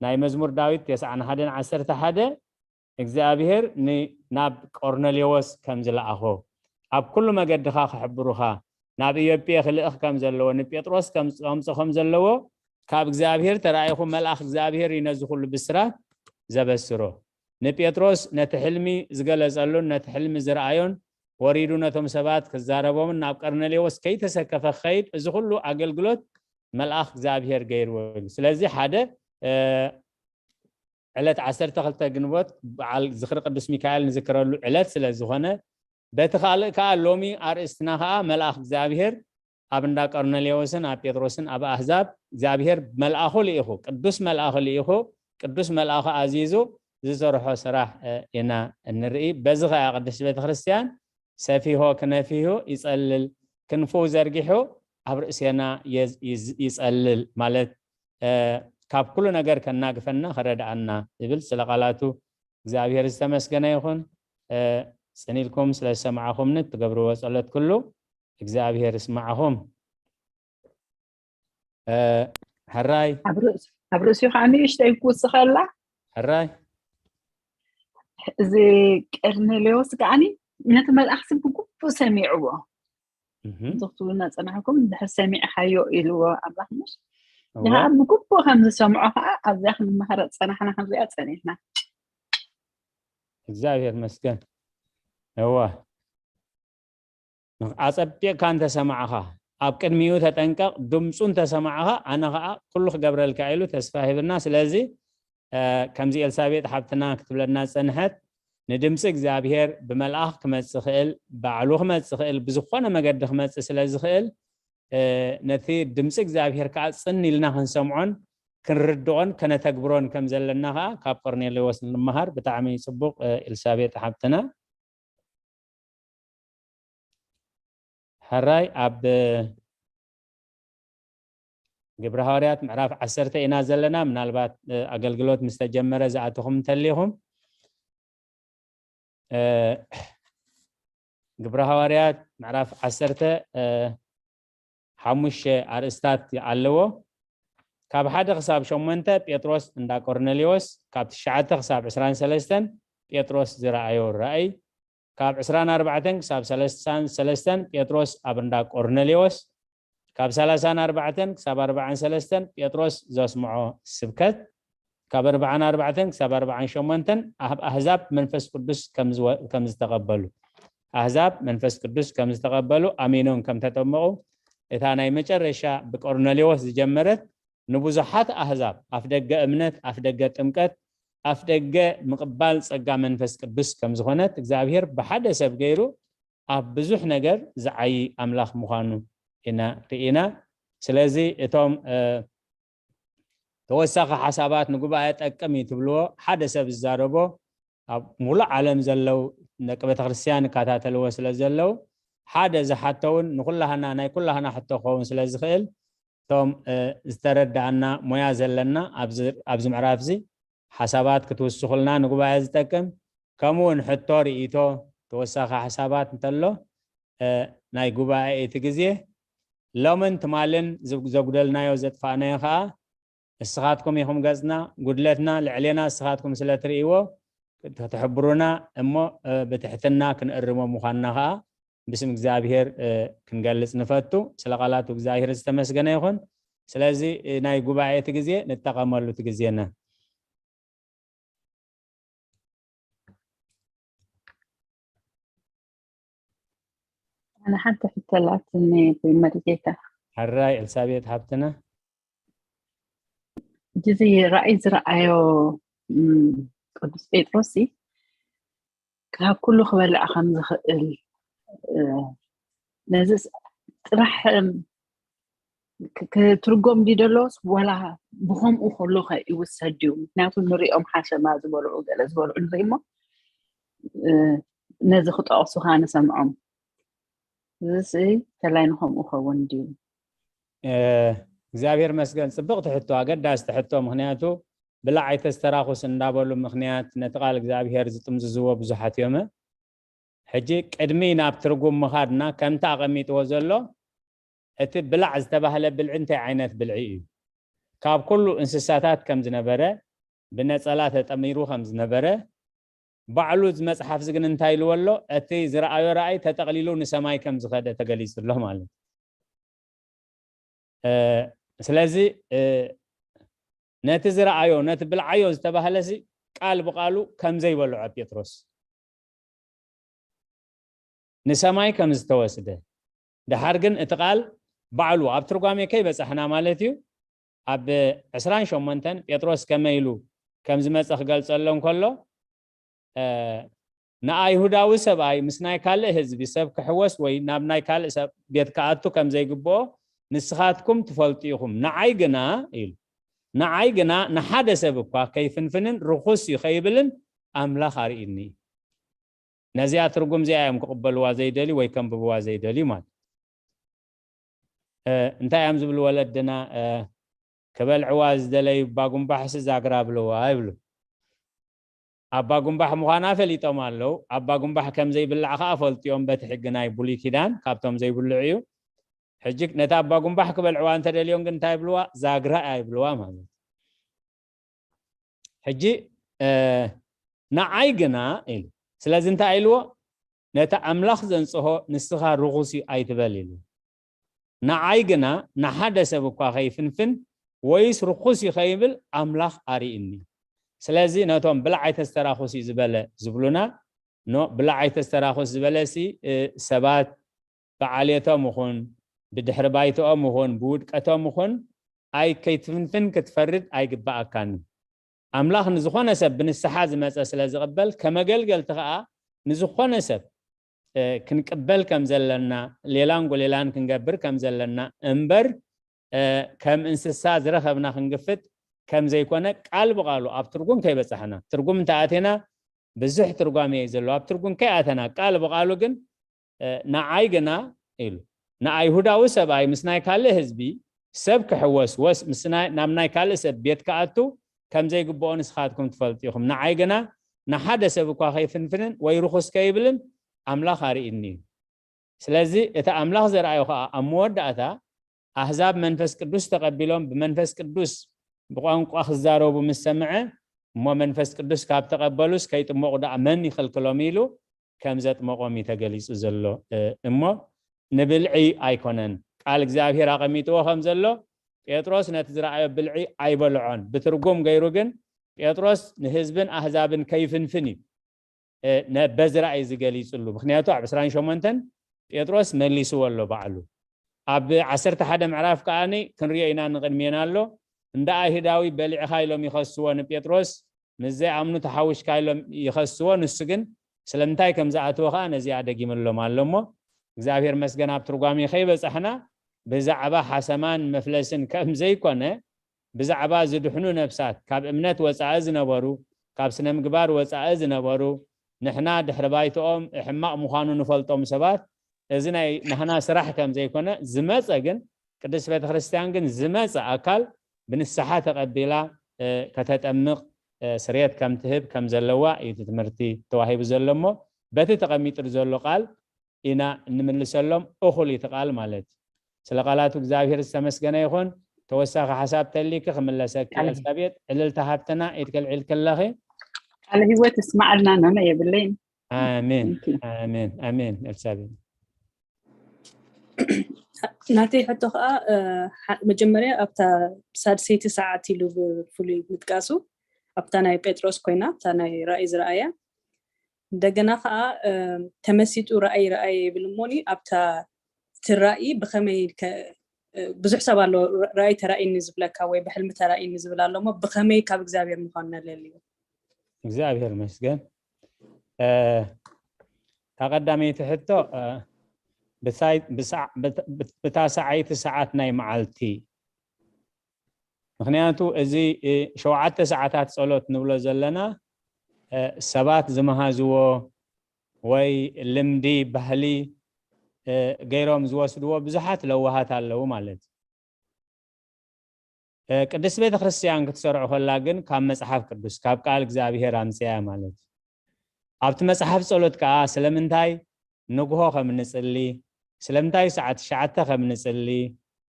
ናይ መዝሙር ዳዊት ተስዓን ሓደን ዓሰርተ ሓደ እግዚኣብሔር ናብ ቆርኔሌዎስ ከም ዝለኣኾ ኣብ ኩሉ መገድኻ ክሕብሩኻ ናብ ኢዮጴ ክልእኽ ከም ዘለዎ ንጴጥሮስ ከምፅኦ ከም ዘለዎ ካብ እግዚኣብሔር ተራኢኹ መልኣኽ እግዚኣብሔር እዩ ነዚ ኩሉ ብስራት ዘበስሮ። ንጴጥሮስ ነቲ ሕልሚ ዝገለጸሉን ነቲ ሕልሚ ዝረኣዮን ወሪዱ ነቶም ሰባት ክዛረቦምን ናብ ቀርኔሌዎስ ከይተሰከፈ ክኸይድ እዚ ኩሉ ኣገልግሎት መልኣኽ እግዚኣብሔር ገይርዎ እዩ። ስለዚ ሓደ ዕለት ዓሰርተ ክልተ ግንቦት በዓል ዝኽሪ ቅዱስ ሚካኤል ንዝክረሉ ዕለት ስለ ዝኾነ በቲ ካልእ ከዓ ሎሚ ኣርእስትና ከዓ መልኣኽ እግዚኣብሔር ኣብ እንዳ ቀርኔሌዎስን ኣብ ጴጥሮስን ኣብ ኣህዛብ እግዚኣብሔር መልኣኹ ልኢኹ ቅዱስ መልኣኹ ልኢኹ ቅዱስ መልኣኹ ኣዚዙ ዝሰርሖ ስራሕ ኢና እንርኢ። በዚ ከዓ ቅድስቲ ቤተክርስትያን ሰፊሆ ክነፊሁ ይጸልል፣ ክንፉ ዘርጊሑ ኣብ ርእሴና ይጸልል ማለት ካብ ኩሉ ነገር ከናግፈና ክረድኣና ይብል። ስለ ቃላቱ እግዚኣብሔር ዝተመስገነ ይኹን። ጽን ኢልኩም ስለ ዝሰማዕኹምኒ እትገብርዎ ጸሎት ኩሉ እግዚኣብሔር ይስማዕኹም። ሕራይ ኣብ ርእሲኡ ከዓ ንእሽተይ ክውስኸላ ሕራይ እዚ ቀርኔሌዎስ ከዓኒ ነቲ መልኣኽሲ ብግቡእ ሰሚዕዎ። እዚ ክትብሉ እናጸናሕኩም ድሕር ሰሚዕኻዮ ኢልዎ ኣምላኽ ምሽ ድሃ ብግቡእ ከም ዝሰምዖ ከዓ ኣብዚኣ ክንመሃረ ዝጸናሕና ክንሪኣ ጸኒሕና። እግዚኣብሔር መስገን። እዋ ኣጸቢቕካ እንተሰማዕኻ ኣብ ቅድሚኡ ተጠንቀቕ፣ ድምፁ እንተሰማዕኻ ኣነ ከዓ ኩሉ ክገብረልካ ኢሉ ተስፋ ሂብና። ስለዚ ከምዚ ኤልሳቤጥ ሓብትና ክትብለና ዝፀንሐት ንድምፂ እግዚኣብሔር ብመልኣኽ ክመፅእ ክእል፣ ባዕሉ ክመፅእ ክእል፣ ብዝኾነ መገዲ ክመፅእ ስለ ዝኽእል ነቲ ድምፂ እግዚኣብሔር ከዓ ፅን ኢልና ክንሰምዖን ክንርድኦን ከነተግብሮን ከም ዘለና ከዓ ካብ ቆርኔሌዎስ ንምሃር። ብጣዕሚ ፅቡቅ ኤልሳቤጥ ሓብትና። ሕራይ ኣብ ግብረ ሃዋርያት ምዕራፍ ዓሰርተ ኢና ዘለና። ምናልባት ኣገልግሎት ምስ ተጀመረ ዝኣተኹም እንተሊኹም፣ ግብረ ሃዋርያት ምዕራፍ ዓሰርተ ሓሙሽተ ኣርእስታት ኣለዎ። ካብ ሓደ ክሳብ ሸሞንተ ጴጥሮስ እንዳ ቆርኔሌዎስ፣ ካብ ትሽዓተ ክሳብ ዕስራን ሰለስተን ጴጥሮስ ዝረኣዮ ራእይ፣ ካብ ዕስራን ኣርባዕተን ክሳብ ሰለሳን ሰለስተን ጴጥሮስ ኣብ እንዳ ቆርኔሌዎስ፣ ካብ ሰላሳን ኣርባዕተን ክሳብ ኣርባዓን ሰለስተን ጴጥሮስ ዘስምዖ ስብከት፣ ካብ ኣርባዓን ኣርባዕተን ክሳብ ኣርባዓን ሸሞንተን ኣብ ኣህዛብ መንፈስ ቅዱስ ከም ዝተቐበሉ፣ ኣህዛብ መንፈስ ቅዱስ ከም ዝተቐበሉ ኣሚኖም ከም ተጠመቑ፣ እታ ናይ መጨረሻ ብቆርኔሌዎስ ዝጀመረት ንብዙሓት ኣህዛብ ኣፍ ደገ እምነት፣ ኣፍ ደገ ጥምቀት፣ ኣፍ ደገ ምቕባል ጸጋ መንፈስ ቅዱስ ከም ዝኾነት እግዚኣብሔር ብሓደ ሰብ ገይሩ ኣብ ብዙሕ ነገር ዝዓይ ኣምላኽ ምዃኑ ኢና ርኢና። ስለዚ እቶም ተወሳኺ ሓሳባት ንጉባኤ ጠቅም እዩ ትብልዎ ሓደ ሰብ ዝዛረቦ ኣብ ሙሉእ ዓለም ዘለው ደቂ ቤተክርስትያን ይከታተልዎ ስለ ዘለው ሓደ ዝሓተውን ንኩላህና ናይ ኩላህና ሕቶ ክኸውን ስለ ዝኽእል እቶም ዝተረዳእና ሞያ ዘለና ኣብዚ ምዕራፍ እዚ ሓሳባት ክትውስኹልና ንጉባኤ ዝጠቅም ከምኡ እውን ሕቶ ርእይቶ ተወሳኺ ሓሳባት እንተሎ ናይ ጉባኤ እቲ ግዜ ሎምን ትማልን ዘጉደልናዮ ዘጥፋእናዮ ከዓ ንስኻትኩም ኢኹም ገጽና፣ ጉድለትና ልዕሌና ንስኻትኩም ስለ ትርእይዎ ክትሕብሩና እሞ ብትሕትና ክንእርሞ ምዃንና ከዓ ብስም እግዚኣብሔር ክንገልጽ ንፈቱ። ስለ ቃላቱ እግዚኣብሔር ዝተመስገነ ይኹን። ስለዚ ናይ ጉባኤ እቲ ግዜ ንጠቐመሉ እቲ ግዜና። ኣነ ሓንቲ ሕቶ ኣላትኒ ብመሪጌታ። ሕራይ ኤልሳቤጥ ሓብትና። እዚ ራእይ ዝረኣዮ ቅዱስ ጴጥሮስ ካብ ኩሉ ክበልዕ ከም ዝኽእል ነዚ ጥራሕ ክትርጎም ድዩ ደሎስ ዋላ ብኸምኡ ከሎ ከ ይውሰድ ድዩ? ምክንያቱ ንሪኦም ሓሸማ ዝበልዑ ገለ ዝበልዑ ንርኢ እሞ ነዚ ክጠቕሱ ከዓ ንሰምዖም። እዚ ስእሊ ተላይ ንኸምኡ ኸውን ድዩ? እግዚኣብሔር መስገን ጽብቕቲ ሕቶ፣ ኣገዳስቲ ሕቶ። ምክንያቱ ብላዕ ኣይተስተራኹስ እንዳበሉ ምክንያት ነቲ ቃል እግዚኣብሔር ዝጥምዝዝዎ ብዙሓት እዮም። ሕጂ ቅድሚ ናብ ትርጉም ምኻድና ከምቲ ኣቐሚጥዎ ዘሎ እቲ ብላዕ ዝተባህለ ብልዒ እንታይ ዓይነት ብልዒ እዩ? ካብ ኩሉ እንስሳታት ከም ዝነበረ፣ ብነጸላ ተጠሚሩ ከም ዝነበረ፣ ባዕሉ እዚ መጽሓፍ እዚ ግን እንታይ ኢልዎ ኣሎ? እቲ ዝረኣዮ ራእይ ተጠቕሊሉ ንሰማይ ከም ዝኸደ ተገሊጹ ኣሎ ማለት እዩ። ስለዚ ነቲ ዝረኣዮ ነቲ ብልዓዮ ዝተባህለሲ ቃል ብቃሉ ከም ዘይበልዖ ጴጥሮስ ንሰማይ ከም ዝተወስደ፣ ደሓር ግን እቲ ቃል ባዕሉ ኣብ ትርጓሜ ከይበጻሕና ማለት እዩ። ኣብ ዕስራን ሸሞንተን ጴጥሮስ ከመይ ኢሉ ከም ዝመጸ ክገልጸሎ እንከሎ፣ ንኣይሁዳዊ ሰብኣይ ምስ ናይ ካልእ ህዝቢ ሰብ ክሕወስ ወይ ናብ ናይ ካልእ ሰብ ቤት ክኣቱ ከም ዘይግብኦ ንስኻትኩም ትፈልጡ ኢኹም። ንዓይ ግና ኢሉ፣ ንዓይ ግና ንሓደ ሰብ እኳ ከይፍንፍንን ርኹስ እዩ ከይብልን ኣምላኽ ኣርእዩኒ። ነዚኣ ትርጉም እዚኣ እዮም ክቕበልዋ ዘይደልዩ ወይ ከንብብዋ ዘይደልዩ ማለት። እንታይ እዮም ዝብሉ ወለድና? ክበልዕዋ ዝደለዩ ባጉምባሕሲ ዛግራ ብልዋ ይብሉ። ኣባ ጉምባሕ ምዃና ፈሊጦም ኣለዉ። ኣባ ጉምባሕ ከም ዘይብላዕ ከዓ ፈልጥዮም በቲ ሕጊ ናይ ብሉይ ኪዳን ካብቶም ዘይብልዑ እዩ። ሕጂ ነቲ ኣባ ጉምባሕ ክበልዕዋ እንተደልዮም ግን እንታይ ይብልዋ? ዛግራ እያ ይብልዋ ማለት እዩ። ሕጂ ንዓይ ግና ኢሉ። ስለዚ እንታይ ኢልዎ? ነቲ ኣምላኽ ዘንጽሆ ንስኻ ርኹስ እዩ ኣይትበል ኢሉ። ንዓይ ግና ንሓደ ሰብ እኳ ከይፍንፍን ወይስ ርኹስ እዩ ከይብል ኣምላኽ ኣርእዩኒ። ስለዚ ነቶም ብላዕ ኣይተስተራኹስ እዩ ዝበለ ዝብሉና፣ ኖ ብላዕ ኣይተስተራኹስ ዝበለሲ ሰባት ብዓሌቶም ይኹን ብድሕሪ ባይትኦም ይኹን ብውድቀቶም ይኹን ኣይ ከይትፍንፍን ክትፈርድ ኣይግባኣካን። ኣምላኽ ንዝኾነ ሰብ ብንስሓ ዝመጸ ስለ ዝቕበል ከመገልገልቲ ኸኣ ንዝኾነ ሰብ ክንቅበል ከም ዘለና፣ ሌላን ጎሌላን ክንገብር ከም ዘለና እምበር ከም እንስሳ ዝረኸብና ክንግፍጥ ከም ዘይኮነ ቃል ብቓሉ ኣብ ትርጉም ከይበጻሕና፣ ትርጉም እንተኣቴና ብዙሕ ትርጓሜ እዩ ዘለዎ። ኣብ ትርጉም ከይኣተና ቃል ብቓሉ ግን ንዓይ ግና ኢሉ፣ ንኣይሁዳዊ ሰብኣይ ምስ ናይ ካልእ ህዝቢ ሰብ ክሕወስ ወስ ምስ ናይ ናብ ናይ ካልእ ሰብ ቤት ክኣቱ ከም ዘይግብኦ ንስኻትኩም ትፈልጡ ኢኹም። ንዓይ ግና ንሓደ ሰብ እኳ ከይፍንፍንን ወይ ርኹስ ከይብልን ኣምላኽ ኣርእይኒ እዩ። ስለዚ እቲ ኣምላኽ ዘርኣዮ ኸኣ ኣብ መወዳእታ ኣህዛብ መንፈስ ቅዱስ ተቐቢሎም ብመንፈስ ቅዱስ ብቋንቋ ክዛረቡ ምስ ሰምዐ፣ እሞ መንፈስ ቅዱስ ካብ ተቐበሉስ ከይጥመቑ ደኣ መን ይኽልክሎም ኢሉ ከም ዘጥመቖም እዩ ተገሊጹ ዘሎ። እሞ ንብልዒ ኣይኮነን፣ ቃል እግዚኣብሔር ኣቐሚጥዎ ከም ዘሎ ጴጥሮስ ነቲ ዝረኣዮ ብልዒ ኣይበልዖን። ብትርጉም ገይሩ ግን ጴጥሮስ ንህዝብን ኣህዛብን ከይፍንፍን እዩ በዚ ራእይ እዚ ገሊጹሉ። ምክንያቱ ኣብ ዕስራን ሸሞንተን ጴጥሮስ መሊስዎ ኣሎ ባዕሉ። ኣብ ዓሰርተ ሓደ ምዕራፍ ከኣ ክንሪኦ ኢና፣ ንቕድሜና ኣሎ። እንዳ ኣይሁዳዊ በሊዕኻ ኢሎም ይኸስዎ ንጴጥሮስ፣ ምስ ዘይኣምኑ ተሓዊሽካ ኢሎም ይኸስዎ። ንሱ ግን ስለምንታይ ከም ዝኣተወ ከኣ ነዚኣ ደጊምሎም ኣሎ። እሞ እግዚኣብሔር መስገን ኣብ ትርጓሜ ከይበጻሕና ብዛዕባ ሓሰማን መፍለስን ከም ዘይኮነ ብዛዕባ ዝድሕኑ ነፍሳት፣ ካብ እምነት ወጻኢ ዝነበሩ፣ ካብ ስነ ምግባር ወጻኢ ዝነበሩ፣ ንሕና ድሕሪ ባይትኦም ሕማቕ ምዃኑ ንፈልጦም ሰባት፣ እዚ ናይ ናህና ስራሕ ከም ዘይኮነ ዝመጸ ግን፣ ቅድስት ቤተ ክርስቲያን ግን ዝመጸ ኣካል ብንስሓ ተቐቢላ ከተጠምቕ ስርየት ከም ትህብ ከም ዘለዋ እዩ እቲ ትምህርቲ ተዋሂቡ ዘሎ። እሞ በቲ ተቐሚጡ ዘሎ ቃል ኢና እንምልሰሎም። እኹል እዩ እቲ ቃል ማለት። ስለ ቃላቱ እግዚኣብሔር ዝተመስገነ ይኹን። ተወሳኺ ሓሳብ ተሊኪ ክምለሰኪ። ቃል- ኤልሳቤጥ ዕልልታ ሃብትና ኢድ ከልዒል ከለኺ። ቃለ ህይወት እስማዓልና፣ ነነ የብለይን። ኣሜን፣ Thank you። ኣሜን፣ ኣሜን። ኤልሳቤጥ። ናተይ ሕቶ ከዓ፣ እ፣ ሓ- መጀመርያ ኣብታ ሳድሰይቲ ሰዓት ኢሉ ብፍሉይ ምጥቃሱ፣ ኣብታ ናይ ጴጥሮስ ኮይና፣ ኣብታ ናይ ራእይ ዝረኣያ። እንደገና ከዓ፣ እ፣ ተመሲጡ ራእይ ረኣየ ይብል እሞኒ፣ ኣብታ እቲ ራእይ ብኸመይ ከ-፣ እ፣ ብዙሕ ሰብ ኣሎ፣ ራእይ ተራእይኒ ዝብለካ ወይ ብሕልሚ ተራእይኒ ዝብል ኣሎ እሞ፣ ብኸመይ ካብ እግዚኣብሔር ምዃኑ ነለልዩ? እግዚኣብሔር ይመስገን። እ፣ እታ ቀዳመይቲ ሕቶ፣ እ፣ ብሳይ- ብሳዕ- ብት- ብት- ብታ ሰዓይቲ ሰዓት ናይ መዓልቲ። ምክንያቱ እዚ፣ እ፣ ሸውዓተ ሰዓታት ጸሎት ንብሎ ዘለና፣ እ፣ ሰባት ዝመሃዝዎ ወይ ልምዲ፣ ባህሊ፣ እ፣ ገይሮም ዝወስድዎ ብዙሓት ለዋሃት ኣለዉ ማለት እዩ። እ፣ ቅድስት ቤተ ክርስቲያን ክትሰርዖ ከላ ግን ካብ መጽሓፍ ቅዱስ፣ ካብ ቃል እግዚኣብሔር ኣምጽያ ማለት እዩ። ኣብቲ መጽሓፍ ጸሎት ከኣ ስለምንታይ ንግሆ ከም ንጽሊ፣ ስለምንታይ ሰዓት ትሽዓተ ከም ንጽሊ፣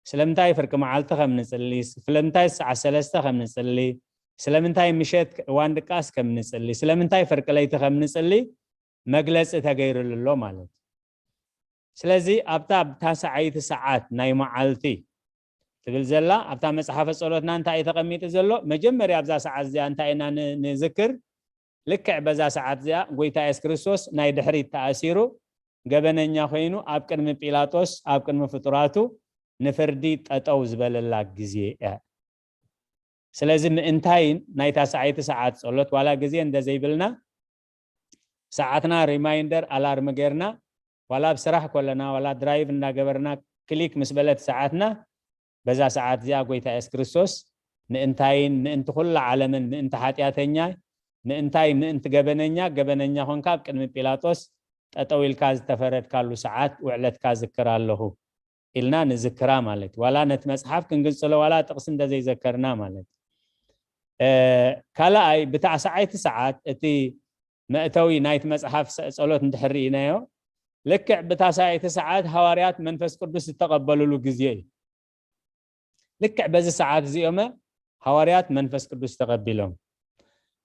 ስለምንታይ ፍርቂ መዓልቲ ከም ንጽሊ፣ ስለምንታይ ሰዓት ሰለስተ ከም ንጽሊ፣ ስለምንታይ ምሸት እዋን ድቃስ ከም ንጽሊ፣ ስለምንታይ ፍርቂ ለይቲ ከም ንጽሊ መግለጺ ተገይሩሉ ኣሎ ማለት እዩ። ስለዚ ኣብታ ብታ ሰዓይቲ ሰዓት ናይ መዓልቲ ትብል ዘላ ኣብታ መጽሓፈ ጸሎትና እንታይ እዩ ተቐሚጡ ዘሎ? መጀመርያ ኣብዛ ሰዓት እዚኣ እንታይ ኢና ን- ንዝክር? ልክዕ በዛ ሰዓት እዚኣ ጎይታ የሱስ ክርስቶስ ናይ ድሕሪት ተኣሲሩ ገበነኛ ኮይኑ ኣብ ቅድሚ ጲላጦስ ኣብ ቅድሚ ፍጡራቱ ንፍርዲ ጠጠው ዝበለላ ግዜ እያ። ስለዚ ምእንታይን ናይታ ሰዓይቲ ሰዓት ጸሎት ዋላ ግዜ እንደ ዘይብልና ሰዓትና ሪማይንደር ኣላርም ጌርና ዋላ ኣብ ስራሕ ኮለና ዋላ ድራይቭ እንዳገበርና ክሊክ ምስ በለት ሰዓትና በዛ ሰዓት እዚኣ ጎይታ የሱስ ክርስቶስ ምእንታይን ምእንቲ ኩላ ዓለምን ምእንቲ ሓጢኣተኛ ምእንታይ ምእንቲ ገበነኛ ገበነኛ ኮንካ ኣብ ቅድሚ ጲላጦስ ጠጠው ኢልካ ዝተፈረድካሉ ሰዓት ውዕለትካ ዝክር ኣለኹ ኢልና ንዝክራ ማለት ዋላ ነቲ መጽሓፍ ክንግንጽሎ ዋላ ጥቕሲ እንደዘይዘከርና ማለት። ካልኣይ ብታዕሳዓይቲ ሰዓት እቲ መእተዊ ናይቲ መጽሓፍ ጸሎት እንድሕር ርኢናዮ ልክዕ ብታሳይቲ ሰዓት ሃዋርያት መንፈስ ቅዱስ ዝተቐበልሉ ግዜ እዩ። ልክዕ በዚ ሰዓት እዚኦመ ሃዋርያት መንፈስ ቅዱስ ተቐቢሎም።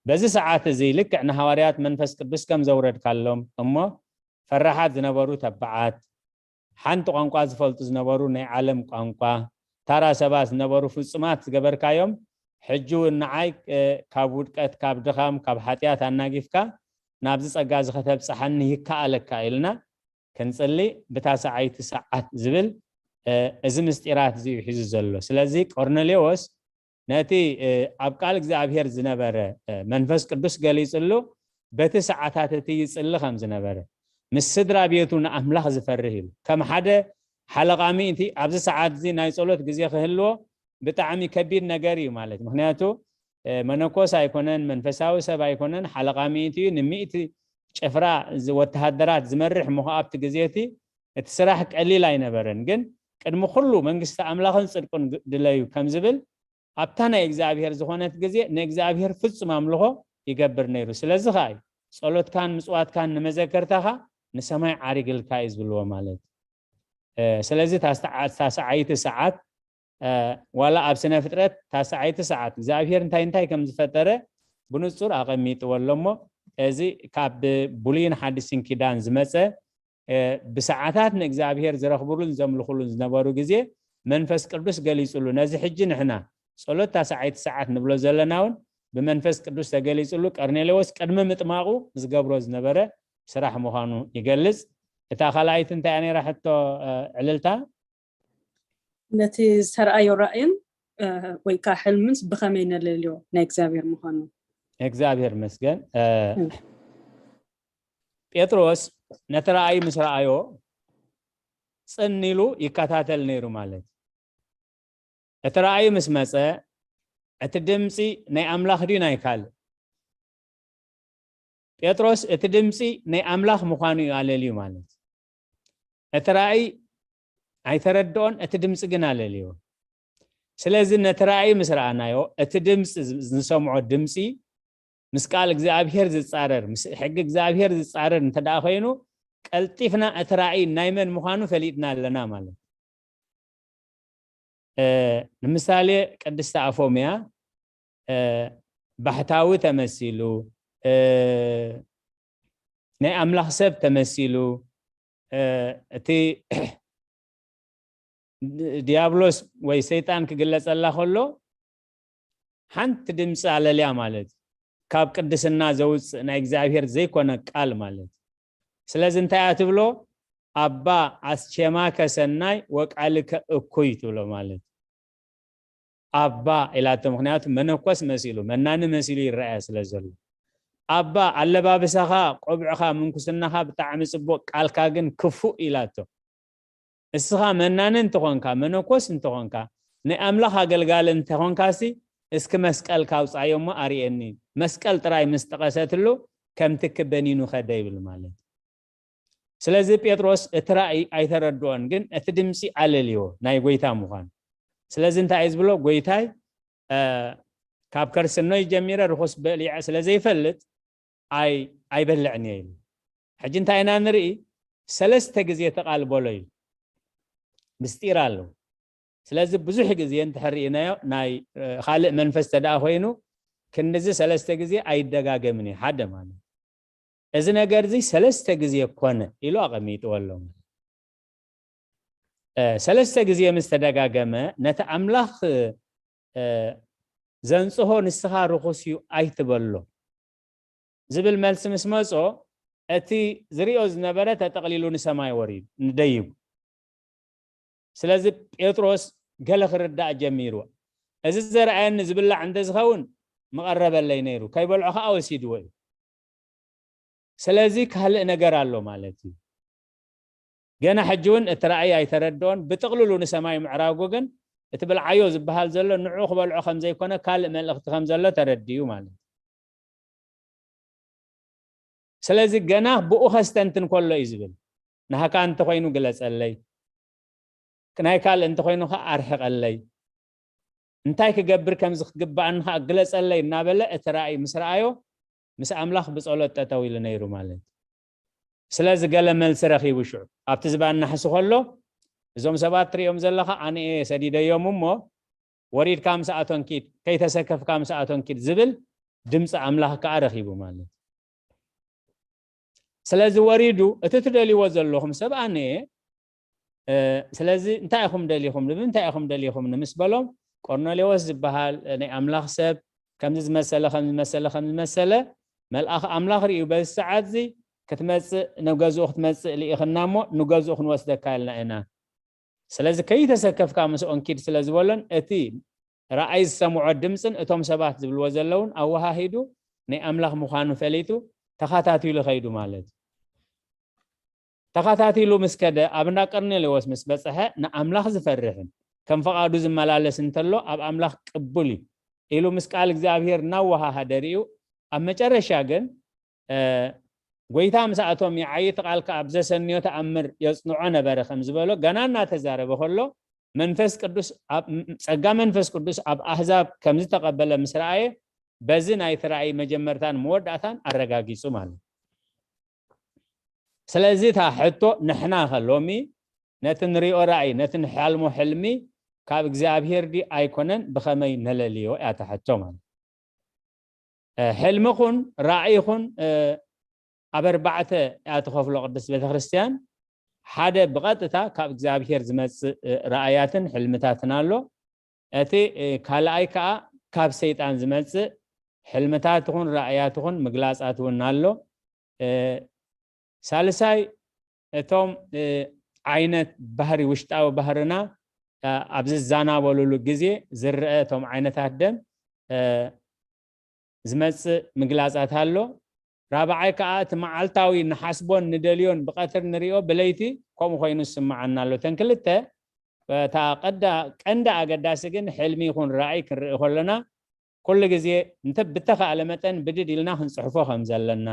በዚ ሰዓት እዚ ልክዕ ንሃዋርያት መንፈስ ቅዱስ ከም ዘውረድካሎም እሞ ፈራሓት ዝነበሩ ተባዓት ሓንቲ ቋንቋ ዝፈልጡ ዝነበሩ ናይ ዓለም ቋንቋ ታራ ሰባት ዝነበሩ ፍጹማት ዝገበርካዮም ሕጂ እውን ንዓይ ካብ ውድቀት ካብ ድኻም ካብ ሓጢኣት ኣናጊፍካ ናብዚ ጸጋ እዚ ከተብጽሓኒ ይከኣለካ ኢልና ክንጽሊ ብታ ሰዓይቲ ሰዓት ዝብል እዚ ምስጢራት እዚ እዩ ሒዙ ዘሎ። ስለዚ ቆርኔሌዎስ ነቲ ኣብ ቃል እግዚኣብሔር ዝነበረ መንፈስ ቅዱስ ገሊጽሉ በቲ ሰዓታት እቲ ይጽሊ ከም ዝነበረ ምስ ስድራ ቤቱ ንኣምላኽ ዝፈርህ ኢሉ። ከም ሓደ ሓለቓ ሚእቲ ኣብዚ ሰዓት እዚ ናይ ጸሎት ግዜ ክህልዎ ብጣዕሚ ከቢድ ነገር እዩ ማለት። ምኽንያቱ መነኮስ ኣይኮነን፣ መንፈሳዊ ሰብ ኣይኮነን፣ ሓለቓ ሚእቲ እዩ። ንሚእቲ ጭፍራ ወተሃደራት ዝመርሕ ምኹ ኣብቲ ግዜ እቲ እቲ ስራሕ ቀሊል ኣይነበረን። ግን ቅድሚ ኩሉ መንግስቲ ኣምላኽን ጽድቁን ድለዩ ከም ዝብል ኣብታ ናይ እግዚኣብሔር ዝኾነት ግዜ ንእግዚኣብሔር ፍጹም ኣምልኾ ይገብር ነይሩ። ስለዚ ኸኣ እዩ ጸሎትካን ምጽዋትካን ንመዘከርታኻ ንሰማይ ዓሪግልካ እዩ ዝብልዎ ማለት። ስለዚ ታሰዓይቲ ሰዓት ዋላ ኣብ ስነ ፍጥረት ታሰዓይቲ ሰዓት እግዚኣብሔር እንታይ እንታይ ከም ዝፈጠረ ብንጹር ኣቐሚጥዎ ኣሎ። እሞ እዚ ካብ ብሉይን ሓዲስን ኪዳን ዝመጸ ብሰዓታት ንእግዚኣብሔር ዝረኽብሉን ዘምልኹሉን ዝነበሩ ግዜ መንፈስ ቅዱስ ገሊጹሉ። ነዚ ሕጂ ንሕና ጸሎት ታሰዓይቲ ሰዓት ንብሎ ዘለና እውን ብመንፈስ ቅዱስ ተገሊጹሉ። ቀርኔሌዎስ ቅድሚ ምጥማቑ ዝገብሮ ዝነበረ ስራሕ ምዃኑ ይገልጽ። እታ ካልኣይቲ እንታይ እያ ነይራ ሕቶ ዕልልታ? ነቲ ዝተረኣዮ ራእይን ወይ ከዓ ሕልምንስ ብኸመይ ነለልዮ ናይ እግዚኣብሔር ምዃኑ? እግዚኣብሔር መስገን። ጴጥሮስ ነቲ ራእይ ምስ ረኣዮ ጽን ኢሉ ይከታተል ነይሩ ማለት። እቲ ራእይ ምስ መጸ እቲ ድምፂ ናይ ኣምላኽ ድዩ ናይ ካልእ? ጴጥሮስ እቲ ድምፂ ናይ ኣምላኽ ምዃኑ እዩ ኣለልዩ ማለት። እቲ ራእይ ኣይተረድኦን፣ እቲ ድምፂ ግን ኣለልዮ። ስለዚ ነቲ ራእይ ምስ ረኣናዮ እቲ ድምፂ ዝሰምዖ ድምፂ ምስ ቃል እግዚኣብሔር ዝፃረር፣ ምስ ሕጊ እግዚኣብሔር ዝፃረር እንተ ደኣ ኮይኑ ቀልጢፍና እቲ ራእይ ናይ መን ምዃኑ ፈሊጥና ኣለና ማለት። ንምሳሌ ቅድስቲ ኣፎምያ ባሕታዊ ተመሲሉ፣ ናይ ኣምላኽ ሰብ ተመሲሉ፣ እቲ ዲያብሎስ ወይ ሰይጣን ክግለጸላ ከሎ ሓንቲ ድምፂ ኣለልያ ማለት እዩ። ካብ ቅድስና ዘውፅእ ናይ እግዚኣብሔር ዘይኮነ ቃል ማለት እዩ። ስለዚ እንታይ እያ ትብሎ? ኣባ ኣስቼማከ ሰናይ ወቃልከ እኩይ ትብሎ ማለት እዩ። ኣባ ኢላቶ፣ ምክንያቱ መነኮስ መሲሉ መናኒ መሲሉ ይረኣያ ስለ ዘሎ። ኣባ ኣለባብሳኻ፣ ቆብዕኻ፣ ምንኩስናኻ ብጣዕሚ ፅቡቅ፣ ቃልካ ግን ክፉእ ኢላቶ። እስኻ መናኒ እንተኾንካ፣ መነኮስ እንተኾንካ፣ ናይ ኣምላኽ ኣገልጋሊ እንተኾንካሲ እስኪ መስቀልካ ኣውፅኣዮ እሞ ኣርእየኒ። መስቀል ጥራይ ምስ ጠቐሰትሉ ከም ትኪ በኒኑ ኸደ ይብል ማለት። ስለዚ ጴጥሮስ እቲ ራእይ ኣይተረድኦን፣ ግን እቲ ድምፂ ኣለልዮ ናይ ጎይታ ምዃኑ። ስለዚ እንታይ እዩ ዝብሎ? ጎይታይ ካብ ከርስኖይ ጀሚረ ርኹስ በሊዐ ስለ ዘይፈልጥ ኣይበልዕን እየ ኢሉ። ሕጂ እንታይ ኢና ንርኢ? ሰለስተ ግዜ ተቓል በሎ እዩ። ምስጢር ኣለዉ። ስለዚ ብዙሕ ግዜ እንድሕር ርኢናዮ ናይ ካልእ መንፈስ ተደኣ ኮይኑ ክንድዚ ሰለስተ ግዜ ኣይደጋገምን እዩ ሓደ ማለት። እዚ ነገር እዚ ሰለስተ ግዜ ኮነ ኢሉ ኣቐሚጥዎ ኣሎ። ሰለስተ ግዜ ምስ ተደጋገመ ነቲ ኣምላኽ ዘንጽሆ ንስኻ ርኹስ እዩ ኣይትበሎ ዝብል መልሲ ምስ መጾ እቲ ዝሪኦ ዝነበረ ተጠቕሊሉ ንሰማይ ወሪዱ ንደይቡ። ስለዚ ጴጥሮስ ገለ ክርዳእ ጀሚሩ። እዚ ዘርኣየኒ ዝብላዕ እንተዝኸውን ምቐረበለይ ነይሩ፣ ከይበልዖ ከዓ ወሲድዎ እዩ። ስለዚ ካልእ ነገር ኣሎ ማለት እዩ። ገና ሕጂ እውን እቲ ራእይ ኣይተረድኦን፣ ብጥቕልሉ ንሰማይ ምዕራጉ ግን እቲ ብልዓዮ ዝበሃል ዘሎ ንዑ ክበልዖ ከም ዘይኮነ ካልእ መልእኽቲ ከም ዘሎ ተረዲኡ ማለት እዩ። ስለዚ ገና ብኡ ከስተንትን ከሎ እዩ ዝብል። ናህካ እንተኾይኑ ግለጸለይ፣ ናይ ካልእ እንተኾይኑ ከዓ ኣርሕቐለይ፣ እንታይ ክገብር ከም ዝግባኣኒ ከዓ ግለጸለይ እናበለ እቲ ራእይ ምስ ረኣዮ ምስ ኣምላኽ ብጸሎት ጠጠው ኢሉ ነይሩ ማለት እዩ። ስለዚ ገለ መልሲ ረኺቡ ሽዑ ኣብቲ ዝባን ናሕሲ ከሎ እዞም ሰባት ትሪኦም ዘለኻ ኣነ እየ ሰዲደዮም እሞ ወሪድካ ምስኣቶም ኪድ፣ ከይተሰከፍካ ምስኣቶም ኪድ ዝብል ድምፂ ኣምላኽ ከዓ ረኺቡ ማለት እዩ። ስለዚ ወሪዱ እቲ ትደልይዎ ዘለኹም ሰብ ኣነ እየ፣ ስለዚ እንታይ ኢኹም ደሊኹም፣ ንምንታይ ኢኹም ደሊኹም ንምስ በሎም፣ ቆርኔሌዎስ ዝበሃል ናይ ኣምላኽ ሰብ ከምዚ ዝመሰለ ከምዚ ዝመሰለ ከምዚ ዝመሰለ መልኣኽ ኣምላኽ ርእዩ በዚ ሰዓት እዚ ክትመፅእ ንገዝኡ ክትመፅእ ልኢኽና እሞ ንገዝኡ ክንወስደካ ኢልና ኢና። ስለዚ ከይተሰከፍካ ምስኦም ኪድ ስለ ዝበሎን እቲ ራእይ ዝሰምዖ ድምፅን እቶም ሰባት ዝብልዎ ዘለውን ኣወሃሂዱ ናይ ኣምላኽ ምዃኑ ፈሊጡ ተኸታቲሉ ኸይዱ ማለት እዩ። ተኸታቲሉ ምስ ከደ፣ ኣብ እንዳ ቀርኔሌዎስ ምስ በጽሐ፣ ንኣምላኽ ዝፈርሕን ከም ፈቓዱ ዝመላለስ እንተሎ፣ ኣብ ኣምላኽ ቅቡል እዩ ኢሉ ምስ ቃል እግዚኣብሔር እናወሃሃደ ርእዩ። ኣብ መጨረሻ ግን፣ እ፣ ጐይታ ምስኣቶም ይዓዪ፣ እቲ ቃል ከኣ ኣብ ዘሰንዮ ተኣምር የጽንዖ ነበረ ከም ዝበሎ፣ ገና እናተዛረበ ከሎ፣ መንፈስ ቅዱስ ኣብ፣ ጸጋ መንፈስ ቅዱስ ኣብ ኣህዛብ ከም ዝተቐበለ ምስ ረኣየ፣ በዚ ናይቲ ራእይ መጀመርታን መወዳእታን ኣረጋጊጹ ማለት እዩ። ስለዚ እታ ሕቶ፣ ንሕና ኸ ሎሚ ነቲ ንሪኦ ራእይ፣ ነቲ ንሓልሞ ሕልሚ ካብ እግዚኣብሔር ድዩ ኣይኮነን፣ ብኸመይ ነለልዮ እያ እታ ሕቶ ማለት። እ፣ ሕልሚ ኹን ራእይ ኹን፣ እ፣ ኣብ ኣርባዕተ እያ ትኸፍሎ ቅድስት ቤተክርስትያን። ሓደ ብቐጥታ ካብ እግዚኣብሔር ዝመጽእ፣ እ፣ ራእያትን ሕልምታትን ኣሎ። እቲ፣ እ፣ ካልኣይ ከኣ ካብ ሰይጣን ዝመጽእ ሕልምታት ይኹን ራእያት ይኹን ምግላጻት እውን ኣሎ። እ፣ ሳልሳይ፣ እቶም፣ እ፣ ዓይነት ባህሪ፣ ውሽጣዊ ባህርና፣ እ፣ ኣብ ዝዛናበሉሉ ግዜ ዝረአ እቶም ዓይነታት ደም፣ እ፣ ዝመጽእ ምግላጻት ኣሎ። ራብዓይ ከኣ እቲ መዓልታዊ ንሓስቦን ንደልዮን ብቐትር ንሪኦ ብለይቲ ከምኡ ኮይኑ ዝስምዓና ኣሎ። እተን ክልተ፣ እታ ቀዳ-፣ ቀንዲ ኣገዳሲ ግን ሕልሚ ይኹን ራእይ ክንርኢ ከለና ኩሉ ግዜ እንተ ብተኻእለ መጠን ብድድ ኢልና ክንጽሕፎ ከም ዘለና።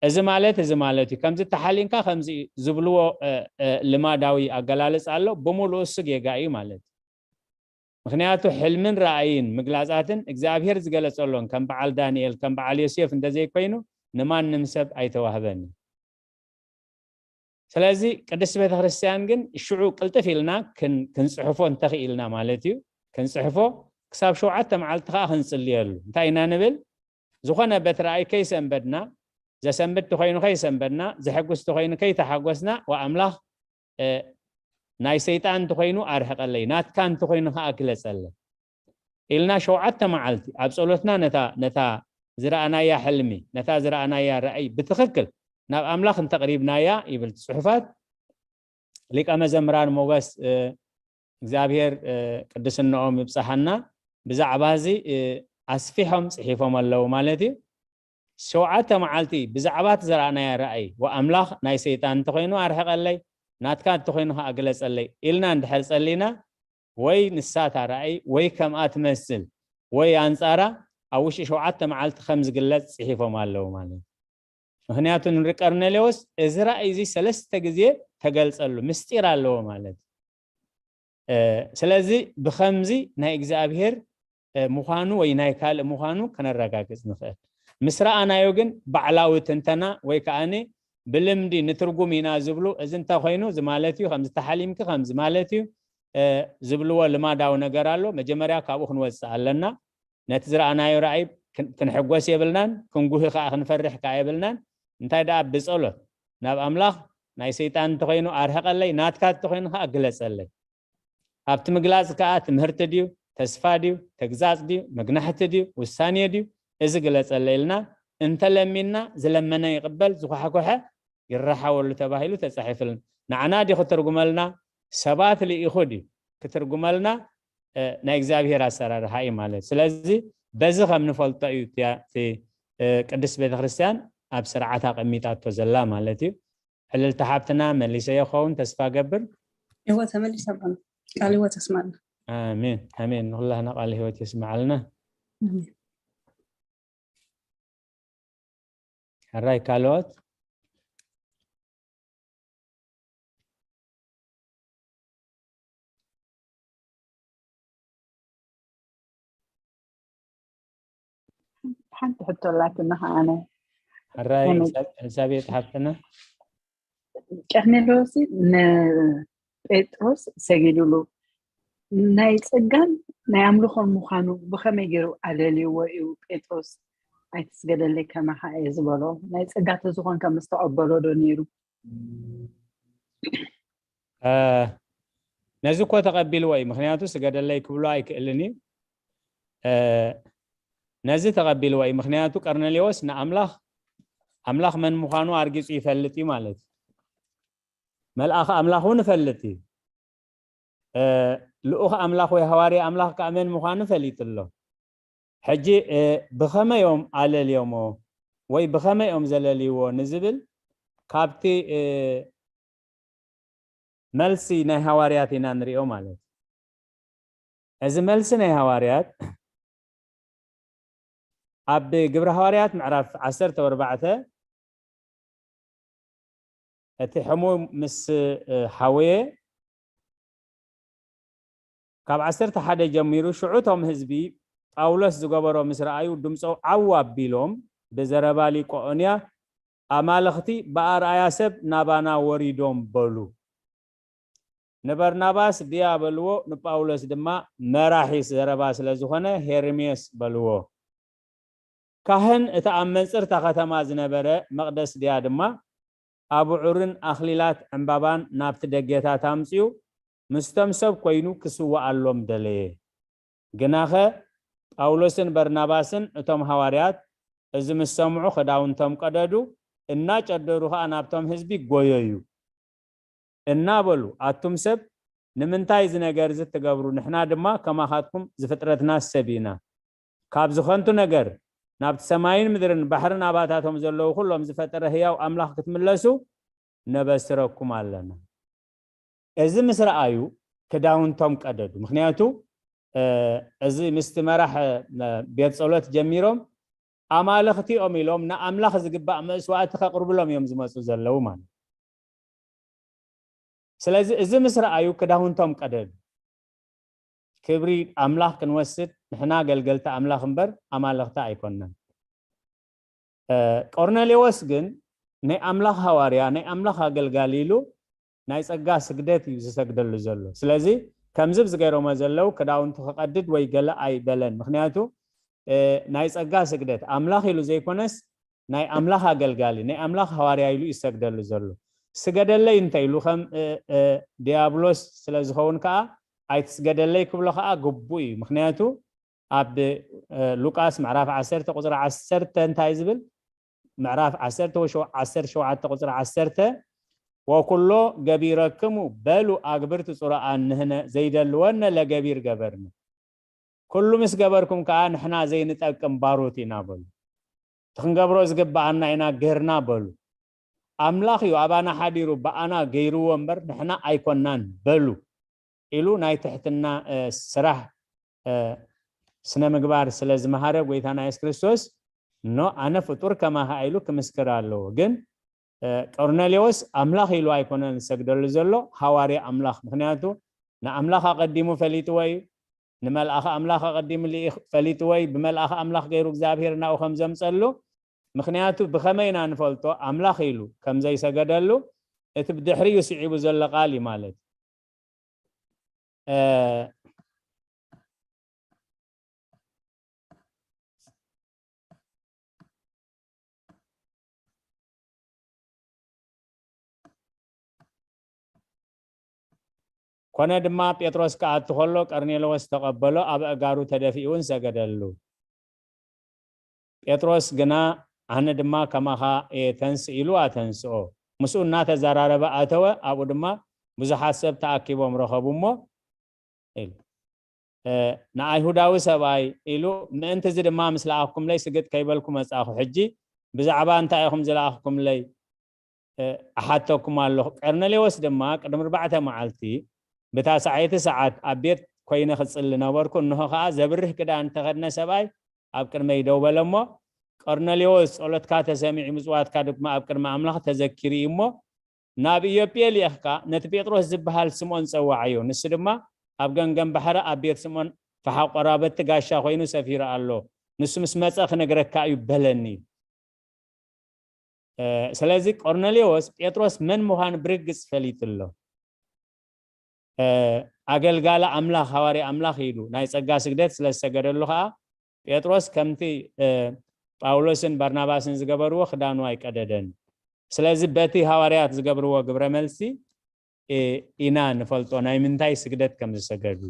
እዚ ማለት፣ እዚ ማለት እዩ። ከምዚ ተሓሊንካ ከምዚ እዩ ዝብልዎ፣ እ፣ እ፣ ልማዳዊ ኣገላልጻ ኣሎ። ብምሉኡ እሱ ጌጋ እዩ ማለት እዩ። ምኽንያቱ ሕልምን ራእይን ምግላጻትን እግዚኣብሔር ዝገለጸሎን ከም በዓል ዳንኤል፣ ከም በዓል ዮሴፍ እንተዘይኮይኑ ንማንም ሰብ ኣይተዋህበን እዩ። ስለዚ ቅድስት ቤተክርስትያን ግን ሽዑ ቅልጥፍ ኢልና ክን-፣ ክንጽሕፎ እንተኽኢልና ማለት እዩ። ክንጽሕፎ፣ ክሳብ ሸውዓተ መዓልቲ ከኣ ክንጽልየሉ። እንታይ ኢና ንብል? ዝኾነ በት ራእይ ከይሰንበድና፣ ዘሰንብድ ተኾይኑ ከይሰንበድና፣ ዘሐጉስ ተኾይኑ ከይተሓጎስና፣ ወኣምላኽ፣ እ፣ ናይ ሰይጣን እንተኾይኑ ኣርሕቐለይ፣ ናትካ እንተኾይኑ ከኣ ግለጸለይ ኢልና ሸውዓተ መዓልቲ ኣብ ጸሎትና ነታ፣ ነታ ዝረኣናያ ሕልሚ፣ ነታ ዝረኣናያ ራእይ ብትኽክል ናብ ኣምላኽ እንተቕሪብናያ ይብል ጽሑፋት። ሊቀ መዘምራን ሞገስ፣ እ፣ እግዚኣብሔር፣ እ፣ ቅድስናኦም ይብጽሓና፣ ብዛዕባ እዚ፣ እ፣ ኣስፊሖም ጽሒፎም ኣለዉ ማለት እዩ። ሸውዓተ መዓልቲ ብዛዕባ እቲ ዘረኣናዮ ራእይ፣ ወኣምላኽ ናይ ሰይጣን እንተኾይኑ ኣርሕቐለይ፣ ናትካ እንተኾይኑ ከኣ ግለጸለይ ኢልና እንድሕር ጸሊና፣ ወይ ንሳ እታ ራእይ ወይ ከምኣ ትመስል ወይ ኣንጻራ ኣብ ውሽጢ ሸውዓተ መዓልቲ ከም ዝግለጽ ጽሒፎም ኣለዉ ማለት እዩ። ምኽንያቱ ንሪ ቀርኔሌዎስ እዚ ራእይ እዚ ሰለስተ ግዜ ተገልጸሉ፣ ምስጢር ኣለዎ ማለት እዩ። እ፣ ስለዚ ብኸምዚ ናይ እግዚኣብሔር፣ እ፣ ምዃኑ ወይ ናይ ካልእ ምዃኑ ከነረጋግጽ ንኽእል። ምስ ረኣናዮ ግን ባዕላዊ ትንተና ወይ ከኣኒ ብልምዲ ንትርጉም ኢና ዝብሉ፣ እዚ እንተ ኾይኑ እዚ ማለት እዩ፣ ከምዚ ተሓሊምኪ ከምዚ ማለት እዩ፣ እ፣ ዝብልዎ ልማዳዊ ነገር ኣሎ። መጀመርያ ካብኡ ክንወጽእ ኣለና። ነቲ ዝረኣናዮ ራእይ ክን-፣ ክንሕጎስ የብልናን፣ ክንጉሂ ከኣ ክንፈርሕ ከኣ የብልናን። እንታይ ደኣ ብጸሎት ናብ ኣምላኽ፣ ናይ ሰይጣን እንተኾይኑ ኣርሕቐለይ፣ ናትካ እንተኾይኑ ከኣ ግለጸለይ። ኣብቲ ምግላጽ ከኣ ትምህርቲ ድዩ፣ ተስፋ ድዩ፣ ተግዛጽ ድዩ፣ መግናሕቲ ድዩ፣ ውሳኔ ድዩ፣ እዚ ግለጸለይ ኢልና እንተለሚንና፣ ዝለመነ ይቕበል፣ ዝኳሕኮሐ ይረሓወሉ ተባሂሉ ተጻሒፍልና። ንዓና ድዩ ክትርጉመልና? ሰባት ልኢኹ ድዩ ክትርጉመልና? እ፣ ናይ እግዚኣብሔር ኣሰራርሓ እዩ ማለት። ስለዚ በዚ ከም ንፈልጦ እዩ እቲ፣ እቲ፣ እ፣ ቅድስት ቤተክርስትያን ኣብ ስርዓት ኣቐሚጣቶ ዘላ ማለት እዩ። ሕልልቲ ሓብትና መሊሰ ይኸውን ተስፋ ገብር። እወ፣ ተመሊሰ ኣለኹ። ቃል ህይወት የስማዕና። ኣሜን፣ ኣሜን። ንኹላህና ቃል ህይወት የስምዓልና። ኣሜን። ሕራይ ካልኦት? ሓንቲ ሕቶ ኣላትና ከኣ ኣነ። ሕራይ ከመይ? ኤልሳ-፣ ኤልሳቤጥ ሓፍትና። ቀርኔሌዎስ ንጴጥሮስ ሰጊዱሉ፣ ናይ ጸጋን ናይ ኣምልኾን ምዃኑ ብኸመይ ገይሩ ኣለልይዎ እዩ? ጴጥሮስ ኣይትስገደለይ ከማኻ እየ ዝበሎ፣ ናይ ጸጋ ተዝኾን ከም ዝተቐበሎ ዶ ነይሩ? እ፣ ነዚ እኮ ተቐቢልዎ እዩ፣ ምኽንያቱ ስገደለይ ክብሎ ኣይክእልን እዩ። እ፣ ነዚ ተቐቢልዎ እዩ፣ ምኽንያቱ ቀርኔሌዎስ ንኣምላኽ፣ ኣምላኽ መን ምዃኑ ኣርጊጹ ይፈልጥ እዩ ማለት እዩ። መልኣኽ ኣምላኽ እውን ይፈልጥ እዩ። እ፣ ልኡኽ ኣምላኽ ወይ ሃዋርያ ኣምላኽ ከኣ መን ምዃኑ ፈሊጡ ኣሎ። ሕጂ፣ እ፣ ብኸመይ እዮም ኣለልዮሞ ወይ ብኸመይ እዮም ዘለልይዎ ንዝብል፣ ካብቲ መልሲ ናይ ሃዋርያት ኢና ንሪኦ ማለት እዩ። እዚ መልሲ ናይ ሃዋርያት ኣብ ግብረ ሃዋርያት ምዕራፍ ዓሰርተ ኣርባዕተ፣ እቲ ሕሙም ምስ ሓወየ፣ ካብ ዓሰርተ ሓደ ጀሚሩ፣ ሽዑ እቶም ህዝቢ ጳውሎስ ዝገበሮ ምስ ረኣዩ፣ ድምፆም ዓው ኣቢሎም ብዘረባ ሊቆኦንያ፣ ኣማልኽቲ ብኣርኣያ ሰብ ናባና ወሪዶም በሉ። ንበርናባስ ድያ በልዎ፣ ንጳውሎስ ድማ መራሒ ዘረባ ስለ ዝኾነ ሄርሜስ በልዎ። ካህን እቲ ኣብ መንጽር እታ ከተማ ዝነበረ መቕደስ ድያ ድማ ኣብዑርን ኣኽሊላት ዕምባባን ናብቲ ደጌታት ኣምጺኡ፣ ምስቶም ሰብ ኮይኑ ክስውኣሎም ደለየ። ግናኸ ጳውሎስን በርናባስን እቶም ሃዋርያት እዚ ምስ ሰምዑ ክዳውንቶም ቀደዱ፣ እናጨደሩ ኸኣ ናብቶም ህዝቢ ጎየዩ። እናበሉ፣ ኣቱም ሰብ፣ ንምንታይ እዚ ነገር እዚ ትገብሩ? ንሕና ድማ ከማኻትኩም ዝፍጥረትና ሰብ ኢና። ካብዚ ኸንቱ ነገር ናብቲ ሰማይን ምድርን ባሕርን ኣባታቶም ዘለዉ ኹሎም ዝፈጠረ ህያው ኣምላኽ ክትምለሱ ነበስረኩም ኣለና። እዚ ምስ ረኣዩ ክዳውንቶም ቀደዱ። ምኽንያቱ፣ እ፣ እዚ ምስቲ መራሕ፣ እ፣ ቤት ጸሎት ጀሚሮም ኣማልኽቲ እዮም ኢሎም ንኣምላኽ ዝግባእ መስዋእቲ ከቕርብሎም እዮም ዝመጹ ዘለዉ ማለት እዩ። ስለዚ እዚ ምስ ረኣዩ ክዳውንቶም ቀደዱ። ክብሪ ኣምላኽ ክንወስድ ንሕና ኣገልገልቲ ኣምላኽ እምበር ኣማልኽቲ ኣይኮንናን። እ፣ ቆርኔሌዎስ ግን ናይ ኣምላኽ ሃዋርያ፣ ናይ ኣምላኽ ኣገልጋሊ ኢሉ ናይ ጸጋ ስግደት እዩ ዝሰግደሉ ዘሎ። ስለዚ ከምዚ ዝገይሮሞ ዘለዉ ክዳውንቱ ክቐድድ ወይ ገለ ኣይበለን። ምኽንያቱ፣ እ፣ ናይ ጸጋ ስግደት ኣምላኽ ኢሉ ዘይኮነስ ናይ ኣምላኽ ኣገልጋሊ፣ ናይ ኣምላኽ ሃዋርያ ኢሉ ይሰግደሉ ዘሎ። ስገደለይ እንተ ኢሉ ከም፣ እ፣ እ፣ ዲያብሎስ ስለ ዝኸውን ከኣ ኣይትስገደለይ ክብሎ ከኣ ግቡእ እዩ። ምኽንያቱ ኣብ፣ እ፣ ሉቃስ ምዕራፍ ዓሰርተ ቁጽሪ ዓሰርተ እንታይ ዝብል? ምዕራፍ ዓሰርተ ወሸው-፣ ዓሰርተ ሸውዓተ ቁጽሪ ዓሰርተ፣ "ወኩሎ ገቢረክሙ በሉ ኣግብርቲ ጽሩኣን ንህነ ዘይደልወነ ለገቢር ገበርነ። ኩሉ ምስ ገበርኩም ከኣ ንሕና ዘይንጠቅም ባሮት ኢና" በሉ። "እቲ ክንገብሮ ዝግብኣና ኢና ጌርና" በሉ። "ኣምላኽ እዩ ኣባና ሓዲሩ ብኣና ገይርዎ እምበር ንሕና ኣይኮናን" በሉ ኢሉ ናይ ትሕትና፣ እ፣ ስራሕ፣ እ፣ ስነ ምግባር ስለ ዝመሃረ ጎይታና የሱስ ክርስቶስ፣ "ኖ፣ ኣነ ፍጡር ከማኻ" ኢሉ ክምስክር ኣለዎ። ግን፣ እ፣ ቆርኔሌዎስ ኣምላኽ ኢሉ ኣይኮነን ዝሰግደሉ ዘሎ፣ ሃዋርያ ኣምላኽ። ምኽንያቱ ንኣምላኽ ኣቐዲሙ ፈሊጥዎ እዩ። ንመልኣኸ ኣምላኽ ኣቐዲሙ ልኢኽ-፣ ፈሊጥዎ እዩ። ብመልኣኸ ኣምላኽ ገይሩ እግዚኣብሔር ናብኡ ከም ዘምጸሉ። ምኽንያቱ ብኸመይ ኢና ንፈልጦ? ኣምላኽ ኢሉ ከም ዘይሰገደሉ፣ እቲ ብድሕሪኡ ስዒቡ ዘሎ ቃል እዩ ማለት እዩ። እ፣ ኮነ ድማ ጴጥሮስ ክኣቱ ኸሎ ቀርኔሌዎስ ተቐበሎ፣ ኣብ ኣእጋሩ ተደፊኡ እውን ሰገደሉ። ጴጥሮስ ግና ኣነ ድማ ከማኻ እየ ተንስእ ኢሉ ኣተንስኦ። ምስኡ እናተዘራረበ ኣተወ፣ ኣብኡ ድማ ብዙሓት ሰብ ተኣኪቦም ረኸቡ እሞ ኢሉ፣ እ፣ ንኣይሁዳዊ ሰብኣይ ኢሉ፣ ምእንቲ እዚ ድማ ምስ ለኣኽኩምለይ ስግጥ ከይበልኩ መጻኹ። ሕጂ ብዛዕባ እንታይ ኢኹም ዝለኣኽኩምለይ? እ፣ እሓተኩም ኣለኹ። ቀርኔሌዎስ ድማ ቅድሚ ኣርባዕተ መዓልቲ ብታ ሰዓይቲ ሰዓት ኣብ ቤት ኮይነ ክጽሊ ነበርኩ። እንሆ ኸኣ ዘብርህ ክዳን እተኸድነ ሰብኣይ ኣብ ቅድመይ ደው በለ እሞ፣ "ቀርኔሌዎስ፣ ጸሎትካ ተሰሚዑ፣ ምጽዋትካ ድማ ኣብ ቅድሚ ኣምላኽ ተዘኪሩ እዩ እሞ፣ ናብ ኢዮጴ ልኢኽካ ነቲ ጴጥሮስ ዝበሃል ስምዖን ጸውዓዮ። ንሱ ድማ ኣብ ገምገም ባሕሪ ኣብ ቤት ስምዖን ፈሓ ቆራበቲ ጋሻ ኮይኑ ሰፊሩ ኣሎ። ንሱ ምስ መጸ ክነግረካ እዩ" በለኒ። እ፣ ስለዚ ቆርኔሌዎስ ጴጥሮስ መን ምዃኑ ብርግጽ ፈሊጡ ኣሎ። እ፣ ኣገልጋሊ ኣምላኽ፣ ሃዋርያ ኣምላኽ ኢሉ ናይ ጸጋ ስግደት ስለ ዝሰገደሉ ኸኣ ጴጥሮስ ከምቲ፣ እ፣ ጳውሎስን ባርናባስን ዝገበርዎ ክዳኑ ኣይቀደደን። ስለዚ በቲ ሃዋርያት ዝገብርዎ ግብረ መልሲ፣ እ፣ ኢና ንፈልጦ ናይ ምንታይ ስግደት ከም ዝሰገዱ።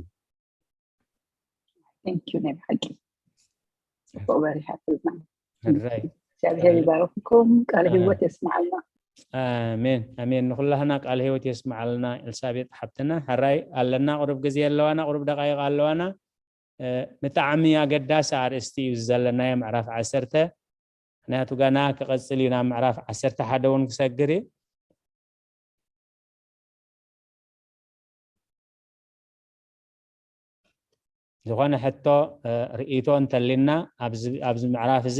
Thank you፣ ናይ ብሓቂ ጽቡቕ በሪሃትልና። ሕራይ። እግዚኣብሔር ይባርክኩም፣ ቃለ ህይወት የስምዓልና። ኣሜን፣ ኣሜን። ንኹላህና ቃለ ህይወት የስምዓልና። ኤልሳቤጥ ሓብትና፣ ሕራይ ኣለና፣ ቁሩብ ግዜ ኣለዋና፣ ቁሩብ ደቃይቕ ኣለዋና። እ፣ ብጣዕሚ ኣገዳሲ ኣርእስቲ እዩ ዘለናዮ፣ ምዕራፍ ዓሰርተ። ምክንያቱ ገና ክቐጽል እዩ፣ ናብ ምዕራፍ ዓሰርተ ሓደ እውን ክሰግር እዩ። ዝኾነ ሕቶ፣ እ፣ ርእይቶ እንተሊና ኣብዚ፣ ኣብዚ ምዕራፍ እዚ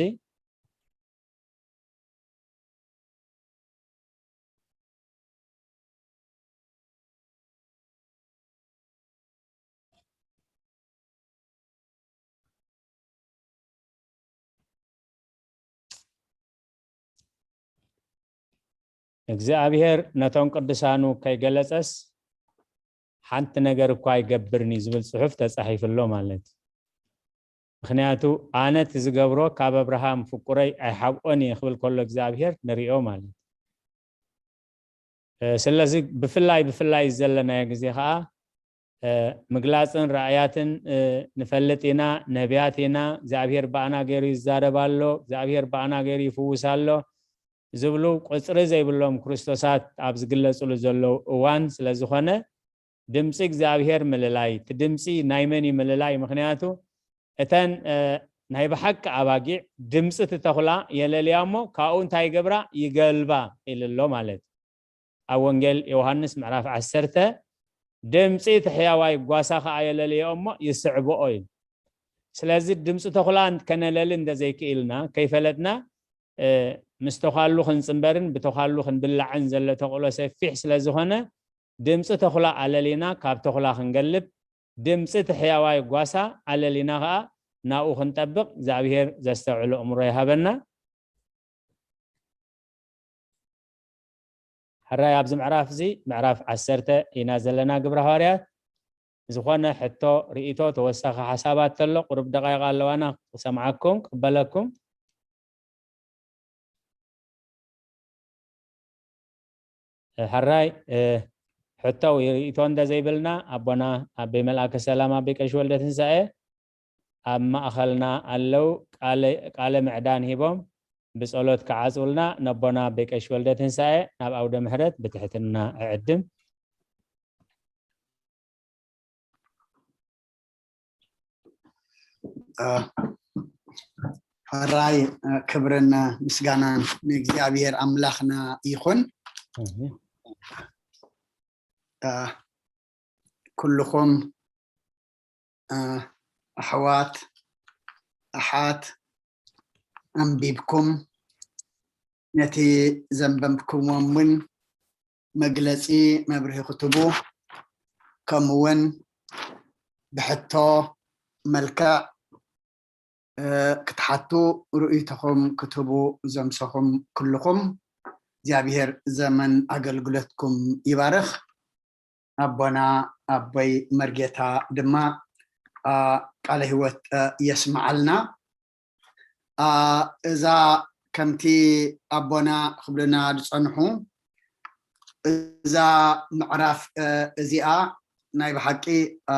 እግዚኣብሔር ነቶም ቅዱሳኑ ከይገለጸስ ሓንቲ ነገር እኳ ኣይገብርን እዩ ዝብል ጽሑፍ ተጻሒፉ ኣሎ ማለት እዩ። ምክንያቱ ኣነ እቲ ዝገብሮ ካብ ኣብርሃም ፍቁረይ ኣይሓብኦን እየ ክብል ከሎ እግዚኣብሔር ንሪኦ ማለት እዩ። እ፣ ስለዚ ብፍላይ ብፍላይ ዘለናዮ ግዜ ከዓ፣ እ፣ ምግላፅን ራእያትን፣ እ፣ ንፈልጥ ኢና፣ ነቢያት ኢና፣ እግዚኣብሔር ብኣና ገይሩ ይዛረብ ኣሎ፣ እግዚኣብሔር ብኣና ገይሩ ይፍውስ ኣሎ ዝብሉ ቁፅሪ ዘይብሎም ክርስቶሳት ኣብ ዝግለፅሉ ዘለዉ እዋን ስለ ዝኾነ፣ ድምፂ እግዚኣብሔር ምልላይ፣ እቲ ድምፂ ናይ መን እዩ ምልላይ? ምክንያቱ እተን፣ እ፣ ናይ ብሓቂ ኣባጊዕ ድምፂ እቲ ተኹላ የለልያ እሞ ካብኡ እንታይ ይገብራ? ይገልባ ኢሉ ኣሎ ማለት እዩ። ኣብ ወንጌል ዮሃንስ ምዕራፍ ዓሰርተ፣ ድምፂ እቲ ሕያዋይ ጓሳ ከዓ የለልዮ እሞ ይስዕብኦ እዩ። ስለዚ ድምፂ ተኹላ ከነለሊ እንተዘይክኢልና፣ ከይፈለጥና፣ እ፣ ምስ ተዃሉ ክንፅንበርን ብተዃሉ ክንብላዕን ዘሎ ተኽእሎ ሰፊሕ ስለ ዝኾነ፣ ድምፂ ተኹላ ኣለሊና ካብ ተኹላ ክንገልብ፣ ድምፂ እቲ ሕያዋይ ጓሳ ኣለሊና ከዓ ናብኡ ክንጠብቕ እግዚኣብሔር ዘስተውዕሎ እምሮ ይሃበና። ሕራይ ኣብዚ ምዕራፍ እዚ ምዕራፍ ዓሰርተ ኢና ዘለና ግብረ ሃዋርያት። ዝኾነ ሕቶ፣ ርእይቶ፣ ተወሳኺ ሓሳባት ተሎ ቁሩብ ደቃይቕ ኣለዋና ክሰምዓኩም፣ ክቕበለኩም። ሕራይ፣ እ፣ ሕቶ ወይ ርእይቶ እንተ ዘይብልና ኣቦና ኣበይ መልኣከ ሰላም ኣበይ ቀሺ ወልደ ትንሳኤ ኣብ ማእኸልና ኣለዉ። ቃለ፣ ቃለ ምዕዳን ሂቦም ብጸሎት ክዓጽውልና ነቦና ኣበይ ቀሺ ወልደ ትንሳኤ ናብ ኣውደ ምሕረት ብትሕትና እዕድም። እ፣ ሕራይ፣ እ፣ ክብርን፣ እ፣ ምስጋናን ንእግዚኣብሔር ኣምላኽና ይኹን። ኣሜን። እ፣ ኩልኹም፣ እ፣ ኣሕዋት፣ ኣሓት ኣንቢብኩም ነቲ ዘንበብኩዎም እውን መግለጺ መብርሂ ክትቡ፣ ከምኡ እውን ብሕቶ መልክዕ፣ እ፣ ክትሓቱ፣ ርእይቶኹም ክትህቡ ዘምሰኹም ኩልኹም እግዚኣብሔር ዘመን ኣገልግሎትኩም ይባርኽ። ኣቦና ኣቦይ መርጌታ ድማ፣ ኣ፣ ቃለ ህይወት፣ እ፣ የስምዓልና። ኣ፣ እዛ ከምቲ ኣቦና ክብሉና ዝጸንሑ፣ እዛ ምዕራፍ፣ እ፣ እዚኣ ናይ ብሓቂ፣ እ፣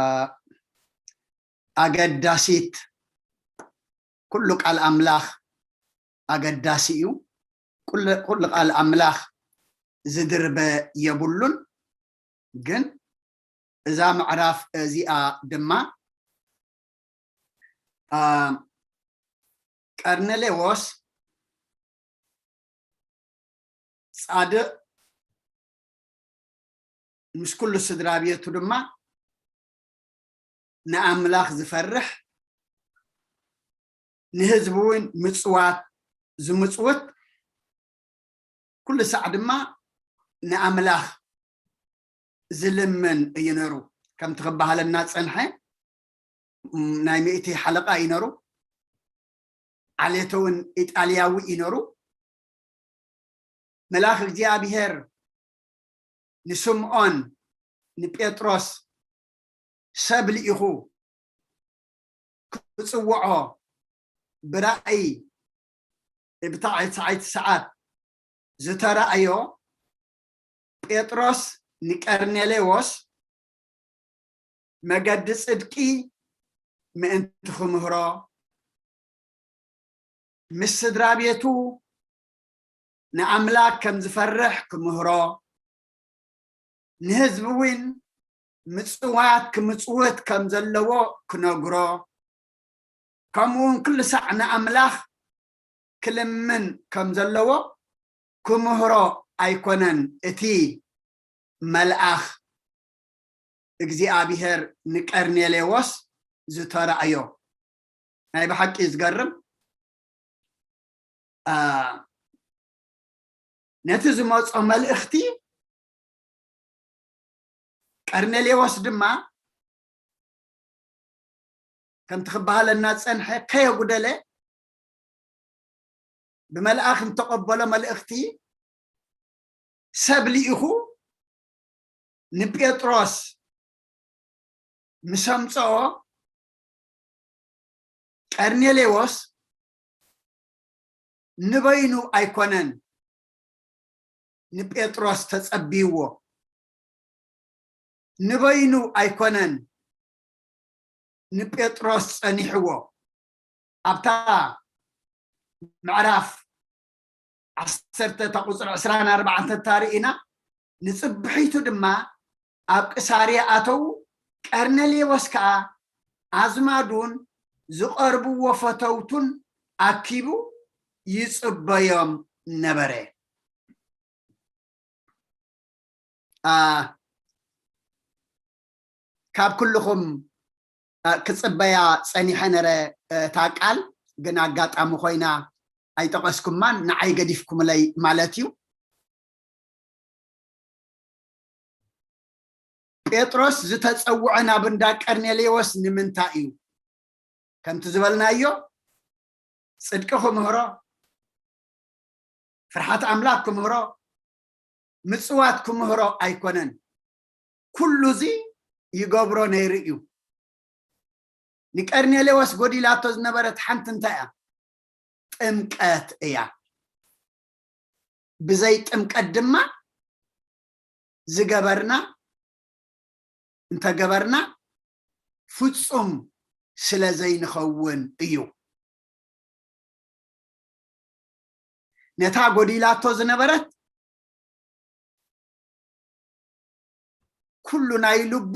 ኣገዳሲት፣ ኩሉ ቃል ኣምላኽ ኣገዳሲ እዩ። ኩሉ፣ ኩሉ ቃል ኣምላኽ ዝድርበ የብሉን። ግን እዛ ምዕራፍ እዚኣ ድማ፣ ኣ፣ ቀርኔሌዎስ ጻድቕ ምስ ኩሉ ስድራ ቤቱ ድማ ንኣምላኽ ዝፈርሕ፣ ንህዝቢ እውን ምጽዋት ዝምጽውት፣ ኩሉ ሳዕ ድማ ንኣምላኽ ዝልምን እዩ ነሩ። ከምቲ ክበሃለና ጸንሐ፣ ም፣ ናይ ሚእቲ ሓለቓ እዩ ነሩ። ዓሌቱ እውን ኢጣልያዊ እዩ ነሩ። መልኣኽ እግዚኣብሔር ንስምዖን ንጴጥሮስ ሰብ ልኢኹ ክጽውዖ ብራእይ ብታዕቲ ሰዓት ዝተራእዮ፣ ጴጥሮስ ንቀርኔሌዎስ መገዲ ጽድቂ ምእንቲ ክምህሮ፣ ምስ ስድራ ቤቱ ንኣምላክ ከም ዝፈርሕ ክምህሮ፣ ንህዝቢ እውን ምጽዋት ክምጽውት ከም ዘለዎ ክነግሮ፣ ከምኡ እውን ኩሉ ሳዕ ንኣምላኽ ክልምን ከም ዘለዎ ክምህሮ ኣይኮነን እቲ መልኣኽ እግዚኣብሔር ንቀርኔሌዎስ ዝተራእዮ። ናይ ብሓቂ ዝገርም። ነቲ ዝመጾ መልእኽቲ ቀርኔሌዎስ ድማ ከምቲ ክበሃለና ጸንሐ ከየጉደለ ብመልኣኽ እንተቐበሎ መልእኽቲ ሰብ ልኢኹ ንጴጥሮስ ምስ ኣምጽኦ ቀርኔሌዎስ ንበይኑ ኣይኮነን ንጴጥሮስ ተጸብይዎ። ንበይኑ ኣይኮነን ንጴጥሮስ ጸኒሕዎ። ኣብታ ምዕራፍ ዓሰርተ እታ ቁጽሪ ዕስራን ኣርባዕተን ታሪእና ንጽብሒቱ ድማ ኣብ ቅሳርያ ኣተዉ። ቀርኔሌዎስ ከኣ ኣዝማዱን ዝቐርብዎ ፈተውቱን ኣኪቡ ይጽበዮም ነበረ። ካብ ኩልኹም ክፅበያ ፀኒሐ ነረ እታ ቃል ግን ኣጋጣሚ ኮይና ኣይጠቐስኩማን ንዓይ ገዲፍኩምለይ ማለት እዩ። ጴጥሮስ ዝተፀውዐ ናብ እንዳ ቀርኔሌዎስ ንምንታይ እዩ? ከምቲ ዝበልናዮ ፅድቂ ክምህሮ፣ ፍርሓት ኣምላክ ክምህሮ፣ ምፅዋት ክምህሮ ኣይኮነን። ኩሉ እዚ ይገብሮ ነይሩ እዩ። ንቀርኔሌዎስ ጎዲላቶ ዝነበረት ሓንቲ እንታይ እያ? ጥምቀት እያ። ብዘይ ጥምቀት ድማ ዝገበርና እንተገበርና ፍጹም ስለ ዘይንኸውን እዩ። ነታ ጎዲላቶ ዝነበረት ኩሉ ናይ ልቡ፣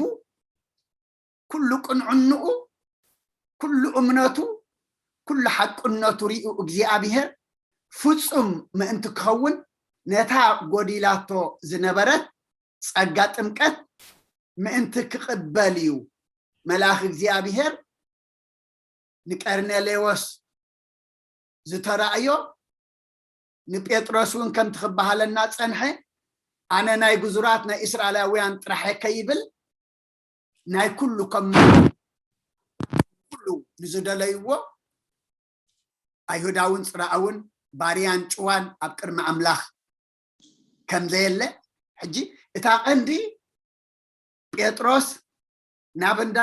ኩሉ ቅንዕንኡ፣ ኩሉ እምነቱ፣ ኩሉ ሓቅነቱ ሪኡ እግዚኣብሔር ፍጹም ምእንቲ ክኸውን ነታ ጎዲላቶ ዝነበረት ጸጋ ጥምቀት ምእንቲ ክቕበል እዩ መልኣኽ እግዚኣብሔር ንቀርኔሌዎስ ዝተራእዮ። ንጴጥሮስ እውን ከምቲ ክበሃለና ጸንሐ፣ ኣነ ናይ ግዙራት ናይ እስራኤላውያን ጥራሕ ከይብል ናይ ኩሉ ከም ኩሉ ንዝደለይዎ ኣይሁዳውን ጽራኣውን ባርያን ጭዋን ኣብ ቅድሚ ኣምላኽ ከም ዘየለ። ሕጂ እታ ቀንዲ ጴጥሮስ ናብ እንዳ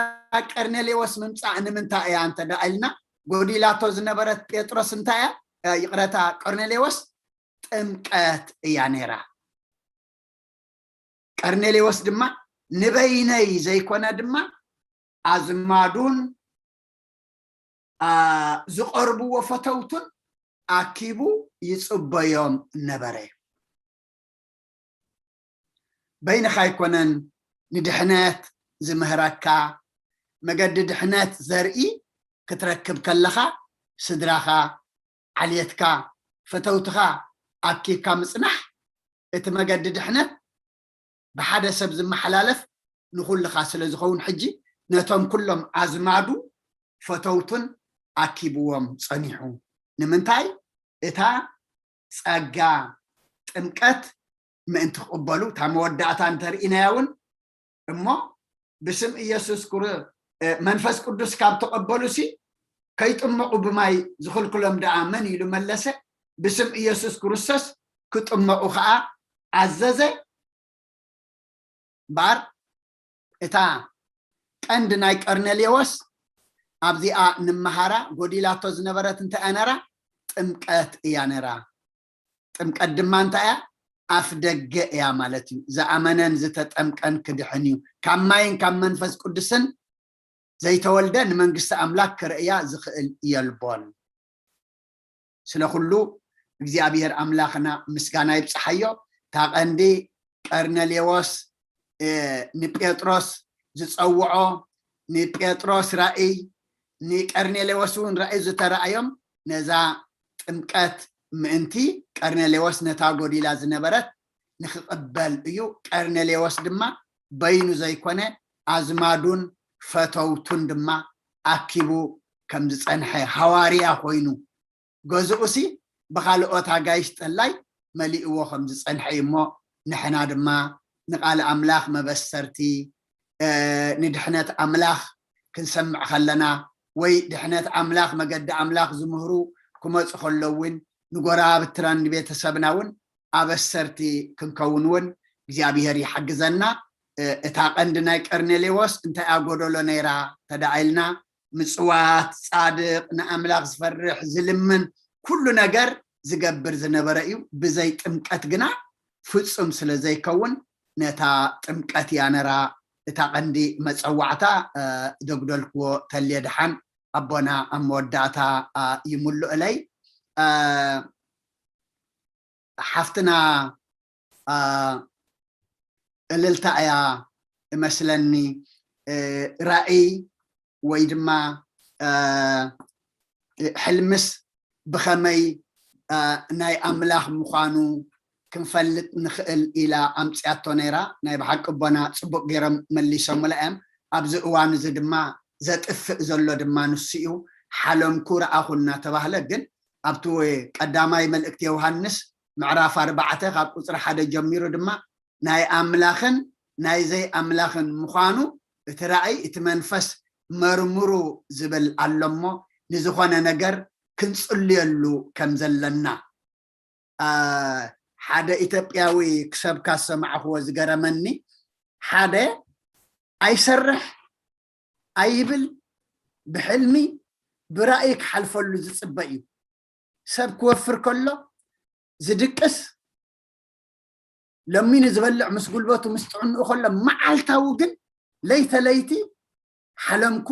ቀርኔሌዎስ ምምጻእ ንምንታይ እያ እንተ ደኣ ኢልና፣ ጎዲላቶ ዝነበረት ጴጥሮስ እንታይ እያ? እ፣ ይቕረታ፣ ቀርኔሌዎስ ጥምቀት እያ ነይራ። ቀርኔሌዎስ ድማ ንበይነይ ዘይኮነ ድማ ኣዝማዱን፣ ኣ፣ ዝቐርብዎ ፈተውቱን ኣኪቡ ይጽበዮም ነበረ። በይንኻ ኣይኮነን ንድሕነት ዝምህረካ፣ መገዲ ድሕነት ዘርኢ ክትረክብ ከለኻ ስድራኻ፣ ዓልየትካ፣ ፈተውትኻ ኣኪብካ ምጽናሕ እቲ መገዲ ድሕነት ብሓደ ሰብ ዝመሓላለፍ ንኹልኻ ስለ ዝኸውን ሕጂ ነቶም ኩሎም ኣዝማዱ ፈተውቱን ኣኪብዎም ጸኒሑ። ንምንታይ? እታ ጸጋ ጥምቀት ምእንቲ ክቕበሉ፣ እታ መወዳእታ እንተርኢናያ እውን፣ እሞ ብስም ኢየሱስ ክሩ-፣ እ፣ መንፈስ ቅዱስ ካብ ተቐበሉሲ ከይጥመቑ ብማይ ዝኽልክሎም ደኣ መን ኢሉ መለሰ? ብስም ኢየሱስ ክርስቶስ ክጥመቑ ኸኣ ኣዘዘ። እምበኣር እታ ቀንዲ ናይ ቀርኔሌዎስ ኣብዚኣ ንመሃራ ጎዲላቶ ዝነበረት እንታይ እያ ነራ? ጥምቀት እያ ነራ። ጥምቀት ድማ እንታይ እያ? ኣፍ ደገ እያ ማለት እዩ። ዝኣመነን ዝተጠምቀን ክድሕን እዩ። ካብ ማይን ካብ መንፈስ ቅዱስን ዘይተወልደ ንመንግስቲ ኣምላክ ክርእያ ዝኽእል የልቦን። ስለ ኩሉ እግዚኣብሔር ኣምላኽና ምስጋና ይብጽሓዮ። እታ ቀንዲ ቀርኔሌዎስ፣ እ፣ ንጴጥሮስ ዝጸውዖ፣ ንጴጥሮስ ራእይ፣ ንቀርኔሌዎስ እውን ራእይ ዝተራእዮም ነዛ ጥምቀት ምእንቲ ቀርኔሌዎስ ነታ ጎዲላ ዝነበረት ንክቕበል እዩ። ቀርኔሌዎስ ድማ በይኑ ዘይኮነ ኣዝማዱን ፈተውቱን ድማ ኣኪቡ ከም ዝጸንሐ፣ ሃዋርያ ኮይኑ፣ ገዝኡሲ ብኻልኦት ኣጋይሽ ጠላይ መሊእዎ ከም ዝጸንሐ እዩ። እሞ ንሕና ድማ ንቓል ኣምላኽ መበሰርቲ፣ እ፣ ንድሕነት ኣምላኽ ክንሰምዕ ከለና፣ ወይ ድሕነት ኣምላኽ፣ መገዲ ኣምላኽ ዝምህሩ ክመጹ ከለዉ እውን፣ ንጎረባብትና ንቤተሰብና እውን ኣበሰርቲ ክንከውን እውን እግዚኣብሔር ይሓግዘና። እ፣ እታ ቀንዲ ናይ ቀርኔሌዎስ እንታይ እያ ጎደሎ ነይራ ተደኣ ኢልና፣ ምጽዋት፣ ጻድቕ፣ ንኣምላኽ ዝፈርሕ፣ ዝልምን፣ ኩሉ ነገር ዝገብር ዝነበረ እዩ። ብዘይ ጥምቀት ግና ፍጹም ስለ ዘይከውን፣ ነታ ጥምቀት እያ ነራ እታ ቀንዲ መጸዋዕታ። እ፣ ዘጉደልክዎ ተልየ ደሓን ኣቦና ኣብ መወዳእታ፣ እ፣ ይምልኡለይ። እ፣ ሓፍትና፣ እ፣ እልልታ እያ እመስለኒ። እ፣ ራእይ ወይ ድማ፣ እ፣ ሕልምስ ብኸመይ፣ እ፣ ናይ ኣምላኽ ምዃኑ ክንፈልጥ ንኽእል ኢላ ኣምጽያቶ ነይራ። ናይ ብሓቂ ኣቦና ጽቡቕ ገይሮም መሊሶምላ እዮም። ኣብዚ እዋን እዚ ድማ ዘጥፍእ ዘሎ ድማ ንሱ እዩ። ሓለምኩ ረኣኹ እናተባህለ ግን ኣብቲ ቀዳማይ መልእክቲ ዮሃንስ ምዕራፍ ኣርባዕተ ካብ ቁጽሪ ሓደ ጀሚሩ ድማ ናይ ኣምላኽን ናይ ዘይ ኣምላኽን ምዃኑ እቲ ራእይ፣ እቲ መንፈስ መርምሩ ዝብል ኣሎ እሞ፣ ንዝኾነ ነገር ክንጽልየሉ ከም ዘለና፣ አ፣ ሓደ ኢትዮጵያዊ ክሰብካ ዝሰማዕኽዎ ዝገረመኒ፣ ሓደ ኣይሰርሕ ኣይብል፣ ብሕልሚ ብራእይ ክሓልፈሉ ዝጽበ እዩ። ሰብ ክወፍር ከሎ ዝድቅስ፣ ለሚኑ ዝበልዕ ምስ ጉልበቱ ምስ ጥዕንኡ ከሎ፣ መዓልታዊ ግን ለይተ ለይቲ ሓለምኩ፣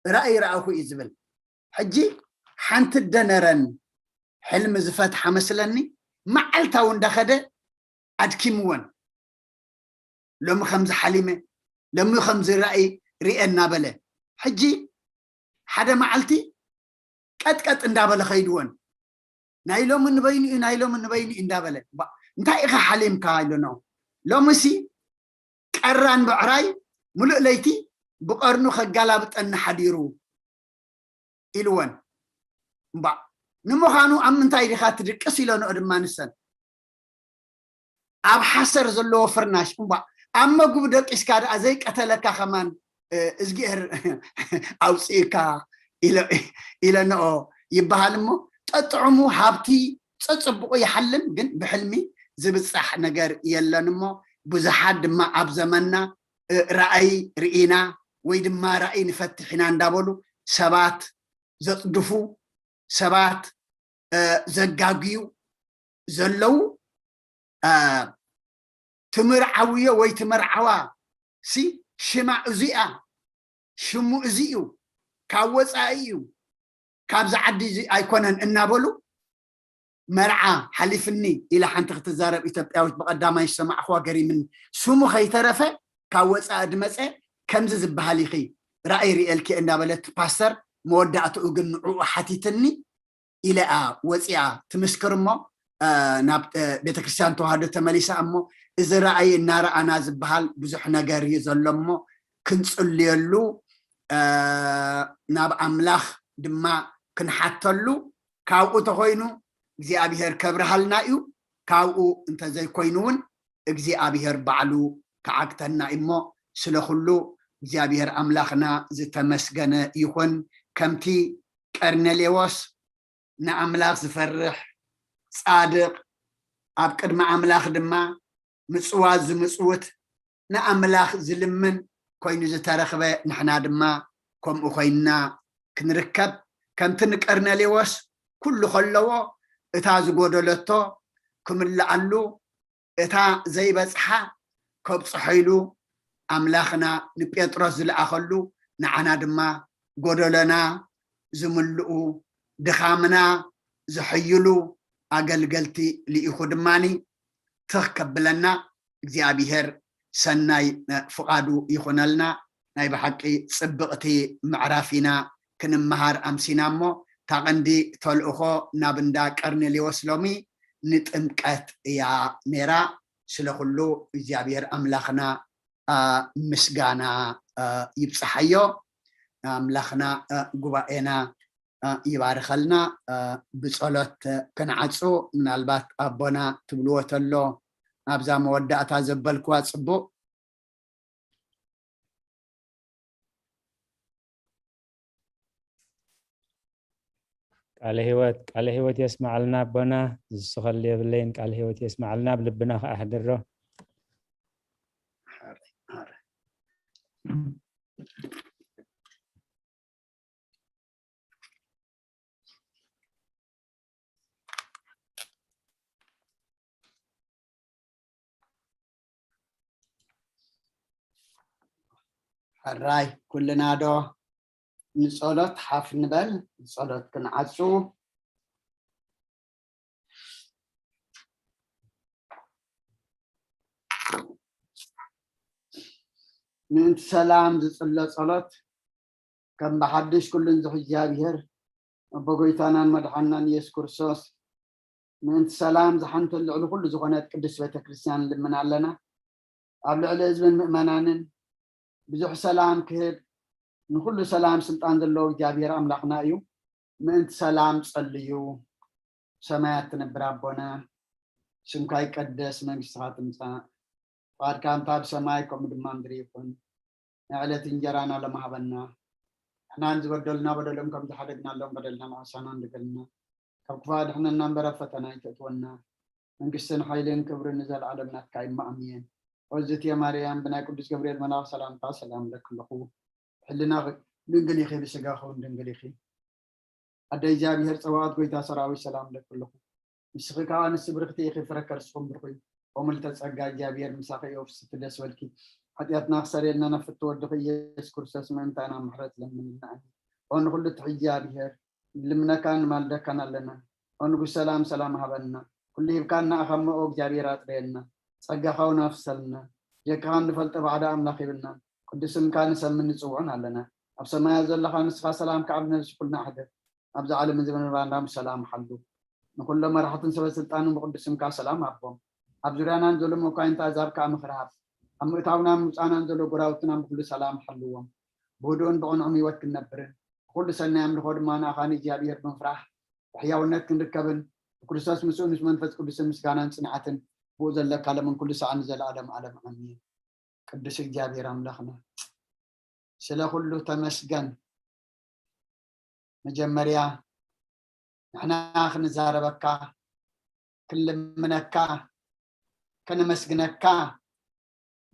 ራእይ ረኣኹ እዩ ዝብል። ሕጂ ሓንቲ ደነረን ሕልሚ ዝፈትሓ መስለኒ፣ መዓልታዊ እንዳኸደ ኣድኪምወን። ሎሚ ከምዚ ሓሊመ፣ ሎሚ ከምዚ ራእይ ሪኤ እናበለ፣ ሕጂ ሓደ መዓልቲ ቀጥቀጥ እንዳበለ ኸይድወን። ናይ ሎሚ ንበይኑ እዩ፣ ናይ ሎሚ ንበይኑ እዩ እንዳበለ። ባ-፣ እንታይ ኢኻ ሓሊምካ ኢሉኖ። ሎምሲ ቀራን ብዕራይ ሙሉእ ለይቲ ብቐርኑ ከጋላብጠኒ ሓዲሩ ኢልወን። እምባእ፣ ንምዃኑ ኣብ ምንታይ ዲኻ ትድቅስ ኢለንኦ ድማ ንሰን። ኣብ ሓሰር ዘለዎ ፍርናሽ፣ እምባእ፣ ኣብ መግቡ ደቂስካ ደኣ ዘይቀተለካ ከማን፣ እ፣ እዝጊሄር ኣውፅእካ ኢለ-፣ ኢለንኦ ይበሃል እሞ፣ ጠጥዑሙ ሃብቲ ጸጽብቑ ይሓልም፣ ግን ብሕልሚ ዝብጻሕ ነገር የለን እሞ፣ ብዙሓት ድማ ኣብ ዘመንና፣ እ፣ ራእይ ርኢና ወይ ድማ ራእይ ንፈትሕ ኢና እንዳበሉ ሰባት ዘጽድፉ፣ ሰባት፣ እ፣ ዘጋግዩ ዘለዉ፣ እ፣ ትምርዓውዮ ወይ ትመርዓዋ ሲ ሽማ እዚኣ፣ ሽሙ እዚ እዩ፣ ካብ ወጻኢ እዩ፣ ካብዚ ዓዲ እዚ ኣይኮነን እናበሉ፣ መርዓ ሓሊፍኒ ኢላ ሓንቲ ክትዛረብ ኢትዮጵያዊት ብቐዳማይ ዝሰማዕኽዋ ገሪምኒ። ስሙ ከይተረፈ ካብ ወጻኢ ድመጸ ከምዚ ዝበሃል ኢኺ ራእይ ርእየልኪ እንዳበለት ፓስተር መወዳእትኡ ግን ንዕኡ ሓቲትኒ ኢለኣ ወፂኣ ትምስክር እሞ፣ እ፣ ናብ፣ እ፣ ቤተክርስትያን ተዋህዶ ተመሊሳ እሞ እዚ ራእይ እናረኣና ዝበሃል ብዙሕ ነገር እዩ ዘሎ እሞ ክንፅልየሉ፣ እ፣ ናብ ኣምላኽ ድማ ክንሓተሉ፣ ካብኡ ተኾይኑ እግዚኣብሔር ከብርሃልና እዩ። ካብኡ እንተዘይኮይኑ እውን እግዚኣብሔር ባዕሉ ክዓግተና እዩ እሞ፣ ስለ ኩሉ እግዚኣብሔር ኣምላኽና ዝተመስገነ ይኹን። ከምቲ ቀርኔሌዎስ ንኣምላኽ ዝፈርሕ ጻድቕ፣ ኣብ ቅድሚ ኣምላኽ ድማ ምጽዋት ዝምጽውት፣ ንኣምላኽ ዝልምን ኮይኑ ዝተረኽበ፣ ንሕና ድማ ከምኡ ኮይንና ክንርከብ፣ ከምቲ ንቀርኔሌዎስ ኩሉ ከለዎ እታ ዝጎደለቶ ክምልኣሉ፣ እታ ዘይበጽሓ ከብጽሖ ኢሉ ኣምላኽና ንጴጥሮስ ዝለኣኸሉ፣ ንዓና ድማ ጎደሎና ዝምልኡ፣ ድኻምና ዝሕይሉ ኣገልገልቲ ልኢኹ ድማኒ ትኽ ከብለና እግዚኣብሔር ሰናይ ፍቓዱ ይኹነልና። ናይ ብሓቂ ጽብቕቲ ምዕራፍ ኢና ክንመሃር ኣምሲና እሞ፣ እታ ቀንዲ ተልእኾ ናብ እንዳ ቀርኔሌዎስ ሎሚ ንጥምቀት እያ ነይራ። ስለ ኩሉ እግዚኣብሔር ኣምላኽና ምስጋና ይብፅሓዮ። ኣምላኽና ጉባኤና ይባርኸልና። ብፀሎት ክንዓፁ፣ ምናልባት ኣቦና ትብልዎ ተሎ ኣብዛ መወዳእታ ዘበልክዋ ፅቡቅ። ቃለ ህይወት ቃለ ህይወት የስማዓልና ኣቦና። ዝስኸሉ የብለይን። ቃለ ህይወት የስማዓልና፣ ኣብ ልብና ከኣሕድሮ። ሕራይ ኩልና ዶ ንጸሎት ሓፍ ንበል። ጸሎት ክንዓጹ። ምእንቲ ሰላም ዝጽሎ ጸሎት ከም ብሓድሽ ኩሉን ዝሕዚ እግዚኣብሔር ኣቦ ጎይታናን መድሓናን ኢየሱስ ክርስቶስ ምእንቲ ሰላም ዝሓንተ ልዕሊ ኩሉ ዝኾነት ቅድስት ቤተክርስትያን ንልምን ኣለና። ኣብ ልዕሊ ህዝብን ምእመናንን ብዙሕ ሰላም ክህብ ንኩሉ ሰላም ስልጣን ዘለዎ እግዚኣብሔር ኣምላኽና እዩ። ምእንቲ ሰላም ጸልዩ። ሰማያት ትነብር ኣቦና፣ ስምካ ይቀደስ፣ መንግስትኻ ትምጻእ፣ ፍቓድካ እንታ ኣብ ሰማይ ከምኡ ድማ ምድሪ ይኹን። ናይ ዕለት እንጀራና ሎም ሃበና። ንሕናን ዝበደሉና በደሎም ከም ዝሓደግናሎም በደልና ንዓሳና እንድገልና፣ ካብ ክፉእ ኣድሕነና እምበር ኣብ ፈተና ኣይተእትወና። መንግስትን ሓይልን ክብርን ንዘለዓለም ናትካ እዩ። ኣሜን። ኦዝትየ ማርያም ብናይ ቅዱስ ገብርኤል መልኣኽ ሰላምታ ሰላም እለኪ ኣለኹ። ብሕልናኺ ድንግል ኢኺ፣ ብስጋኺ እውን ድንግል ኢኺ። ኣደ እግዚኣብሔር ጸባኦት ጎይታ ሰራዊት ሰላም እለኪ ኣለኹ። ንስኺ ከኣ ኣንስቲ ብርኽቲ ኢኺ፣ ፍረ ከርስኹም ብሩኽ እዩ። ኦ ምልዕተ ጸጋ እግዚኣብሔር ምሳኺ እዩ፣ ፍስሕቲ ደስ በልኪ። ሓጢኣትና ክሰርየልና ናብ ፍትው ወድኺ ኢየሱስ ክርስቶስ ምእንታና ምሕረት ለምንልና። ኣሜን። ኦ ንኹሉ ትሕዚ እግዚኣብሔር ንልምነካን ንማልደካን ኣለና። ኦ ንጉስ ሰላም ሰላም ሃበና። ኩሉ ሂብካና ኣኻ እሞ ኦ እግዚኣብሔር ኣጽርየልና። ጸጋኻ እውን ኣፍሰልና። ጀካኻ እንፈልጦ ባዕዳ ኣምላኽ የብልናን። ቅዱስ ስምካ ንሰምን ንጽውዖን ኣለና። ኣብ ሰማያት ዘለኻ ንስኻ ሰላምካ ኣብ ነብሲ ኩልና ኣሕድር። ኣብዚ ዓለም እዚ ምንባርና ብሰላም ሓሉ። ንኹሎም መራሕትን ሰበ ስልጣንን ብቅዱስ ስምካ ሰላም ሃቦም። ኣብ ዙርያናን ዘሎ መኳንንቲ ኣዛብ ከኣ ምኽሪ ሃብ። ኣብ ምእታውናን ምውጻእናን ዘሎ ጎራውትና ብኩሉ ሰላም ሓልዎም። ብህዱእን ብቕኑዕን ህይወት ክንነብርን ብኩሉ ሰናይ ኣምልኾ ድማ ንኣኻ ንእግዚኣብሔር ብምፍራሕ ብሕያውነት ክንርከብን ብክርስቶስ ምስኡ ምስ መንፈስ ቅዱስን ምስጋናን ጽንዓትን ብኡ ዘለካ ለምን ኩሉ ሰዓት ንዘለኣለም ዓለም ኣሜን። ቅዱስ እግዚኣብሔር ኣምላኽና ስለ ኩሉ ተመስገን። መጀመርያ ንሕና ክንዛረበካ፣ ክንልምነካ፣ ከነመስግነካ፣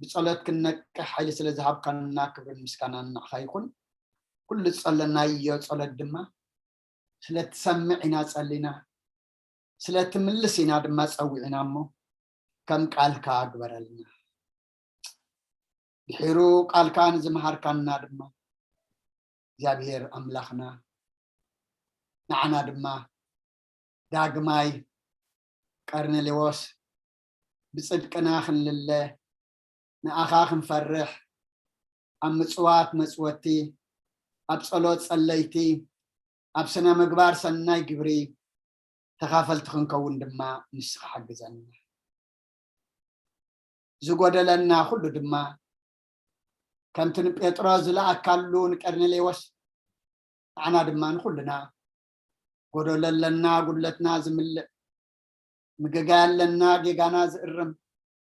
ብጸሎት ክንነቅሕ ሓይሊ ስለ ዝሃብካና ክብርን ምስጋናን ንዓኻ ይኹን። ኩሉ ዝጸለናዮ ጸሎት ድማ ስለ ትሰምዕ ኢና ጸሊና፣ ስለ ትምልስ ኢና ድማ ጸዊዕና እሞ ከም ቃልካ ግበረልና። ድሒሩ ቃልካ ንዝመሃርካና ድማ እግዚኣብሔር ኣምላኽና ንዓና ድማ ዳግማይ ቀርኔሌዎስ ብጽድቅና ክንልለ ንኣኻ ክንፈርሕ ኣብ ምጽዋት መጽወቲ ኣብ ጸሎት ጸለይቲ ኣብ ስነ ምግባር ሰናይ ግብሪ ተኻፈልቲ ክንከውን ድማ ንስኻ ሓግዘና። ዝጎደለና ኩሉ ድማ ከምቲ ንጴጥሮስ ዝለኣካሉ ንቀርኔሌዎስ ንዓና ድማ ንኩልና ጎደሎ ኣለና፣ ጉድለትና ዝምልእ፣ ምግጋይ ኣለና፣ ጌጋና ዝእርም፣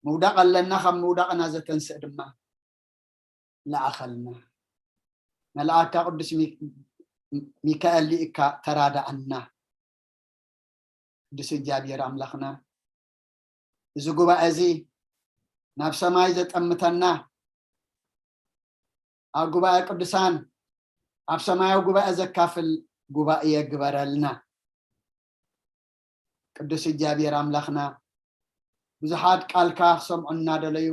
ምውዳቕ ኣለና፣ ካብ ምውዳቕና ዘተንስእ ድማ ለኣኸልና። መልኣካ ቅዱስ ሚካኤል ልኢካ ተራዳኣና። ቅዱስ እግዚኣብሔር ኣምላኽና እዚ ጉባኤ እዚ ናብ ሰማይ ዘጠምተና ኣብ ጉባኤ ቅዱሳን ኣብ ሰማያዊ ጉባኤ ዘካፍል ጉባኤ ግበረልና። ቅዱስ እግዚኣብሔር ኣምላኽና ብዙሓት ቃልካ ክሰምዑ እናደለዩ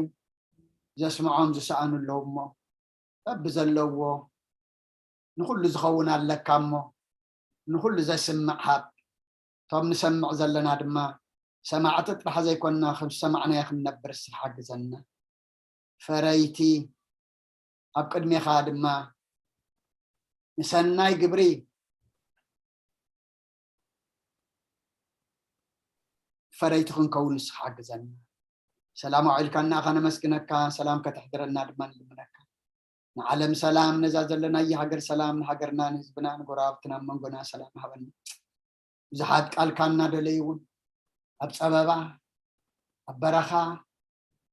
ዘስምዖም ዝሰኣኑ ኣለዉ እሞ በብዘለዎ ንኹሉ ዝኸውን ኣለካ እሞ ንኹሉ ዘስምዕ ሃብ። እቶም ንሰምዕ ዘለና ድማ ሰማዕቲ ጥራሕ ዘይኮንና ከም ዝሰማዕናዮ ክንነብር እስኻ ሓግዘና። ፈረይቲ ኣብ ቅድሜኻ ድማ ንሰናይ ግብሪ ፈረይቲ ክንከውን ንስኻ ሓግዘና። ሰላም ኣውዒልካና ከነመስግነካ፣ ሰላም ከተሕድረና ድማ ንልምነካ። ንዓለም ሰላም፣ ነዛ ዘለናያ ሃገር ሰላም፣ ንሃገርና፣ ንህዝብና፣ ንጎረባብትና፣ ኣብ መንጎና ሰላም ሃበና። ብዙሓት ቃልካ እናደለዩ እውን ኣብ ጸበባ፣ ኣብ በረኻ፣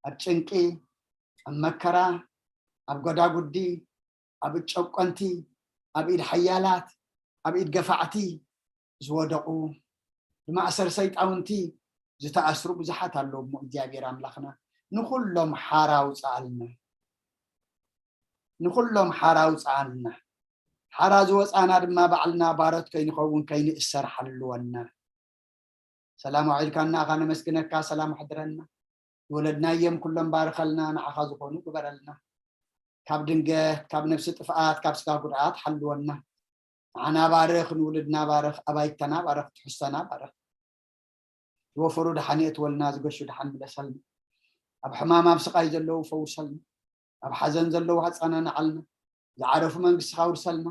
ኣብ ጭንቂ፣ ኣብ መከራ፣ ኣብ ጎዳጉዲ፣ ኣብ ጨቆንቲ፣ ኣብ ኢድ ሓያላት፣ ኣብ ኢድ ገፋዕቲ ዝወደቑ፣ ብማእሰር ሰይጣውንቲ ዝተኣስሩ ብዙሓት ኣለዉ። እሞ እግዚኣብሔር ኣምላኽና ንኹሎም ሓራ ኣውፅኣልና፣ ንኹሎም ሓራ ኣውፅኣልና። ሓራ ዝወፃና ድማ ባዕልና ባሮት ከይንኸውን ከይንእሰር ሓልወና። ሰላም ኣውዒልካና ከነመስግነካ፣ ሰላም ኣሕድረና። ዝወለድናዮም ኩሎም ባርኸልና፣ ንዓኻ ዝኾኑ ግበረልና። ካብ ድንገት፣ ካብ ነብሲ ጥፍኣት፣ ካብ ስጋ ጉድኣት ሓልወና። ንዓና ባርኽ፣ ንውልድና ባርኽ፣ ኣባይተና ባርኽ፣ ትሕዝቶና ባርኽ። ዝወፈሩ ደሓን የእትወልና፣ ዝገሹ ደሓን ምለሰልና። ኣብ ሕማም ኣብ ስቓይ ዘለዉ ፈውሰልና። ኣብ ሓዘን ዘለዉ ኣጸናንዓልና። ዝዓረፉ መንግስትኻ ኣውርሰልና።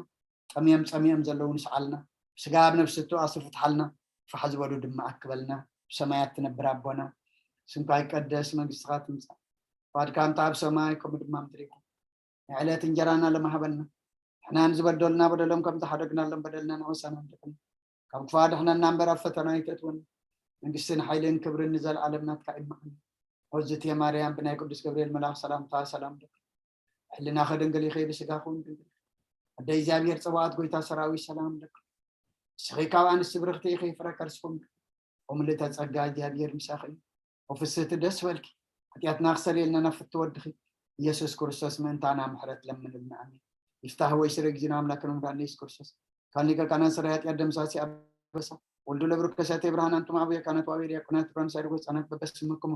ጠምዮም ጸሚኦም ዘለዉ ንስዓልና። ብስጋ ኣብ ነብሲ እትዋሱ ፍትሓልና። ፋሕ ዝበሉ ድማ ኣክበልና። ብሰማያት ትነብር ኣቦና፣ ስምካ ይቀደስ፣ መንግስትኻ ትምጻእ። ፍቓድካ እንተ ኣብ ሰማይ ከምኡ ድማ ምድሪ ይኹን። ናይ ዕለት እንጀራና ሎሚ ሃበና። ንሕና ንዝበደሉና በደሎም ከም ዝሓደግናሎም በደልና ንወሰና ንድሕን። ካብ ክፉእ ኣድሕነና እምበር ኣብ ፈተና ኣይተእትወና። መንግስትን ሓይልን ክብርን ንዘለኣለም ናትካ እዩ። እመ ኣሜን። ኦዝትየ ማርያም ብናይ ቅዱስ ገብርኤል መልኣኽ ሰላምታ ሰላም እብለኪ። ሕልናኺ ድንግል ይኺ ብስጋኺ እውን ድንግል። ኣደ እግዚኣብሔር ጸባኦት ጎይታ ሰራዊት ሰላም እብለኪ። ንስኺ ካብ ኣንስቲ ብርኽቲ ኢኺ፣ ፍረ ከርስኹም ከምልእተ ጸጋ እግዚኣብሔር ምሳኺ እዩ። ኦ ፍስህቲ ደስ በልኪ፣ ሓጢኣትና ክሰርየልና ናብ ፍትወድኺ ኢየሱስ ክርስቶስ ምእንታና ምሕረት ለምንልና። ኣሜን። ይፍታህ ወይ ስረ ጊዜና ኣምላክን መድኃኒነ ኢየሱስ ክርስቶስ ካን ሊቀ ካህናት ስረ ኃጢአት ደምሳሲ ኣበሳ ወልዱ ለብሩክ ከሳቴ ብርሃን ኣንቱም አብየ ካህናት ወአብየ ዲያቆናት ብርሃን ሳይድጎ ህፃናት በበስምክሙ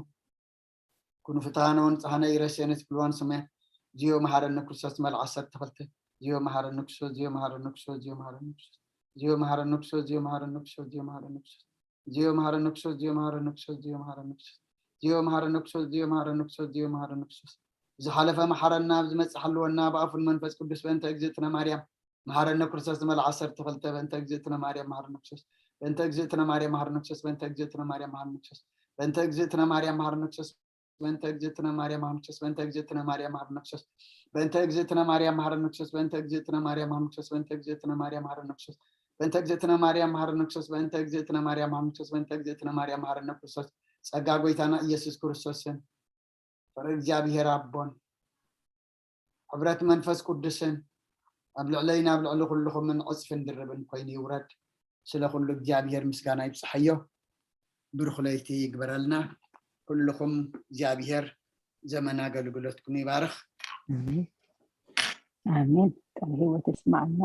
ኩኑ ፍትሐነ ወንጽሐነ ኢረሴነ ትብልዋን ሰማያት። ዚዮ መሐረነ ክርስቶስ መልዓ ዓሰርተ ክልተ። ዚዮ መሐረነ ክርስቶስ፣ ዚዮ መሐረነ ክርስቶስ፣ ዚዮ መሐረነ ክርስቶስ፣ ዚዮ መሐረነ ክርስቶስ፣ ዚዮ መሐረነ ክርስቶስ፣ ዚዮ መሐረነ ክርስቶስ፣ ዚዮ መሐረነ ክርስቶስ፣ ዚዮ መሐረነ ክርስቶስ፣ ዚዮ መሐረነ ክርስቶስ፣ ዚዮ መሐረነ ክርስቶስ፣ ዚዮ መሐረነ ክርስቶስ። ዝሓለፈ መሐረና፣ ኣብ ዝመጽእ ሓልወና፣ ብኣፉን መንፈስ ቅዱስ በእንተ እግዝእትነ ማርያም መሐረነ ክርስቶስ ዝመልዓ ዓሰርተ ክልተ። በእንተ እግዝእትነ ማርያም መሐረነ ክርስቶስ፣ በእንተ እግዝእትነ ማርያም መሐረነ ክርስቶስ፣ በእንተ እግዝእትነ ማርያም መሐረነ ክርስቶስ፣ በእንተ እግዝእትነ ማርያም መሐረነ ክርስቶስ፣ በእንተ እግዝእትነ ማርያም መሐረነ ክርስቶስ፣ በእንተ እግዝእትነ ማርያም መሐረነ ክርስቶስ፣ በእንተ እግዝእትነ ማርያም መሐረነ ክርስቶስ፣ በእንተ እግዝእትነ ማርያም መሐረነ ክርስቶስ፣ በእንተ እግዝእትነ ማርያም መሐረነ ክርስቶስ፣ በእንተ እግዝእትነ ማርያም መሐረነ ክርስቶስ፣ በእንተ እግዝእትነ ማርያም መሐረነ ክርስቶስ። ጸጋ ጎይታና ኢየሱስ ክርስቶስን ፍቅሪ እግዚኣብሔር ኣቦን ሕብረት መንፈስ ቅዱስን ኣብ ልዕለይን ኣብ ልዕሊ ኩልኹምን ዕጽፍን ድርብን ኮይኑ ይውረድ። ስለ ኩሉ እግዚኣብሔር ምስጋና ይብጽሓዮ። ብሩኽ ለይቲ ይግበረልና። ኩልኹም እግዚኣብሔር ዘመን ኣገልግሎትኩም ይባርኽ። ኣሜን። ቃል ህይወት ይስማዕና።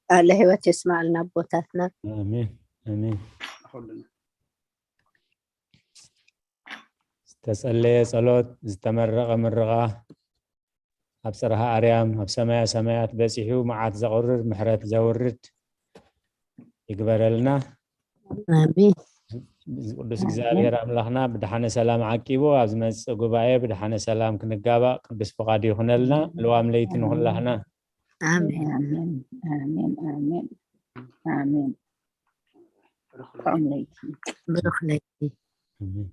ቃለ ህይወት ይስማዕልና ኣቦታትና። ኣሜን ኣሜን። ኩልና ዝተጸለየ ጸሎት፣ ዝተመረቐ ምርቓ ኣብ ጽርሃ ኣርያም ኣብ ሰማያ ሰማያት በጺሑ መዓት ዘቑርር ምሕረት ዘውርድ ይግበረልና። ኣሜን። ቅዱስ እግዚኣብሔር ኣምላኽና ብድሓነ ሰላም ዓቂቡ ኣብ ዝመጽእ ጉባኤ ብድሓነ ሰላም ክንጋባእ ቅዱስ ፍቓዱ ይኹነልና። ልዋም ለይቲ ንኹላህና። ኣሜን። ኣሜን ኣሜን ኣሜን ኣሜን። ጥዑም ለይቲ። ብሩኽ ለይቲ። ኣሜን።